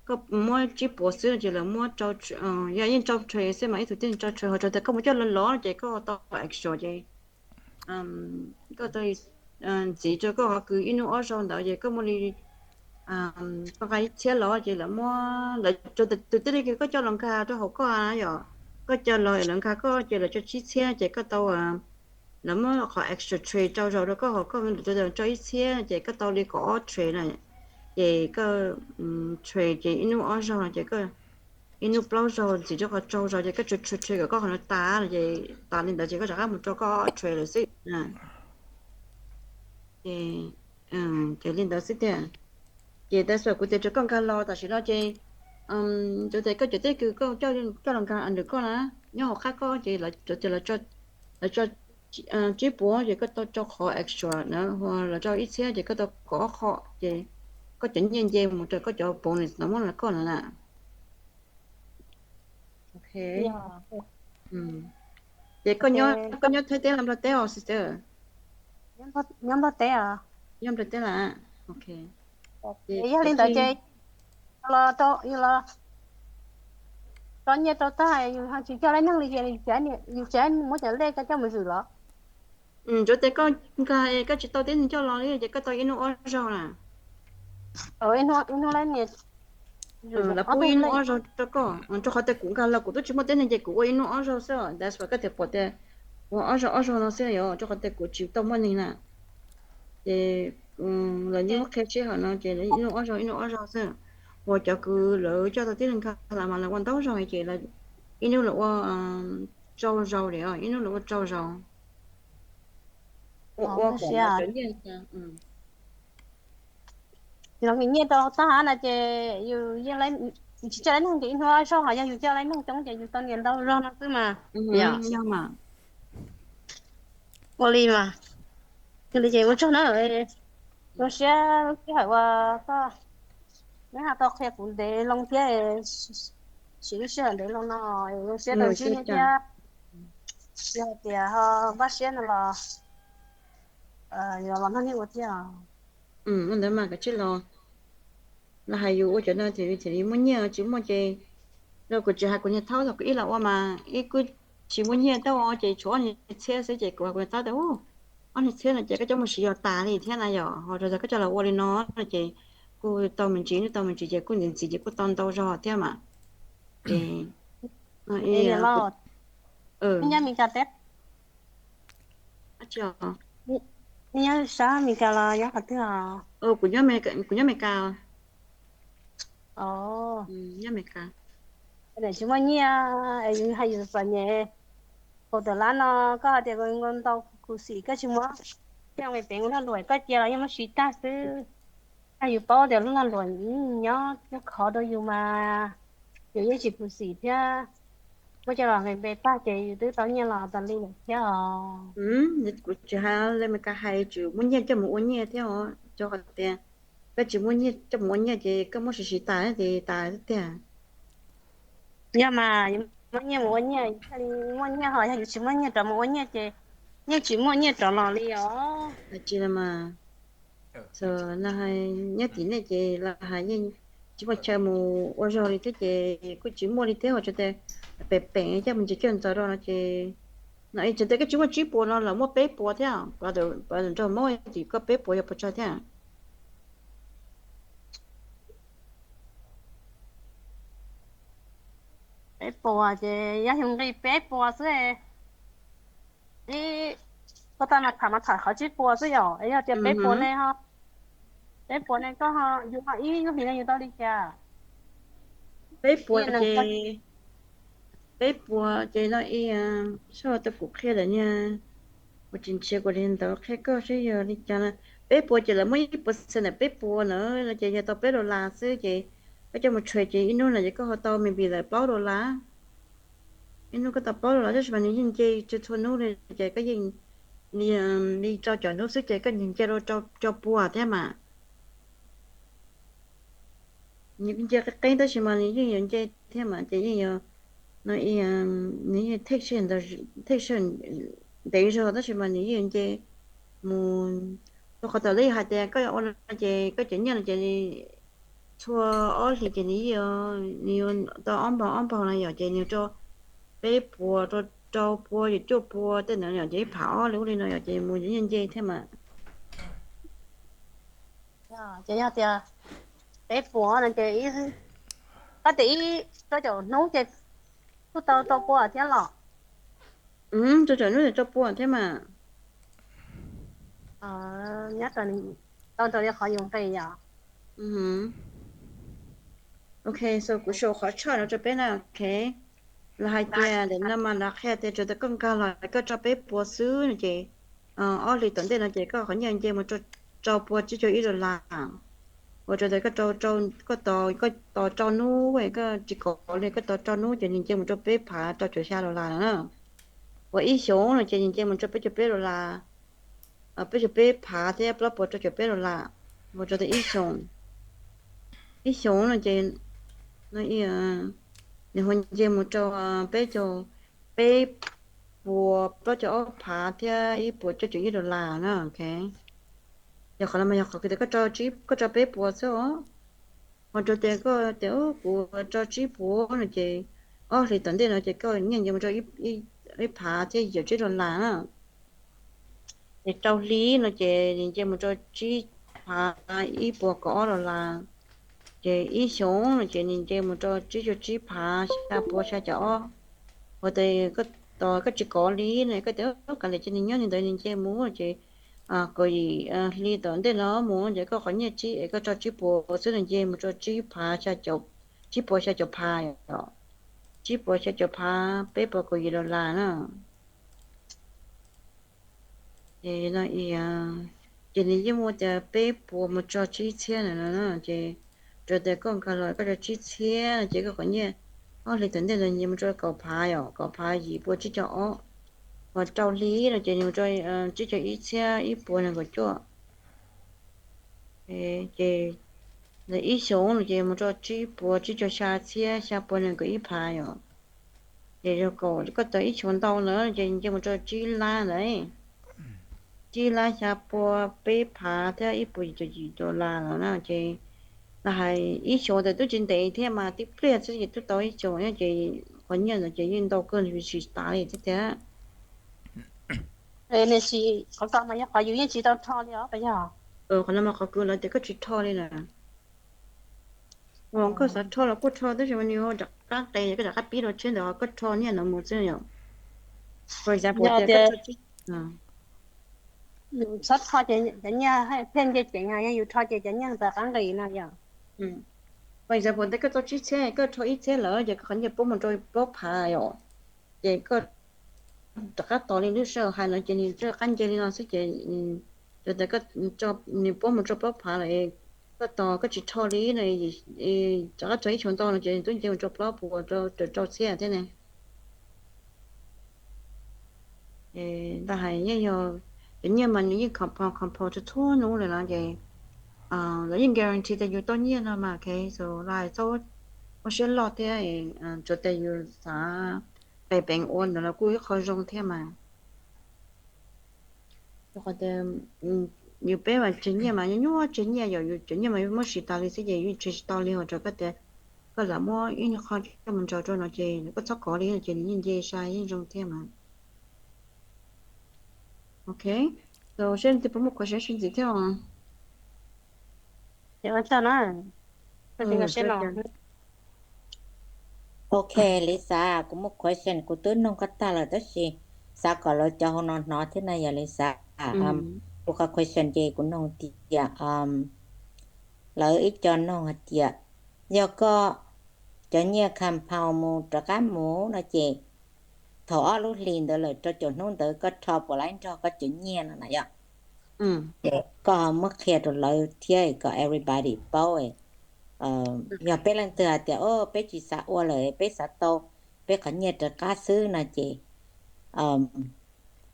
koj muab tsib puas xwb ces lawv muab rau, yog yeej rau trade xwb mas ib tug tib neeg rau trade ho, tsuas tias koj mus coj los los ces koj tau extra ces koj tau ntxiv rau koj qhov kws ib hnub ob zaug ntawd ces koj muaj li, koj nqa ib txhiab los ces lawv muab, lawv, tus tib neeg kws koj coj los nkag rau hauv koj yom, koj coj los lawv nkag koj ces lawv coj tsib txhiab ces koj tau, lawv muab qhov extra trade rau zaum rau koj, ho koj rau ib txhiab ces koj tau li kaum ob trade na. Ces koj trade ces ib hnub ob zaug no ces koj, ib hnub plaub zaug ntxiv rau qhov rau zaum ces koj trade trade kom koj qhov no tas ces tas li ntawd ces koj rov qab mus rau koj ob trade lawm xwb. Ces, ces li ntawd xwb tiag. Ces tas xwm kuv tias rau koj nkag los tam sim no ces, rau tias koj cov tib neeg kws koj coj los nkag ntawm koj na, nyob hauv qab koj ces lawv, lawv tso tsib puas ces koj tau rau qhov extra na, lawv rau ib txhiab ces koj tau kaum ob qho ces koj cov nyiaj nce mus rau koj cov bonus no muab rau koj no na. Ok. Ces koj nyob, koj nyob Thaib teb los Nplog teb os sister? Nyob Nplog teb os. Nyob Nplog teb las. Ok. Yog li ntawd ces los, los rau nyiaj rau tag yus tsis coj lab neeg li ces yus tseem muab cov lej koj coj mus zwm los? Tsuas tias koj nkag koj tsis tau tib neeg coj los li ces koj tau ib hnub ob zaug na. Lawv pub ib hnub ob zaug rau koj, rau qhov tias kuv nkag los kuv twb tsis muaj tib neeg ces kuv ua ib hnub ob zaug xwb, that's why koj thiaj pom tias ua ob zaug ob zaug no xwb yom, rau qhov tias kuv tsis tau muaj neeg na. Ces lawv yeej muab qhia sij hawm no ces ib hnub ob zaug ib hnub ob zaug xwb. Ua cov kws lawv coj tau tib neeg nkag los mas lawv ua ntau zaug ces ib hnub lawv ua rau zaus li, ib hnub lawv ua rau zaus. Ua ua kom lawv cov nyiaj. Los nyiaj rau tag hab no ces yus yeej tsis coj laib neeg ces ib hnub ob zaug, ho yog yus coj laib neeg coob ces yus tau nias ntau zog no xwb mas. Yog mas. Ua li mas, ua li ces ua tsaug na. Zoo siab lub sij hawm uas koj, neb ho tau qhia kuv ntev loo thiab, siv lub sij hawm ntev loo no, zoo siab tau ntsib neb thiab. Yog hais tias ho npaj siab no los yuav los nrog nej ua thiab. Ua ntawd mas kav tsij los. Los hais yus ua cov no ces yus thiaj li muaj nyiaj, tsis muaj ces, los kuv tsis hais kuv niag thaub thaum kuv ib los ua mas ib kuj tsis muaj nyiaj tau ces tshuav ob niag txhiab xwb ces kuv hais kuv niag thaub tias, ob niag txhiab no ces koj coj mus siv yos tas li thiab na yom, ho rau qhov koj coj los ua li no no ces kuj tau me ntsis, tau me ntsis ces kuj ntxiv ntxiv ces kuj tau ntau zog thiab mas. Ces nyob Mes Kas teb, nyob sab Mes Kas los nyob qhov twg? Kuv nyob Mes Kas. Nyob Mes Kas. Tsis muaj nyiaj es yus hais yus txom nyem. Kaum tawm lab no koj hais tias ntau khuv xim koj tsis muab coj mus peev ua lag luam, koj cia los yeej muab siv tag xwb. Yus paub tias lub lag luam nyob khov rau yus mas yus yeej tsis khuv xim thiab. Muab coj los nqis npe tag ces yus twb tau nyiaj los tas li lawm thiab os. Kuv tsis hais li Mes Kas hais, tsis muaj nyiaj coj mus ua nyiaj thiab os, rau qhov tias koj tsis muaj nyiaj coj mus ua nyiaj ces koj muab siv siv tas ces tas tiag. Yog mas, yus muaj nyiaj mus ua nyiaj thiaj li muaj nyiaj, ho yog yus tsis muaj nyiaj rov mus ua nyiaj ces yeej tsis muaj nyiaj rov los li os. Tsis los mas, nyob tim nej ces los hais yeej tsis muaj chaw mus ua zog li thiab ces kuj tsis muaj li thiab, ua tsuas tias pem pem coj mus ntsis coj ntxaws rau no ces, no tsuas tias koj tsis muaj tsib puas no los muaj peb puas thiab, pov nrog Hmoob tim koj peb puas yog puas tsawg thiab? Peb puas ces yog yus nqis peb puas xwb. Ib, koj tau mas tham mas tham qhov tsib puas xwb yom, yog tias peb puas ne ho, peb puas ne koj ho, yus ho ib lub hlis no yus tau li cas? Peb puas ces, peb puas ces no ib, soj tau kuv qhia lawm niag, kuv tsis nrhiav kuv li ntawd qhia koj saib yog li cas na. Peb puas ces lawv muab ib puas xees ntawm peb puas na, no ces yog tau peb dollar xwb ces koj coj mus trade ces ib hnub no ces koj ho tau maybe lawm plaub dollar. Ib hnub koj tau plaub dollar tab sis mas nws yeej nce tsis txhua hnub li ces koj yeej li rau caum hnub xwb ces koj nce rau rau puas thiab mas. Nws nce qeeb qeeb tab sis mas nws yeej yuav nce thiab mas ces yeej yuav, no, nws yeej thej sij hawm ntev zog tab sis mas nws yeej yuav nce mus rau qhov tam li hais tias koj yuav ua no ces koj cov nyiaj no ces txhua ob hlis ces nws yuav, nws yuav tau ob npaug ob npaug no yom ces nws rau peb puas rau rau puas yog cuaj puas tej ntawd yom ces ib phav ob li ub li no yom ces mus nce nce thiab mas. Ces yog tias peb puas no ces, koj tias ib rau caum hnub ces kuj tau rau puas thiab los? Rau caum hnub ces rau puas thiab mas. Nyob rau, tau raws li qhov yus nqis yom. Ok, so kuv sau qhov tshaj no rau peb na, ok. Los hais tias ntawm no mas lawv qhia tias tsuas tias koj nkag los koj tso peb puas xwb no ces ob hlis tom ntej no ces koj qhov nyiaj nce mus rau rau puas tsib caug ib dollar. Ua rau tias koj tos, koj tos rau hnub, koj tsis kov li koj tos rau hnub ces nws nce mus rau peb phav rau caum xya dollar na. Ua ib xyoos no ces nws nce mus rau peb caug peb dollar, peb caug peb phav thiab plaub puas rau caum peb dollar. Ua rau tias ib xyoos, ib xyoos no ces, no, nws ho nce mus rau peb caug, peb puas plaub caug ob phav thiab ib puas cuaj caum ib dollar na, ok. Yog qhov no mas yog qhov tias koj tso peb puas xwb os. Ho rau tias koj tias kuv tso tsib puas no ces ob hlis tom ntej no ces koj nyiaj nce mus rau ib phav thiab yim caum tsib dollar na. Ces rau hli no ces nws nce mus rau tsib phav ib puas kaum ob dollar. Ces ib xyoos no ces nws nce mus rau tsib caug tsib phav xya puas xya caum ob. Ua tias koj tsis kov li no koj tias kav liam ces nws nyob li ntawd nws nce mus ces kaum yim hli tom ntej no mus ces koj qhov nyiaj tsib es koj tso tsib puas xwb nws nce mus rau tsib phav, tsib puas xya caum phav os. tsib puas xya caum phav peb puas kaum yim dollar na. Ces no, ces nws yeej muaj tias peb puas mus txog tsib txhiab na, ces tsuas tias koj nkag los koj tso tsib txhiab no ces koj qhov nyiaj ob hlis tom ntej ntawd nws mus rau kaum phav yom, kaum phav yim puas tsib caug ob, ho rau hli no ces nws mus rau tsib caug ib txhiab ib puas nees nkaum cuaj. Ces ntawm ib xyoos no ces mus rau tsib puas tsib caug xya txhiab xya puas nees nkaum ib phav yom. Ces yog koj tau ib xyoos ntau lawm ces nce mus rau tsib lab ntawd, tsib lab xya puas peb phav thiab ib puas yim caum yim dollar lawm na. Ces lam hais ib xyoos ntawd twb tsis ntev thiab mas, tib pliag xwb ces twb tau ib xyoos ces qhov nyiaj ntawd ces yeej ntau kawg li, tsis tas li thiab tiag. Qhov ko mas yog qhov yus yeej tsis tau rho li os, puas yog? Qhov no mas qhov kws lawv tias koj tsis rho li na. Koj xav rho los kuj rho tab sis mas nws rov qab nqis, koj rov qab pib rau tsheb ntawd ho koj rho nyiaj ntawd mus xwb yom. For example tias koj txhob rho ces cov nyiaj thiaj nce ceev, yog yus rho ces cov nyiaj rov qab nqis no yom. For example tias koj tau tsib txhiab, koj rho ib txhiab lawm ces koj qhov nyiaj poob mus rau plaub phav yom. Ces koj rov qab tos li lub sij hawm hais no ces nws rov qab nce li no xwb ces, tsuas tias nws poob mus rau plaub phav lawm, koj tos koj tsis rho li no, rov qab rho ib xyoos ntau no ces nws twb nce mus rau plaub puas rau rau txhiab thiab ne. Ntawd hais yeej yog cov nyiaj mas nws yeej compound compound txhua txhua hnub lawm na ces lawv yeej guarantee tias yus tau nyiaj no mas, ok, so lawv txhob ua siab loj thiab, tsuas tias yus xav qes peev ua ntawd los kuj ib qho zoo thiab mas. Rau qhov tias yus peb mas tseg nyiaj mas nyuaj nyuaj tseg nyiaj, yog yus cov nyiaj mas yus muab siv tas li xwb ces yus tseg tsis tau li, hos rau koj tias koj lam muab ib nyuag qho coj mus ntsaws rau no ces koj txhob kov li ces nws yeej nce sai yeej zoo thiab mas. Ok, so seb leej twg puas muaj question sib ntxiv thiab os? Ok, Lisa, kuv muaj question, kuv twb noog koj tag lawm tab sis xav kom lawv cov hauv no hnov thiab na yog Lisa. Kuv qhov question ces kuv noog tias, lawv ib co noog hais tias yog koj cov nyiaj compound mus rov qab mus no ces thaum ob lub hlis ntawd lawm rau caum hnub ntawd koj rho puas laib nrog koj cov nyiaj no na yom? Koj ho muab qhia rau lawv thiab kom everybody paub. Yog peb leej twg hais tias o peb tsis xav ua lawm, peb xav tau peb qhov nyiaj rov qab xwb no ces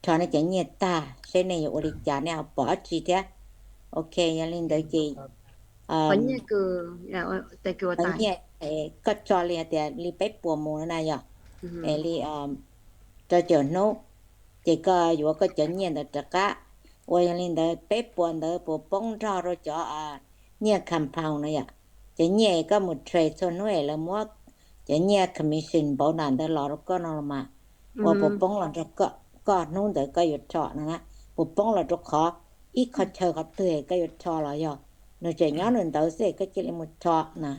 rho nej cov nyiaj tag seb nej yuav ua li cas, nej ho pom dab tsi thiab. Ok, yog li ntawd ces nyiaj koj tso li hais tias li peb puas mus no na yom, es li rau caum hnub ces koj yuav koj cov nyiaj ntawd rov qab. Uas yog li ntawd peb puas ntawd puas poob nrog rau cov nyiaj compound no yom? Cov nyiaj koj mus trade txhua hnub es lawv muab cov nyiaj commission bonus ntawd los rau koj no los mas, uas puas poob los nrog koj hnub ntawd koj yuav rho no na? Puas poob los rau qhov ib qho chaw qhov twg koj yuav rho los yog nws tseem nyob nws ntawd xwb koj cia li mus rho na?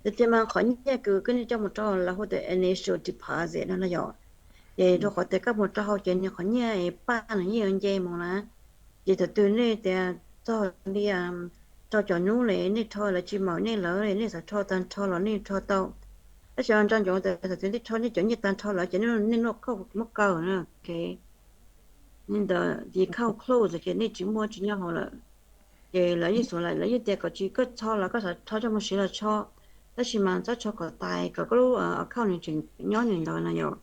Tiag tiag mas qhov nyiaj kws koj nej coj mus rau lawv hu tias initial deposit no na yom, ces rau qhov tias koj mus rau hauv ces nws qhov nyiaj paj nws yeej yuav nce mus na. Ces thaum twg nej tias txog li rau caum hnub li nej rho lawv tsis mawm nej lawm, nej xav rho tag nrho los nej rho tau. Tab sis nco ntsoov tias thaum twg nej rho nej cov nyiaj tag nrho lawm ces nej noj muab kaw na, ok, nej ntawd ces koj close ces nej tsis muaj tsis nyob hauv lawm. Ces lawv yeej xav lawm, lawv yeej tias kom tsis koj txhob los koj xav rho coj mus siv los rho, tab sis mas txhob rho kom tais kom koj lub account nws tseem nyob nws ntawd no yom.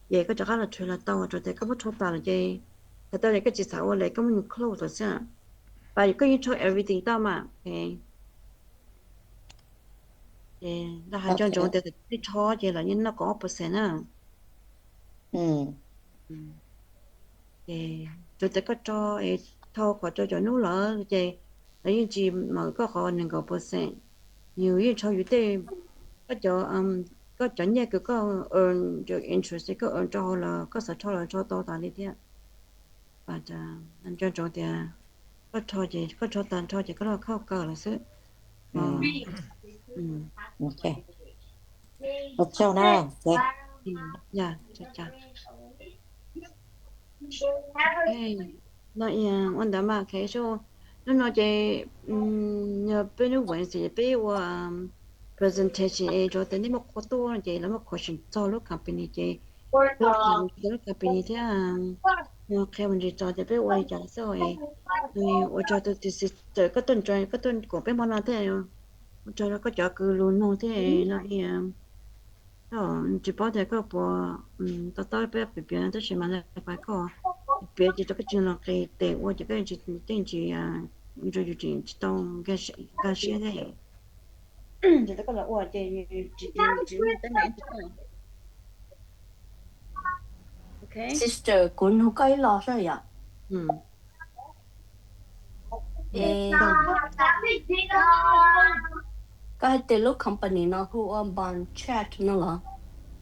Ces koj rov qab los trade los tau, rau tias koj muab rho tas lawm ces, thaum tau ces koj tsis xav ua lawm koj muab nws close lawm xwb. Pas koj yeej rho everything tau mas. Ces ntawd hais nco ntsoov tias thaum nej rho ces lawv yeej noj kaum ob percent na. Ces tsuas tias koj rho, rho qhov rau caum hnub lawm ces lawv yeej tsis mawm koj qhov nees nkaum percent. Yus yeej rho yus tej, koj cov, koj cov nyiaj kws koj earn, interest koj earn rau hauv lawm koj xav rho los rho tau tas li thiab. Nco ntsoov tias koj rho ces koj rho tag nrho ces koj los khaub kaw lawm xwb. No ua ntawd mas, ok, hnub no ces yog peb hnub Wednesday peb ua presentation es rau tias nej muaj qhua tuaj ces lawv muaj question txog lub company ces lub company thiab qhia mus ntsis txog tias peb ua li cas xwb es ua tsaug tus tis txawm koj tuaj, koj tuaj koom peb hmo no thiab ua tsaug rau koj cov kws lus nug thiab no. Tsis paub tias koj puas to taub peb piav piav no tab sis mas lawv pais koj piav ces rau koj tsis los qis tes ua ces koj tsis, tej tsis, yus tsis tau nkag siab thiab. Ces koj los ua ces tsis, tsis muaj teeb meem. Sister, kuv nug koj ib lo saib yom. Koj hais tias lub company no hu ua Bon Chat no los?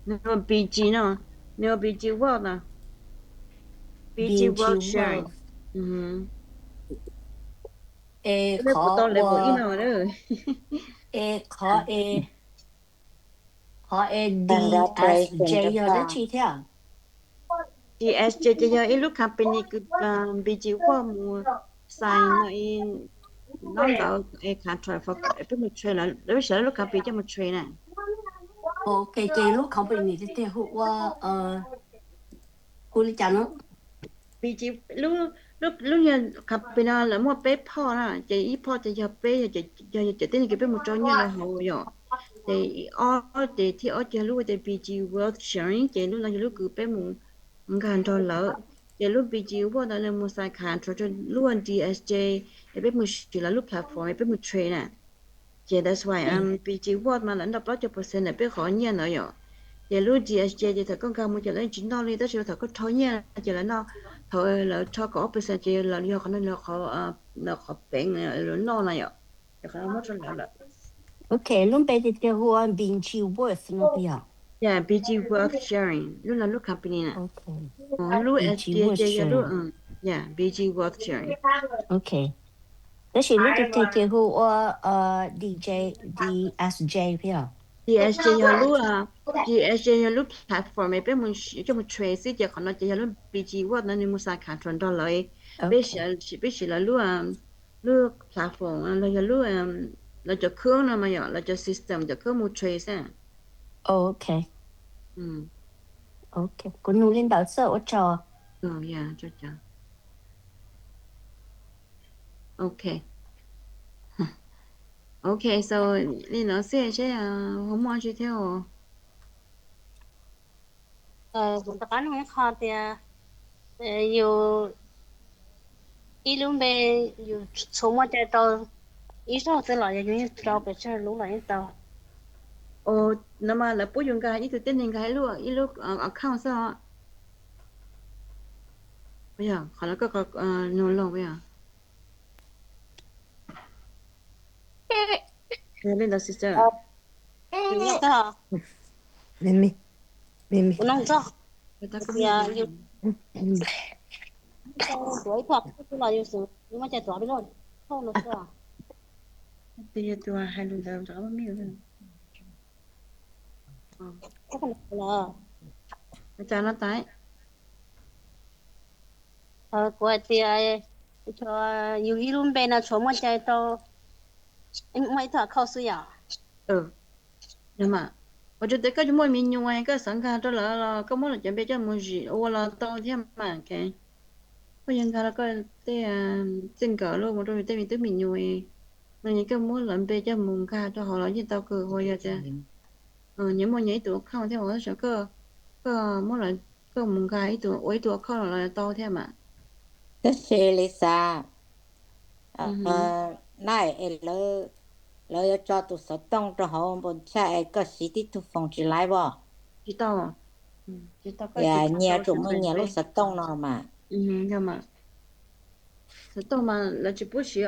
Nws ua B G no, nws ua B G World no, B G World Sharing. Es qhov ua, es qhov es, qhov es D S J yog dab tsi thiab? D S J ces yog ib lub company kws B G World mus sign no, nyob ntawd es contract, peb mus trade, lawv peb sawv lub company coj mus trade na. Ok, ces lub company tiag tiag hu ua, hu li cas no? B G, lub, lub company no lawv muaj peb phoj na, ces ib phoj ces yog peb, yog cov tib neeg kws peb mus tso nyiaj rau hauv yom. Ces ob, ces thib ob ces lub tias B G Wealth Sharing, ces lub no yog lub kws peb mus nkag nrog lawv. Ces lub B G World no nws mus sign contract rau lub D S J, es peb mus siv lawv lub platform es peb mus trade na. Ces that's why B G World mas lawv noj plaub caug percent ntawm peb qhov nyiaj ntawd yom. Ces lub D S J ces thaum koj nkag mus ces lawv tsis noj li, tab sis thaum koj rho nyiaj ces lawv noj, thaum lawv rho kaum ob percent ces lawv yog qhov no, lawv qhov peev lawv noj no yom. Ces qhov no muab rau lawv lawm. Ok, lub npe tiag tiag hu ua B G Worth no yog? Yeah, B G Wealth Sharing, lub no lub company na. Lub S J ces yog lub, yeah, B G Wealth Sharing. Ok. Tab sis lub tiag tiag ces hu ua D J, D S J thiab. D S J yog lub, D S J yog lub platform peb mus, coj mus trade xwb, ces qhov no ces yog lub B G World no nws mus sign contract nrog lawv. Peb, peb siv lawv lub, lub platform los yog lub, lawv cov khoob no mas yom, lawv cov system cov khoob mus trade xwb. Ok. Ok, kuv nug li ntawd xwb, ua tsaug. Ok. Ok, so li no xwb seb ho muaj tsi thiab. Kuv rov qab nug ib qho tias yus ib lub npe yus tshuav muaj cai tau ib zaug xwb los yog yus yeej rau pes tsawg lub los yeej tau? No mas lawv pub yus nkag ib tug tib neeg nkag ib lub, ib lub account xwb os. Yog qhov no koj nug log yog li ntawd sister. Kuv nug txog, kuv tias yus tuav ib tug account los yus xwb, yus muaj cai tuav li loj thauj no xwb. Tus yog tus hais lus ntawd rov qab muaj me Cas no tais? Kuv hais tias yus ib lub npe no tshuav muaj cai tau, muaj ib tug account xwb yom? Ua rau tias koj tsis muaj me nyuam, koj xav nkag rau lawv los koj muab lawv cov npe coj mus zim ua los tau thiab mas. Koj yuav nkag rau koj tej txij nkawm los mus rau yus tej me tub me nyuam no, koj muab lawv npe coj mus nkag rau hauv los yeej tau kawg, ua yog tias nyias muaj nyias ib tug account thiab, tab sis koj muab lawv, koj mus nkag ib tug, ua ib tug account los tau thiab mas. Tab sis Lisa, na es lawv yuav tso tus xov tooj rau hauv npau tshaj es koj siv tib tug foos tsis laiv os? Tsis tau. Nyias yuav tsum muaj nyias lub xov tooj no mas. Xov tooj mas lawv tsis pub siv,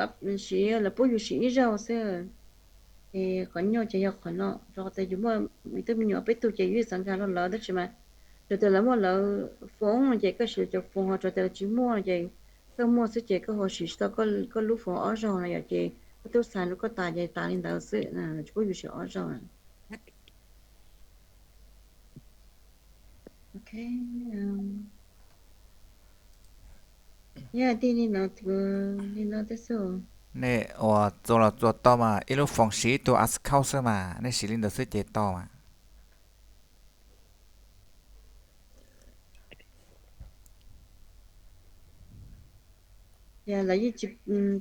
lawv pub yus siv ib zaug xwb. Es qhov nyuaj ces yog qhov no, rau qhov tias yus muaj me tub me nyuam peb tug ces yus xav nkag rau lawv tab sis mas tsuas tias lawv muaj lawv foos ces koj siv lawv cov foos, ho tsuas tias lawv tsis muaj ces koj muaj xwb ces koj ho siv tsis tau koj lub foos ob zaug no yom, ces koj twb xaiv rau koj tas ces tas li ntawd xwb, tsis pub yus siv ob zaug. Ok. Yog tij li no, li no twb xwb. Nej ua txua los txua tau mas ib lub foos siv ib tug account xwb mas, nej siv li ntawd xwb ces tau mas.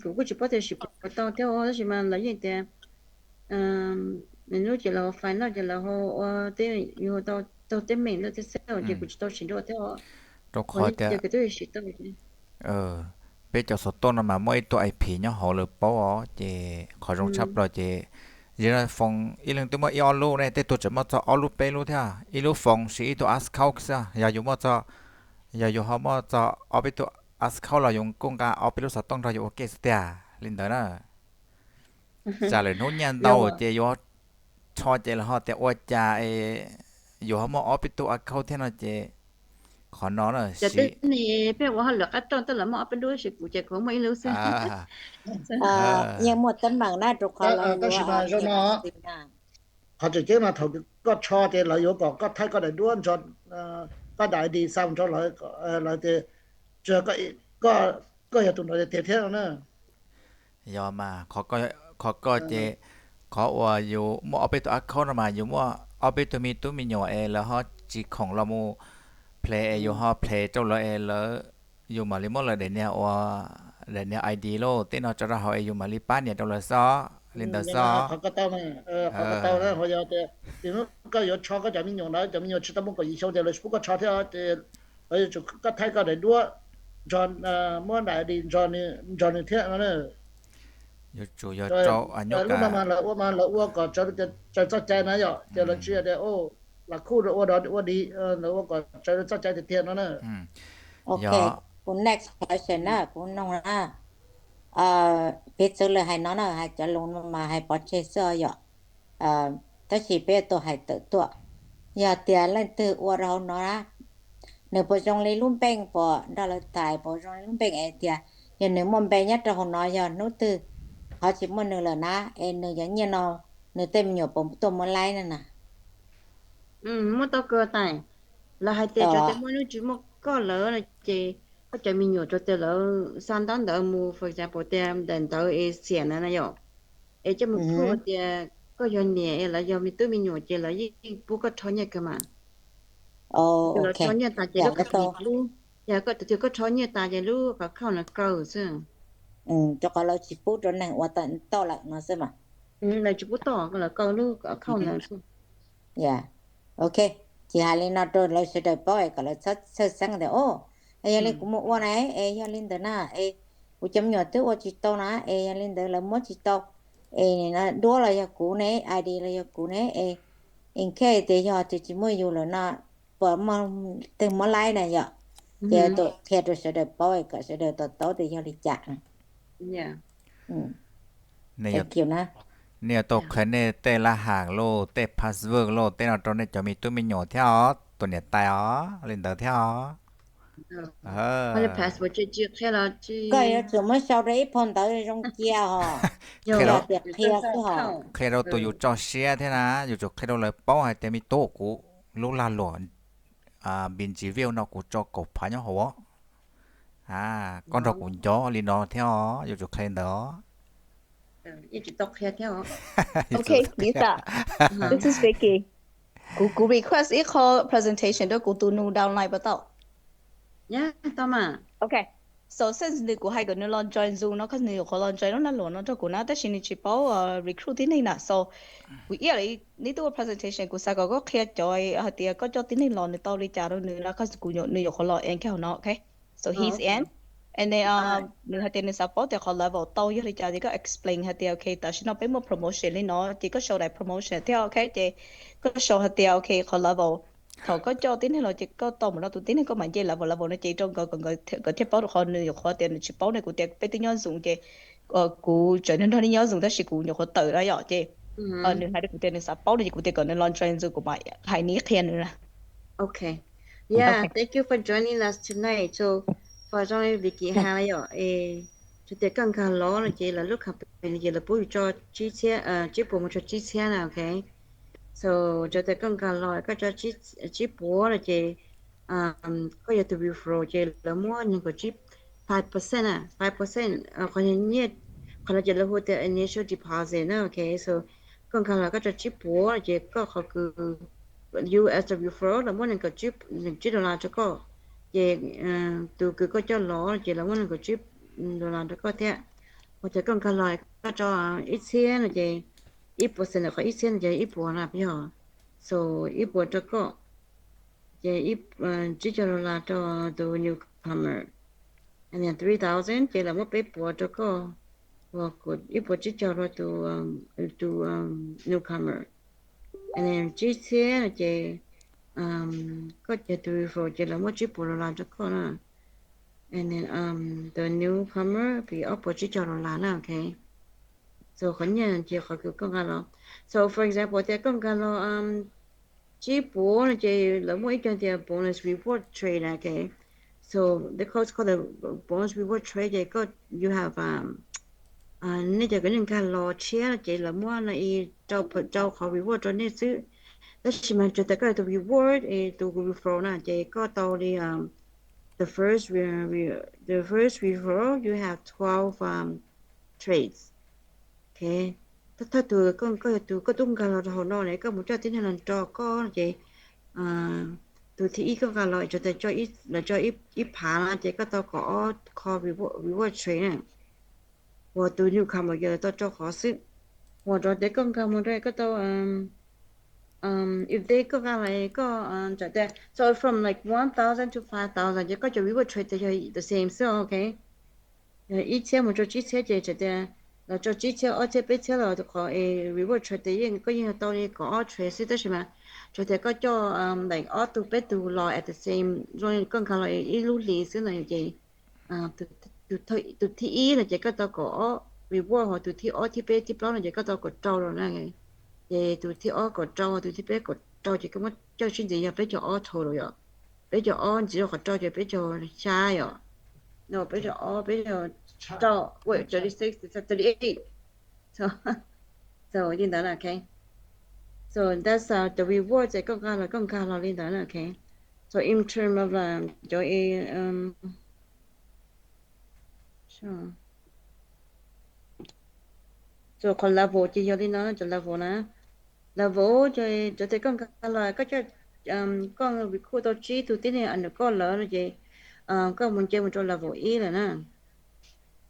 Kuv kuj tsis paub tias sim puas tau thiab os, tab sis mas lawv yeej tias nws lub ces lawv fais no ces lawv ho ua tej, yus ho tau tej meem ntawd thiab xwb ces kuv tsis tau sim dua thiab os. Rau qhov tias peb cov xov tooj no mas muaj ib tug I P nyob hauv lawv paub os, ces qhov zoo tshaj plaws ces yog foos ib leeg twb muaj ib ob lub ne, tej tug tseem muaj txog ob lub peb lub thiab, ib lub foos siv ib tug account xwb. Yog yus muaj txog, yog yus ho muaj txog ob peb tug account los yus kuj nqa ob peb lub xov tooj nrog yus ua ke xwb tiag li ntawd na. Tsam lwm hnub nyiaj ntau ces yuav rho ces lawv ho tias ua cas es yus ho muaj ob peb tug account thiab no ces qhov no na. Cov twg ne, peb ua hauj lwm qab rooj twb los muaj ob peb lub, sis kuv ces kuv muaj ib lub xwb. Yeej muaj teeb meem na, rau qhov lawv tab sis mas zoo no, qhov tseem ceeb mas thaum koj rho ces lawv yuav kom koj thaij koj daim duab, koj daim I D xa mus rau lawv, lawv tias tsuas koj yog tus ntawd tiag thiab no na. Yog mas, qhov koj ces qhov uas yus muaj ob peb tug account no mas yus muaj ob peb tug me tub me nyuam es lawv ho tsis khoom los mus play es yus ho play rau lawv es lawv, yus mam li muab lawv daim niag ua, daim niag I D lauj, tej no tso rau hauv es yus mam li pab nias rau lawv xwb, li ntawd xwb. Qhov ko tau, qhov ko tau na, ho yog tias hnub koj yuav rho koj cov me nyuam ntawd, cov me nyuam tsis tau muaj kaum yim xyoo ces lawv tsis pub koj rho thiab, ces lawv yuav tsum koj thaij koj daim duab, muab daim I D nrog nws thiab no na. Yuav tsum yog lub no mas lawv ua mas lawv ua kom raws txoj cai na yom, ces lawv tsis tias lam khuj rau ua dog ua dig, lawv ua kom raws txoj cai tiag tiag no na. Ok, kuv next question na, kuv noog na. Piv txwv lawv hais no na, hais cov lus no mas hais pov tseg xwb yom. Tab sis peb yuav tau hais tawm tuaj. Yog tias leej twg ua rau hauv no na, nws puas zoo li lub npeej, puas nrog lawv tais, puas zoo li lub npeej es tias yog nws muaj npe nyob rau hauv no, yog hnub twg qhov tsis muaj nws lawm na, es nws cov nyiaj no nws tej me nyuam puas tuaj muab laib na na? Muab tau kawg tais. Lawv hais tias tsuas tias muaj hnub tsis muaj koj lawm no ces koj cov me nyuam tsuas tias lawv xa ntaub ntawv mus, for example tias daim ntawv es xiam na na yom, es coj mus prove tias koj yog niam es lawv yog me tub me nyuam ces lawv yeej pub koj rho nyiaj kawg mas. Ces lawv rho nyiaj tas ces lub kab tis lub, yog koj tus twg koj rho nyiaj tas ces lub qhov khaub na kaw xwb. Rau qhov lawv tsis pub rau neeg ua tau lawm no xwb mas. Lawv tsis pub toj, lawv kaw lub qhov khaub na xwb. Ya, ok, ces hais li no rau lawv sawv daws paub es kom lawv txhawj xeeb tias, o, es yog li kuv mus ua na, es yog li ntawd na, es kuv cov me nyuam twb ua tsis tau na, es yog li ntawd lawv muab tsis tau, es duab los yog kuv ne, I D los yog kuv ne, es in case tias yog tias tsis muaj yus lawm no, puas muaj twg muab laib na yom? Ces qhia rau sawv daws paub kom sawv daws to taub tias yog li cas. Thank you na. Nej yuav tau qhia nej tej lab ham lauj, tej password lauj, tej no rau nej cov me tub me nyuam thiab os, tus niam tais os, li ntawd thiab os. Koj yuav tsum muab sau rau ib phau ntawv zoo cia os. Qhia rau tus yus tso siab thiab na, yus tsum qhia rau lawv paub hais tias me tub, kuv lub lag luam Npis Ntsis View no kuv tso kaum phav nyob hauv. Koj nrog kuv nco li no thiab os, yuav tsum qhia li ntawd os. Ok, Lisa, this is Vicky. Kuv, kuv request ib qho presentation rau kuv tus nus downline puas tau? Ok, so since nws, kuv hais kom nws los join Zoom no cause nws yuav qhuav los join lub lag luam no rau kuv na, tab sis nws tsis paub recruit tib neeg na, so kuv ib yam li neb twb ua presentation, kuv xav kom koj qhia cov hais tias koj coj tib neeg los nws tau li cas rau nws na, cause kuv, nws yuav qhuav los en kiag hauv no, ok? So he's in. And then nws hais tias nws xav paub tias qhov level tau yog li cas, ces koj explain hais tias, ok, tam sim no peb muaj promotion li no, ces koj show daim promotion thiab, ok, ces koj show hais tias, ok, qhov level, thaum koj coj tib neeg los ces koj tau mus no tus tib neeg koj mam nce level, level no ces rau nkawd kom nkawd thiaj paub, rau qhov nws yuav qhuav tias nws tsis paub ne, kuv tias peb twb nyob Zoom ces kuv tseem nrog neb nyob Zoom tab sis kuv nyuam qhuav tawm na yom, ces nws hais rau kuv tias nws xav paub no ces kuv tias kom nws los join Zoom kuv mam hais neb qhia nws na. Ok. Yeah, thank you for joining us tonight. So, for example, Vicky hais yom, es tsuas tias koj nkag los no ces lawv lub company ces lawv pub yus tso tsib txhiab, tsib puas mus txog tsib txhiab na, ok. So, tsuas tias koj nkag los koj tso tsib puas no ces koj yog tus referral ces lawv muab nees nkaum tsib, five percent na, five percent qhov nyiaj, Qhov no ces lawv hu tias initial deposit na, ok, so koj nkag los koj tso tsib puas ces koj qhov kws, as a referral lawv muab nees nkaum tsib dollar rau koj, ces tus kws koj coj los ces lawv muab nees nkaum tsib dollar rau koj thiab. Ua cas koj nkag los koj tso ib txhiab no ces ib puas xees ntawm qhov ib txhiab no ces ib puas na yog, so ib puas rau koj, ces tsib caug dollar rau tus newcomer, and then three thousand ces lawv muab peb puas rau koj, ib puas tsib caug rau tus newcomer, and then tsib txhiab no ces koj ces tus referral ces lawv muab tsib puas dollar rau koj na, and then tus newcomer pib ob puas tsib caug dollar na, ok. So qhov nyiaj ces qhov kws koj nkag los, so for example tias koj nkag los tsib puas no ces lawv muaj ib co tias bonus reward trade na, ok. So they call, call the bonus reward trade ces koj, you have, nej cov kws nej nkag los tshiab ces lawv muab no rau, rau qhov reward rau nej xwb. Tab sis mas tsuas tias koj yog tus reward es tus referral na ces koj tau li the first, the first referral you have twelve trades, ok. Thawj thawj tug koj, koj yog tus koj tub nkag los rau hauv no ne, koj mus coj tib neeg los nrog koj ces tus thib ib koj nkag los tsuas tias lawv tso ib phav na ces koj tau kaum ob qho reward trade na, uas tus newcomer ces lawv tau rau qhov xwb. Uas rau tias koj nkag mus rau koj tau, if they, koj nkag los koj tsa tias so from like one thousand to five thousand ces koj cov reward trade tias yog the same xwb, ok. Yog ib txhiab mus rau tsib txhiab ces tsa tias los rau tsib txhiab ob txhiab peb txhiab los tus qhov reward trade tias yeej, koj yeej yog tau li kaum ob trade xwb tab sis mas tsuas tias koj coj like ob tug peb tug los at the same, zoo li koj nkag los ib lub hlis xwb no ces tus thib ib no ces koj tau kaum ob reward, ho tus thib ob thib peb thib plaub no ces koj tau kaum rau los na. Ces tus thib ob kaum rau, tus thib peb kaum rau ces koj muab coj sib ntxiv yog peb caug ob total yom. Peb caug ob ntxiv rau qhov rau ces peb caug xya yom. No peb caug ob, peb caug rau, wait, thirty six, thirty eight. So, so li ntawd na, ok. So that's the reward ces koj nkag los, koj nkag los li ntawd na, ok. So in term of cov so qhov level ces yog li no, cov level na. Level ces cov tias koj nkag los koj coj, koj recruit tau tsib tug tib neeg under koj lawm no ces koj mus nce mus rau level ib lawm na.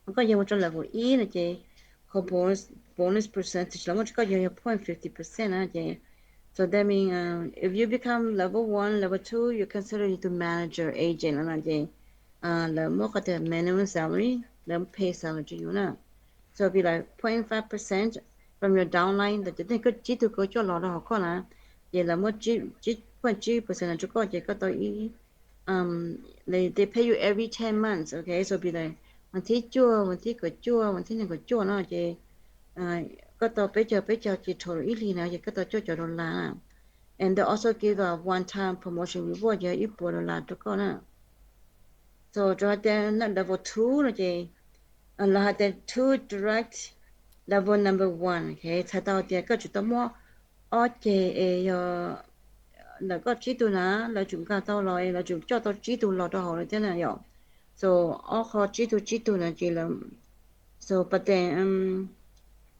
Koj yog mus rau level ib no ces qhov bonus, bonus percentage los muab rau koj yog, yog point fifty percent na ces so that mean if you become level one, level two, you consider you to manager agent no ces lawv muab qhov tias minimum salary, lawv pay salary rau yus na. So be like point five percent from your downline, ntawm cov neeg koj tsib tug koj coj los rau hauv koj na, ces lawv muab point tsib percent no rau koj ces koj tau ib, they pay you every ten months, ok, so be like vas thib cuaj, vas thib kaum cuaj, vas thib nees nkaum cuaj no ces koj tau peb caug peb caug ces total ib hlis na ces koj tau cuaj caum dollar na. And they also give a one time promotion reward yog ib puas dollar rau koj na. So rau hais tias level two no ces lawv hais tias two direct level number one, ok, txhais tau tias koj tsum tau muab ob ceg es yog ntawm koj tsib tug na, lawv tsum nkag tau los es lawv tsum coj tau tsib tug los rau hauv lawm thiab na yom. So ob qho tsib tug tsib tug na ces lawv, so but then,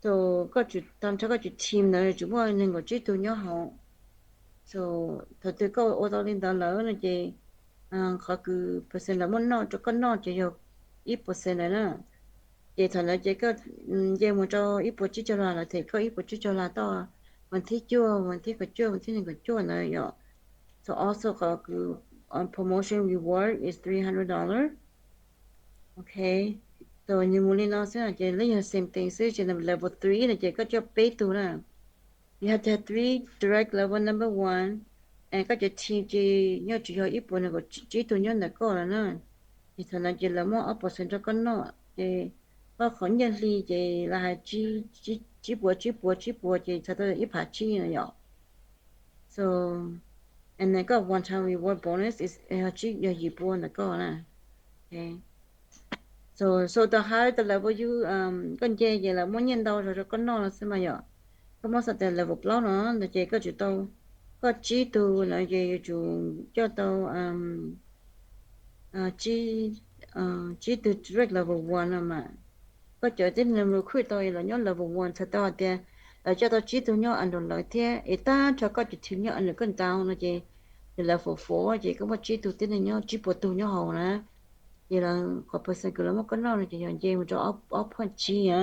so koj tsum tau nrhiav koj cov team ntawd tsum muaj nees nkaum tsib tug nyob hauv. So thaum twg koj ua tau li ntawd lawm no ces qhov kws percent lawv muab noj rau koj noj ces yog ib percent lawm na. Ces thaum ntawd ces koj nce mus rau ib puas tsib caug las lawm, them koj ib puas tsib caug las toj vas thib cuaj, vas thib kaum cuaj, vas thib nees nkaum cuaj ntawd yom. So also qhov kws promotion reward is three hundred dollar. Ok, so nws mus li no xwb ces lawv yog same thing xwb, ces level three no ces koj coj peb tug na. You have to have three direct level number one, and koj cov team ces nyob tsum yog ib puas nees nkaum tsib tug nyob ntawm koj lawm na. Ces thaum ntawd ces lawv muab ob percent rau koj noj ces koj qhov nyiaj hli ces lawv hais tsib puas tsib puas tsib puas ces txhais tau ib phav tsib no yom. So and then koj one time reward bonus is yog yim puas ntawm koj na. So so the higher the level you, koj nce ces lawv muab nyiaj ntau zog rau koj noj no xwb mas yom. Koj muab xav tias level plaub no ntawd ces koj tsum tau, koj tsib tug ntawd ces yuav tsum coj tau tsib tug direct level one no mas. Koj cov tib neeg recruit tau es lawv nyob level one txhais tau hais tias lawv coj tau tsib tug nyob under lawv thiab es tag nrho koj cov team nyob under koj down no ces, ces level four ces koj muaj tsib tug tib neeg nyob, tsib puas tug nyob hauv na. Ces lawv qhov percent kws lawv muab koj noj no ces yog nce mus rau ob point tsib na.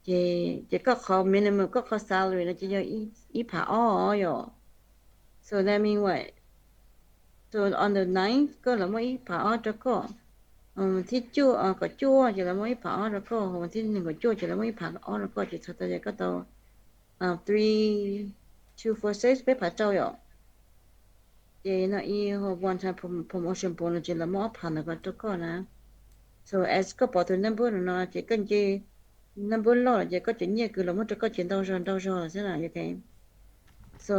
Ces, ces koj qhov minimum koj qhov salary no ces yog ib phav ob yom. So that means what? So on the ninth koj lawv muab ib phav ob rau koj. Thib cuaj, kaum cuaj ces lawv muab ib phav ob rau koj, hos thib nees nkaum cuaj ces lawv muab ib phav ob rau koj ces txhais tau tias koj tau three, two, four, six, peb phav rau yom. Ces no ib one time promotion bonus ces lawv muab ob phav ntawd rau koj na. So as koj pom tus number no ces koj nce number loj lawm ces koj cov nyiaj kws lawv muab rau koj ces ntau zog ntau zog lawm xwb na. So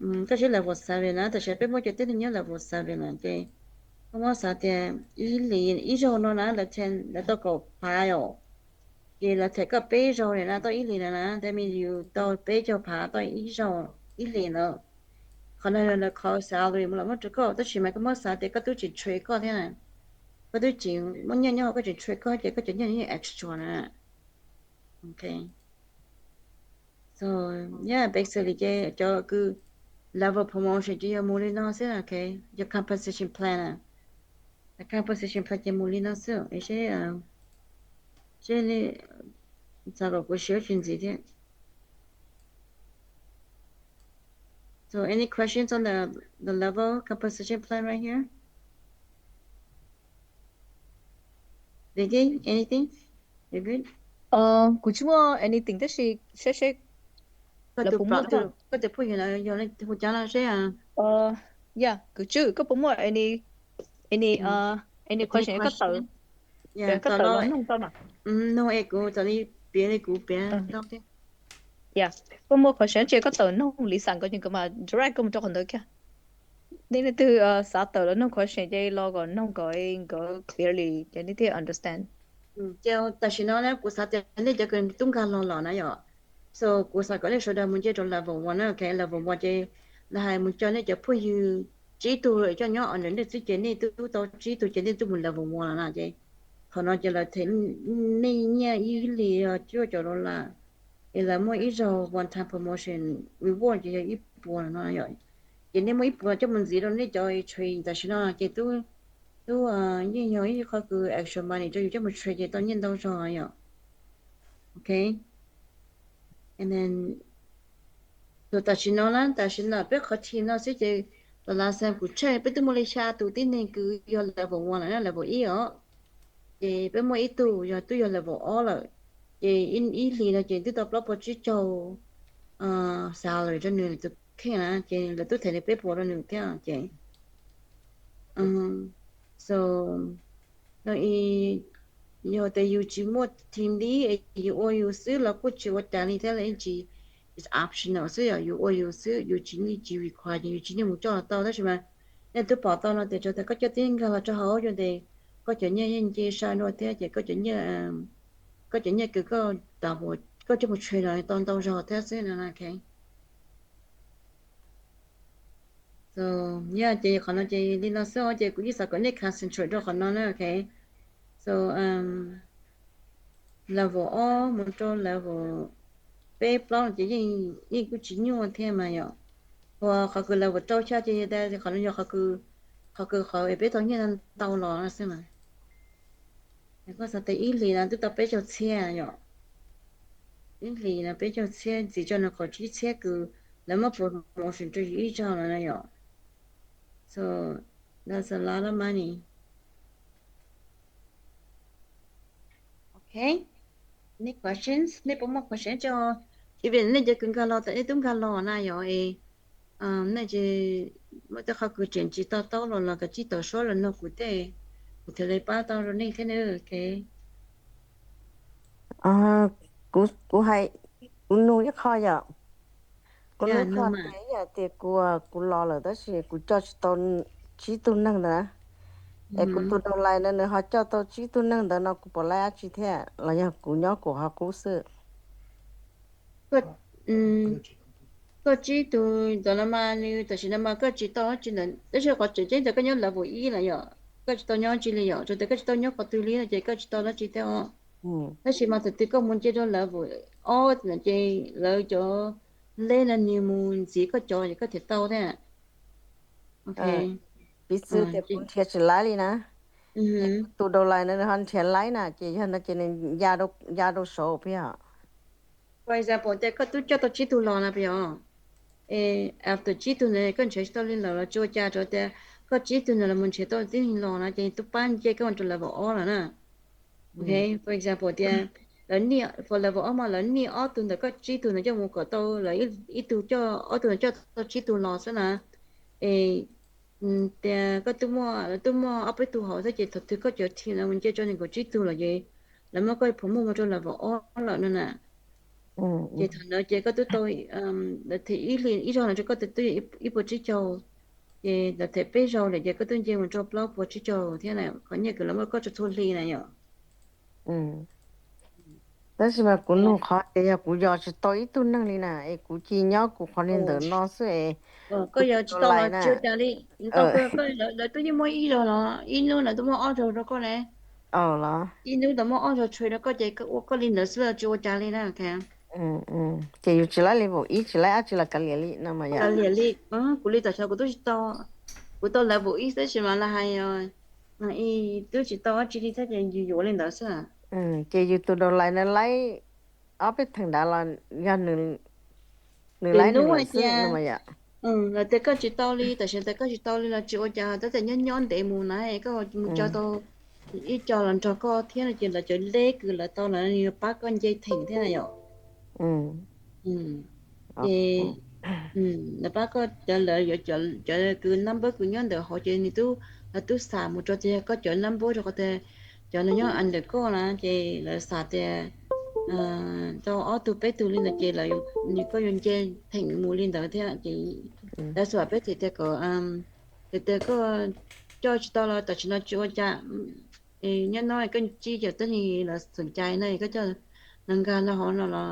koj sib level seven na, tam sim peb muaj cov tib neeg nyob level seven lawm ces koj muab xav tias ib hlis ib zaug no na lawv ten, lawv tau kaum phav yom. Ces lawv them koj peb zaug lawm na, tau ib hlis na na, that means yus tau peb caug phav tau ib zaug, ib hlis ntawd. Qhov no yog lawv qhov salary mus los muab rau koj, tab sis mas koj muab xav tias koj twb tsis train koj thiab na, koj twb tsis muaj nyiaj nyob hauv, koj tsis train koj ces koj cov nyiaj yeej extra na. Ok. So yeah, basically ces cov kws level promotion ces yog mus li no xwb, ok. Yog compensation plan na. Compensation plan ces mus li no xwb, seb, seb li, xav kom kuv siv tsis ntxiv thiab. So any questions on the, the level compensation plan right here? Vicky, anything? You good? Kuv tsis muaj anything tab sis seb, seb lawv puas muaj. Koj tus phooj ywg no yog hu cas no seb. Yeah, kwv tswv, koj puas muaj any, any, any question koj tawm, koj tawm los noog tau na. Noog es kuv txawm li piav li kuv piav tau thiab. Yeah, koj muaj question ces koj tawm noog Lisa nkawd ces nkawd mam direct koj mus rau qhov ntawd kiag. Nej leej twg xav tawm los noog question ces los kom noog kom nkawd clearly ces nej thiaj understand. Ces tam sim no na kuv xav tias nej cov kws tub nkag los los na yom, so kuv xav kom nej sawv daws mus nce rau level one na, ok, level one ces lawv hais mus coj nej cov phooj ywg tsib tug coj nyob under nej xwb ces nej twb tau tsib tug ces nej twb mus level one los na ces qhov no ces lawv them nej nyiaj ib hlis cuaj caum dollar, es lawv muaj ib zaug one time promotion reward ces yog ib puas no yom. Ces nej muaj ib puas coj mus ntxiv rau nej cov train tam sim no ces twb, twb yeej yog ib qho kws extra money rau yus coj mus train ces tau nyiaj ntau zog yom. Ok. And then tus tam sim no na, tam sim no peb qhov team no xwb ces last time kuv check peb twb muaj li xya tus tib neeg kws yog level one lawm na, level ib os. Ces peb muaj ib tug yog twb yog level ob lawm, ces ib hlis no ces twb tau plaub puas tsib caug salary rau nws tus kheej na, ces lawv twb them li peb puas rau nws thiab ces so no yog tias yus tsis muaj team lead es yus ua yus xwb los kuj tsis ua cas li thiab, tsis, it's optional xwb yom, yus ua yus xwb, yus tsis, yeej tsis require ces yus tsis yeej mus coj los tau, tab sis mas nej twb pom tau no tias tsuas tias koj coj tib nkag los rau hauv yus tes koj cov nyiaj yeej nce sai dua thiab ces koj cov nyiaj, koj cov nyiaj kws koj, koj coj mus trade los tau ntau zog thiab xwb no, ok. So yeah, ces qhov no ces li no xwb ces kuv yeej xav kom nej concentrate rau qhov no na, ok. So level ob mus rau level peb plaub no ces yeej, yeej kuj tsis nyuaj thiab mas yom. Ua qhov kws level rau xya ces yog tias qhov no yog qhov kws, qhov kws qhov es peb tau nyiaj ntau los no xwb mas. Koj xav tias ib hlis no twb tau peb caug txhiab yom. Ib hlis no peb caug txhiab ntxiv tso nws kaum tsib txhiab kws lawv muab promotion rau yus ib zaug no na yom. So that's a lot of money. Ok. Any questions? Nej puas muaj question tso? Even nej cov kws nkag los tas nej twb nkag los na yom es nej tsis muaj tej qhov kws tseem tsis to taub los los kav tsij tau suab los nug kuv tej, kuv thiaj li pab tau rau nej thiab na, ok. Kuv, kuv hais, kuv nug ib qho yom. Kuv nug ib qho tias, ib yam tias kuv, kuv los lawm tab sis kuv coj tsis tau tsib tug neeg ntawd na, es kuv tus downline no nws ho coj tau tsib tug neeg ntawd no kuv puas laib dab tsi thiab los yog kuv nyob kuv qhov qub xwb? Koj tsib tug ntawd no mas nws tam sim no mas koj tsis tau dab tsi ntawd, tab sis qhov tseem ceeb tias koj nyob level ib lawm yom. koj tsis tau nyob tsi li yom, tsuas tias koj tsis tau nyob qhov twg li no ces koj tsis tau dab tsi thiab os. Tab sis mas thaum twg koj mus nce rau level ob no ces lawv cov lej no nws mus ntxiv koj cov ces koj thiaj tau thiab. Ok. Piv txwv tias kuv nrhiav tsis laib li na, tus downline no nws ho nrhiav laib na ces yog no ces nws ya rau saud peb os. For example tias koj twb coj tau tsib tug los na peb os, after tsib tug ntawd koj nrhiav tsis tau li lawm los tsis ua cas, rau tias koj tsib tug ntawd los mus nrhiav tau tib neeg los na ces twb pab nce koj mus rau level ob lawm na. Ok, for example tias lawv nij, for level ob mas lawv nij ob tug ntawm koj tsib tug ntawd coj mus kom tau lawv ib tug coj, ob tug ntawd coj tau tsib tug los xwb na. Es tias koj twb muaj, twb muaj ob peb tug hauv xwb ces thaum twg koj cov team no mus nce rau nees nkaum tsib tug lawm ces lawv muab koj promote mus rau level ob lawm no na. Ces thaum ntawd ces koj twb tau, lawv them ib hlis ib zaug no rau koj twb yog ib puas tsib caug, ces lawv them peb zaug lawm ces koj twb nce mus rau plaub puas tsib caug thiab na, qhov nyiaj kws lawv muab koj tso txhua hli na yom. Tab sis mas kuv nug qhov tias yog kuv yos tsis tau ib tug neeg li na es kuv cia nyob kuv qhov li ntawd no xwb es, koj yos tsis tau los tsis ua cas li. Lawv twb yeej muab ib zaug los, ib hnub lawv twb muab ob zaug rau koj ne. Ib hnub lawv muab ob zaug trade rau koj ces koj ua koj li ntawd xwb los tsis ua cas li na. Ces yus tsis laib level ib tsis laib dab tsi los kav liam li no mas yom. Kav liam li. Kuv li tam sim no kuv twb tsis tau, kuv tau level ib xwb tab sis mas lawv hais twb tsis tau dab tsi li thiab ces yus yuav li ntawd xwb. Ces yus tus downline no laib ob peb theem ntawd los yog nws laib nws lawm xwb no mas yom. Lawv tias koj tsis tau li, tam sim tias koj tsis tau li los tsis ua cas, tab tias nyob nyob ntev mus na koj mus cog tau ib co los nrog koj thiab no ces lawv cov lej kws lawv tau lawv yuav pab koj nce theem thiab na yom. Ces lawv pab koj cov, lawv yuav cov kws number kws nyob ntawm hauv ces nws twb, lawv twb xam mus rau tias koj cov number rau qhov tias cov no nyob under koj na ces lawv xam tias tau ob tug peb tug li ntawd ces lawv, nws koj yuav nce theem mus li ntawd thiab ces lawv xam peb tias kom, tias koj coj tsis tau los tam sim no tsis ua cas, nyob no koj ntsib cov tuab neeg lawv xom cai na koj coj, lawv nkag los hauv no los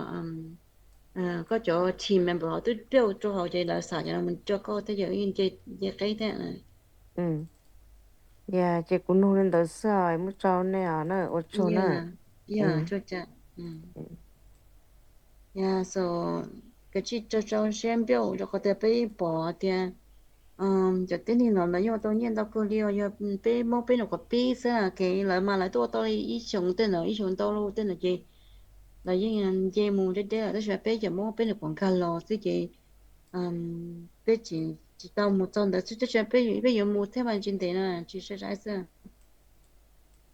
koj cov team member ho twb build rau hauv ces lawv xam cov no mus rau koj thiab yog nce qeb thiab. Yog ces kuv nug li ntawd xwb, muab tso nej os na, ua tsaug na. Yog, so kav tsij rau rau siab npauj rau qhov tias peb pom tias cov tib neeg no lawv yeej ua tau nyiaj ntau kawg li os, yog peb Hmoob peb nyuam qhuav pib xwb na, lawv mas lawv tuaj ua tau li ib xyoos tej ntawd, ib xyoos ntau li tej ntawd ces lawv yeej nce mus deb deb lawm, tab sis peb cov Hmoob peb nyuam qhuav nkag los xwb ces peb tsis, tsis tau mus txog ntawd xwb, tab sis peb, peb yuav mus thiab mas tsis ntev na, tsis sai sai xwb.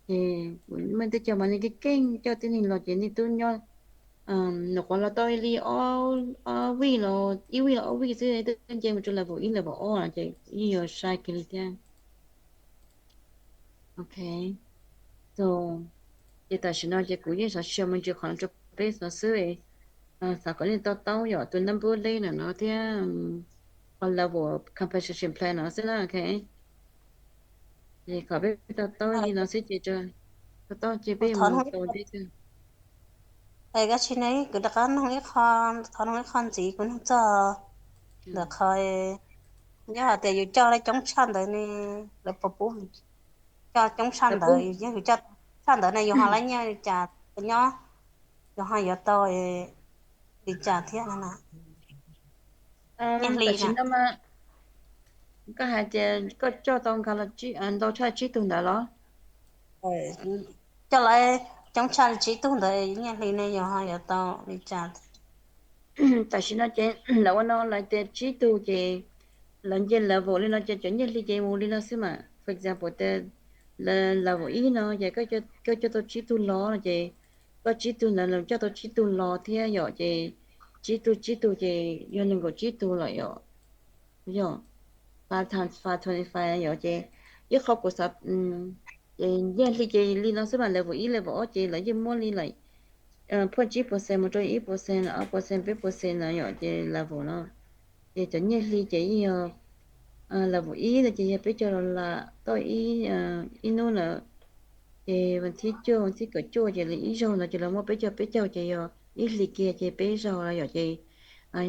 Ces muaj tej cov mas nej keej keej coj tib neeg los ces nej twb nyob, nyuam qhuav los tau li ob vij los, ib vij los ob vij xwb twb nce mus rau level ib level ob no ces yeej yuav sai kiag li thiab. Ok, so ces tam sim no ces kuv yeej xav share me ntsis qhov no rau peb no xwb, xav kom nej to taub yog tus number lej no thiab qhov level compensation plan no xwb na. Ok, es kom peb to taub li no xwb ces, to taub ces peb mus tau teb. Es koj tsis ne, kuv rov qab nug ib qho, thov nug ib qho ntxiv, kuv nug txog ntawm qhov, yog hais tias yus coj lawv coob tshaj ntawd ne, lawv puas pub coj coob tshaj ntawd, yog yus coj tshaj ntawd ne yus ho laib nyiaj li cas, nyob yus ho yuav tau li cas thiab na? Tam sim no koj hais tias koj coj tau nkag los ntau tshaj tsib tug ntawd los? Coj lawv coob tshaj tsib tug ntawd nyiaj hli ne yus ho yuav tau li cas? Tam sim no ces lawv ua no lawv tias tsib tug ces lawv nce level li no ces cov nyiaj hli ces mus li no xwb mas. For example tias lawv level ib no ces koj coj tau tsib tug los no ces koj tsib tug ntawd lawv coj tau tsib tug los thiab yom, ces tsib tug tsib tug ces yog nees nkaum tsib tug lawm yom. Yog five times five twenty five yom, ces ib qho kuv xav, ces nyiaj hli ces li no xwb mas, level ib level ob ces lawv yeej muab li lawm, phoj tsib percent mus rau ib percent, ob percent, peb percent no yom, ces level no ces cov nyiaj hli ces yeej yog level ib no ces yog peb caug dollar tau ib, ib hnub na, ces vas thib cuaj, vas thib kaum cuaj ces lawv ib zaug no ces lawv muab peb caug, peb caug ces yog ib hlis kiag ces peb zaug no yom, ces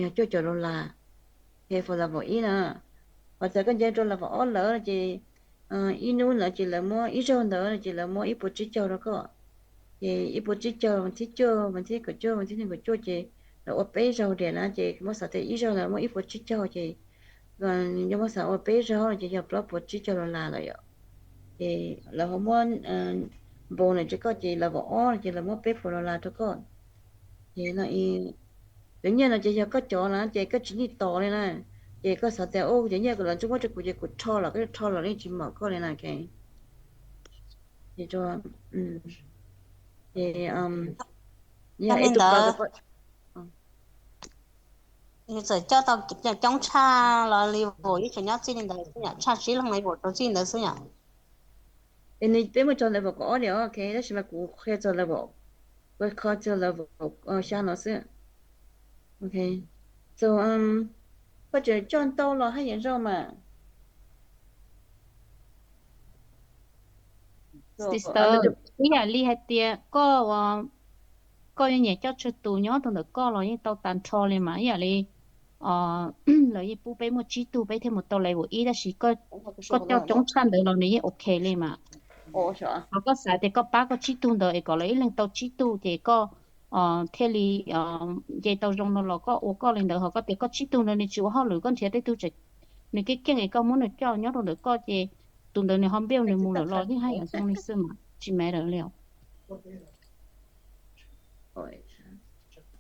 yog cuaj caum dollar. Ces for level ib na, ho txawm koj nce rau level ob lawm ces ib hnub ntawd ces lawv muab ib zaug ntawd ces lawv muab ib puas tsib caug rau koj. Ces ib puas tsib caug vas thib cuaj, vas thib kaum cuaj, vas thib nees nkaum cuaj ces lawv ua peb zaug diam na, ces muab xav tias ib zaug ntawd muab ib puas tsib caug ces yog muab xav ua peb zaug ces yog plaub puas tsib caug dollar lawm yom. Ces lawv ho muab bonus rau koj ces level ob ces lawv muab peb puas dollar rau koj. Ces no cov nyiaj no ces yog koj cov na ces koj tsis need tos li na. Ces koj xav tias u cov nyiaj kom lawv tsuas muab rau kuv ces kuv rho los koj rho los yeej tsis mom koj li na. Ces ces yog ib tug ntawd txawm coj tau coob tshaj los level ib tseem nyob txij li ntawd xwb yom, tshaj tsib leeg level rau txij ntawd xwb yom. Es nws peb muaj txog level kaum ob diam, ok, tab sis mas kuv qhia txog level, kuv qhia txog level xya no xwb. Ok, so koj tseem coj ntau los haj yam zoo mas. Sister, ib yam li hais tias koj, koj yeej nyiam coj tsawg tus nyob rau ntawm koj los yeej tau tas nrho li mas ib yam li lawv yeej pub peb muaj tsib tug peb thiaj mus tau level ib tab sis koj coj coob tshaj ntawd los nws yeej ok li mas. Qhov koj xav tias koj pab koj tsib tug ntawd es kom lawv ib leeg tau tsib tug ces koj thiaj li nce tau zoo no los koj ua koj li ntawd. Ho koj tias koj tsib tug ntawd nws tsis ua hauj lwm koj nrhiav tej tug tseem nws keej keej es koj muab nws coj nyob rau ntawm koj ces tus ntawd nws ho build nws mus lawm los yeej haj yam zoo li xwb mas tsis matter li.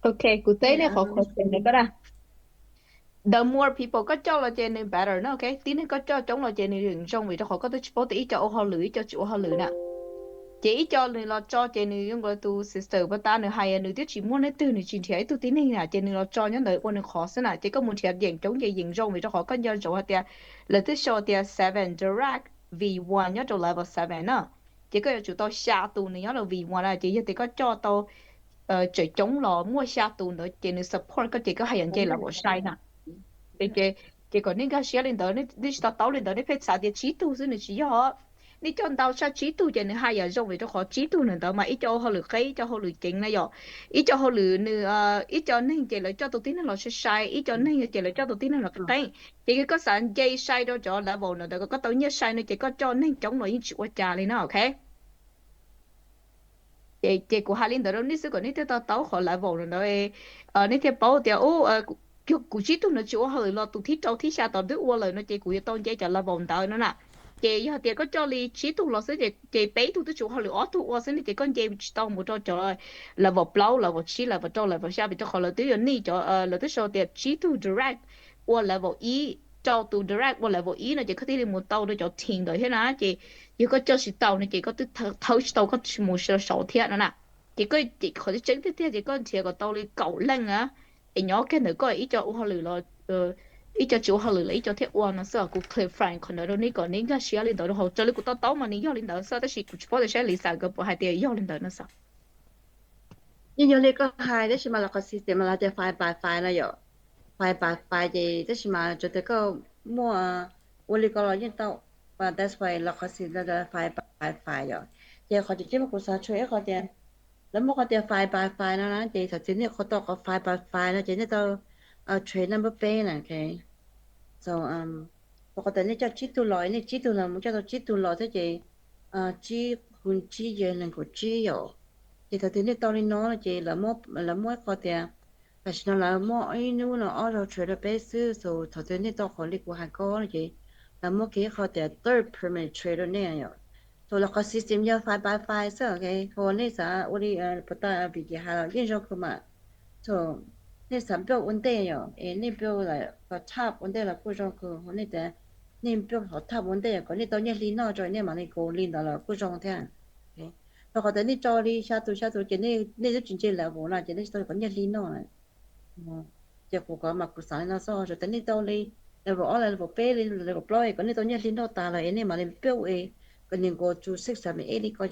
Ok, kuv teb nej qhov question ntawd koj da. The more people koj coj los ces nws better na, ok. Tib neeg koj coj coob los ces nws zoo vim rau qhov koj twb tsis paub tias ib co ua hauj lwm ib co tsis ua hauj lwm na. Ces ib co nws los tso ces nws zoo nkaus tus sister puag ta nws hais nws twb tsis muaj leej twg nws tsis nrhiav ib tug tib neeg na ces nws los tso nyob ntawd ua nws qhov xwb na. Ces koj mus nrhiav yeem coob ces yeem zoo vim rau qhov koj nco ntsoov hais tias lawv twb sau tias seven direct V one nyob rau level seven na. Ces koj yuav tsum tau xya tus nws nyob rau V one na ces yog tias koj coj tau tseem coob los muaj xya tus ntawd ces nws support koj ces koj haj yam nce level seven na. Ces kom nej nkag siab li ntawd, nej tsis to taub li ntawd, nej pheej xav tias tsib tug xwb nws tsis yog. Nej coj ntau tshaj tsib tug ces nws haj yam zoo vim rau qhov tsib tug ntawd mas ib co ua hauj lwm qeb ib co hauj lwm ceev na yom. Ib co hauj lwm nws, ib co neeg ces lawv coj tus tib neeg los sai sai, ib co neeg ces lawv coj tus tib neeg los qeeb qeeb. Ces koj xav nce sai rau cov level ntawd kom koj tau nyiaj sai no ces koj coj neeg coob los yeej tsis ua cas li na, ok. Ces kuv hais li ntawd rau nej xwb kom nej thiaj to taub qhov level ntawd, nej thiaj paub tias kuv tsib tug no tsis ua hauj lwm los tus thib rau thib xya tom twb ua lawm no ces kuv yuav tau nce cov level ntawd no na. Ces yog tias koj coj li tsib tug los xwb ces peb tug twb tsis ua hauj lwm ob tug ua xwb ne ces koj nce tsis tau mus rau cov level plaub level tsib level rau level xya vim rau qhov lawv twb yuav need cov, lawv twb sau tias tsib tug direct ua level ib, rau tus direct ua level ib no ces koj thiaj li mus tau rau cov team ntawd thiab na. Ces yog koj coj tsis tau no ces koj twb thawb tsis tau koj mus saud thiab no na. Ces koj, qhov tseeb tiag tiag ces koj nrhiav kom tau li kaum leej na, es nyob kiag ntawm koj ib co ua hauj lwm los, ib co tsis ua hauj lwm los ib co thiaj ua no xwb. Kuv clarify qhov ntawd rau nej kom nej nkag siab li ntawd rau hauv, raws li kuv to taub mas nws yog li ntawd xwb tab sis kuv tsis paub tias saib Lisa nkawd puas hais tias yog li ntawd no xwb. Yeej yog li koj hais tab sis mas lawv qhov system mas lawv tias five by five no yom, five by five ces tab sis mas tsuas tias koj muaj ua li ko los yeej tau, that's why lawv qhov system five by five yom. Ces qhov tseem ceeb mas kuv xav tshua ib qho tias lawv muab qhov tias five by five no na ces thaum twg nej qhov tau qhov five by five no ces nej tau trade number peb na, ok. So qhov tias nej coj tsib tug los, nej tsib tug los mus coj tau tsib tug los thiab ces tsib kuv tsib yog nees nkaum tsib yom. Ces thaum twg nej tau li no ces lawv muab ib qho tias tam sim no lawv muab ib hnub no ob zaug trade rau peb xwb, so thaum twg nej tau qhov li kuv hais ko no ces lawv muab kiag ib qho tias third permanent trade rau nej yom. So lawv qhov system yog five by five xwb, ok. Ho nej xav ua li puas ta Vim Kiv hais los yeej zoo kawg mas. So nej xav build ua ntej yom, es nej build lawm qhov top ua ntej los kuj zoo kawg, ho nej tias nej build qhov top ua ntej kom nej tau nyiaj hli noj tso nej mam li go li ntawd los kuj zoo thiab. Rau qhov tias nej tso li xya tus xya tus ces nej twb tsis nce level no ces nej tsis tau kom nyiaj hli noj na. Ces kuv kom mas kuv xav li no xwb, tsuas tias nej tau li level ob level peb li level plaub kom nej tau nyiaj hli noj tas lawm es nej mam li build es kom nws go to six seven eight li ko.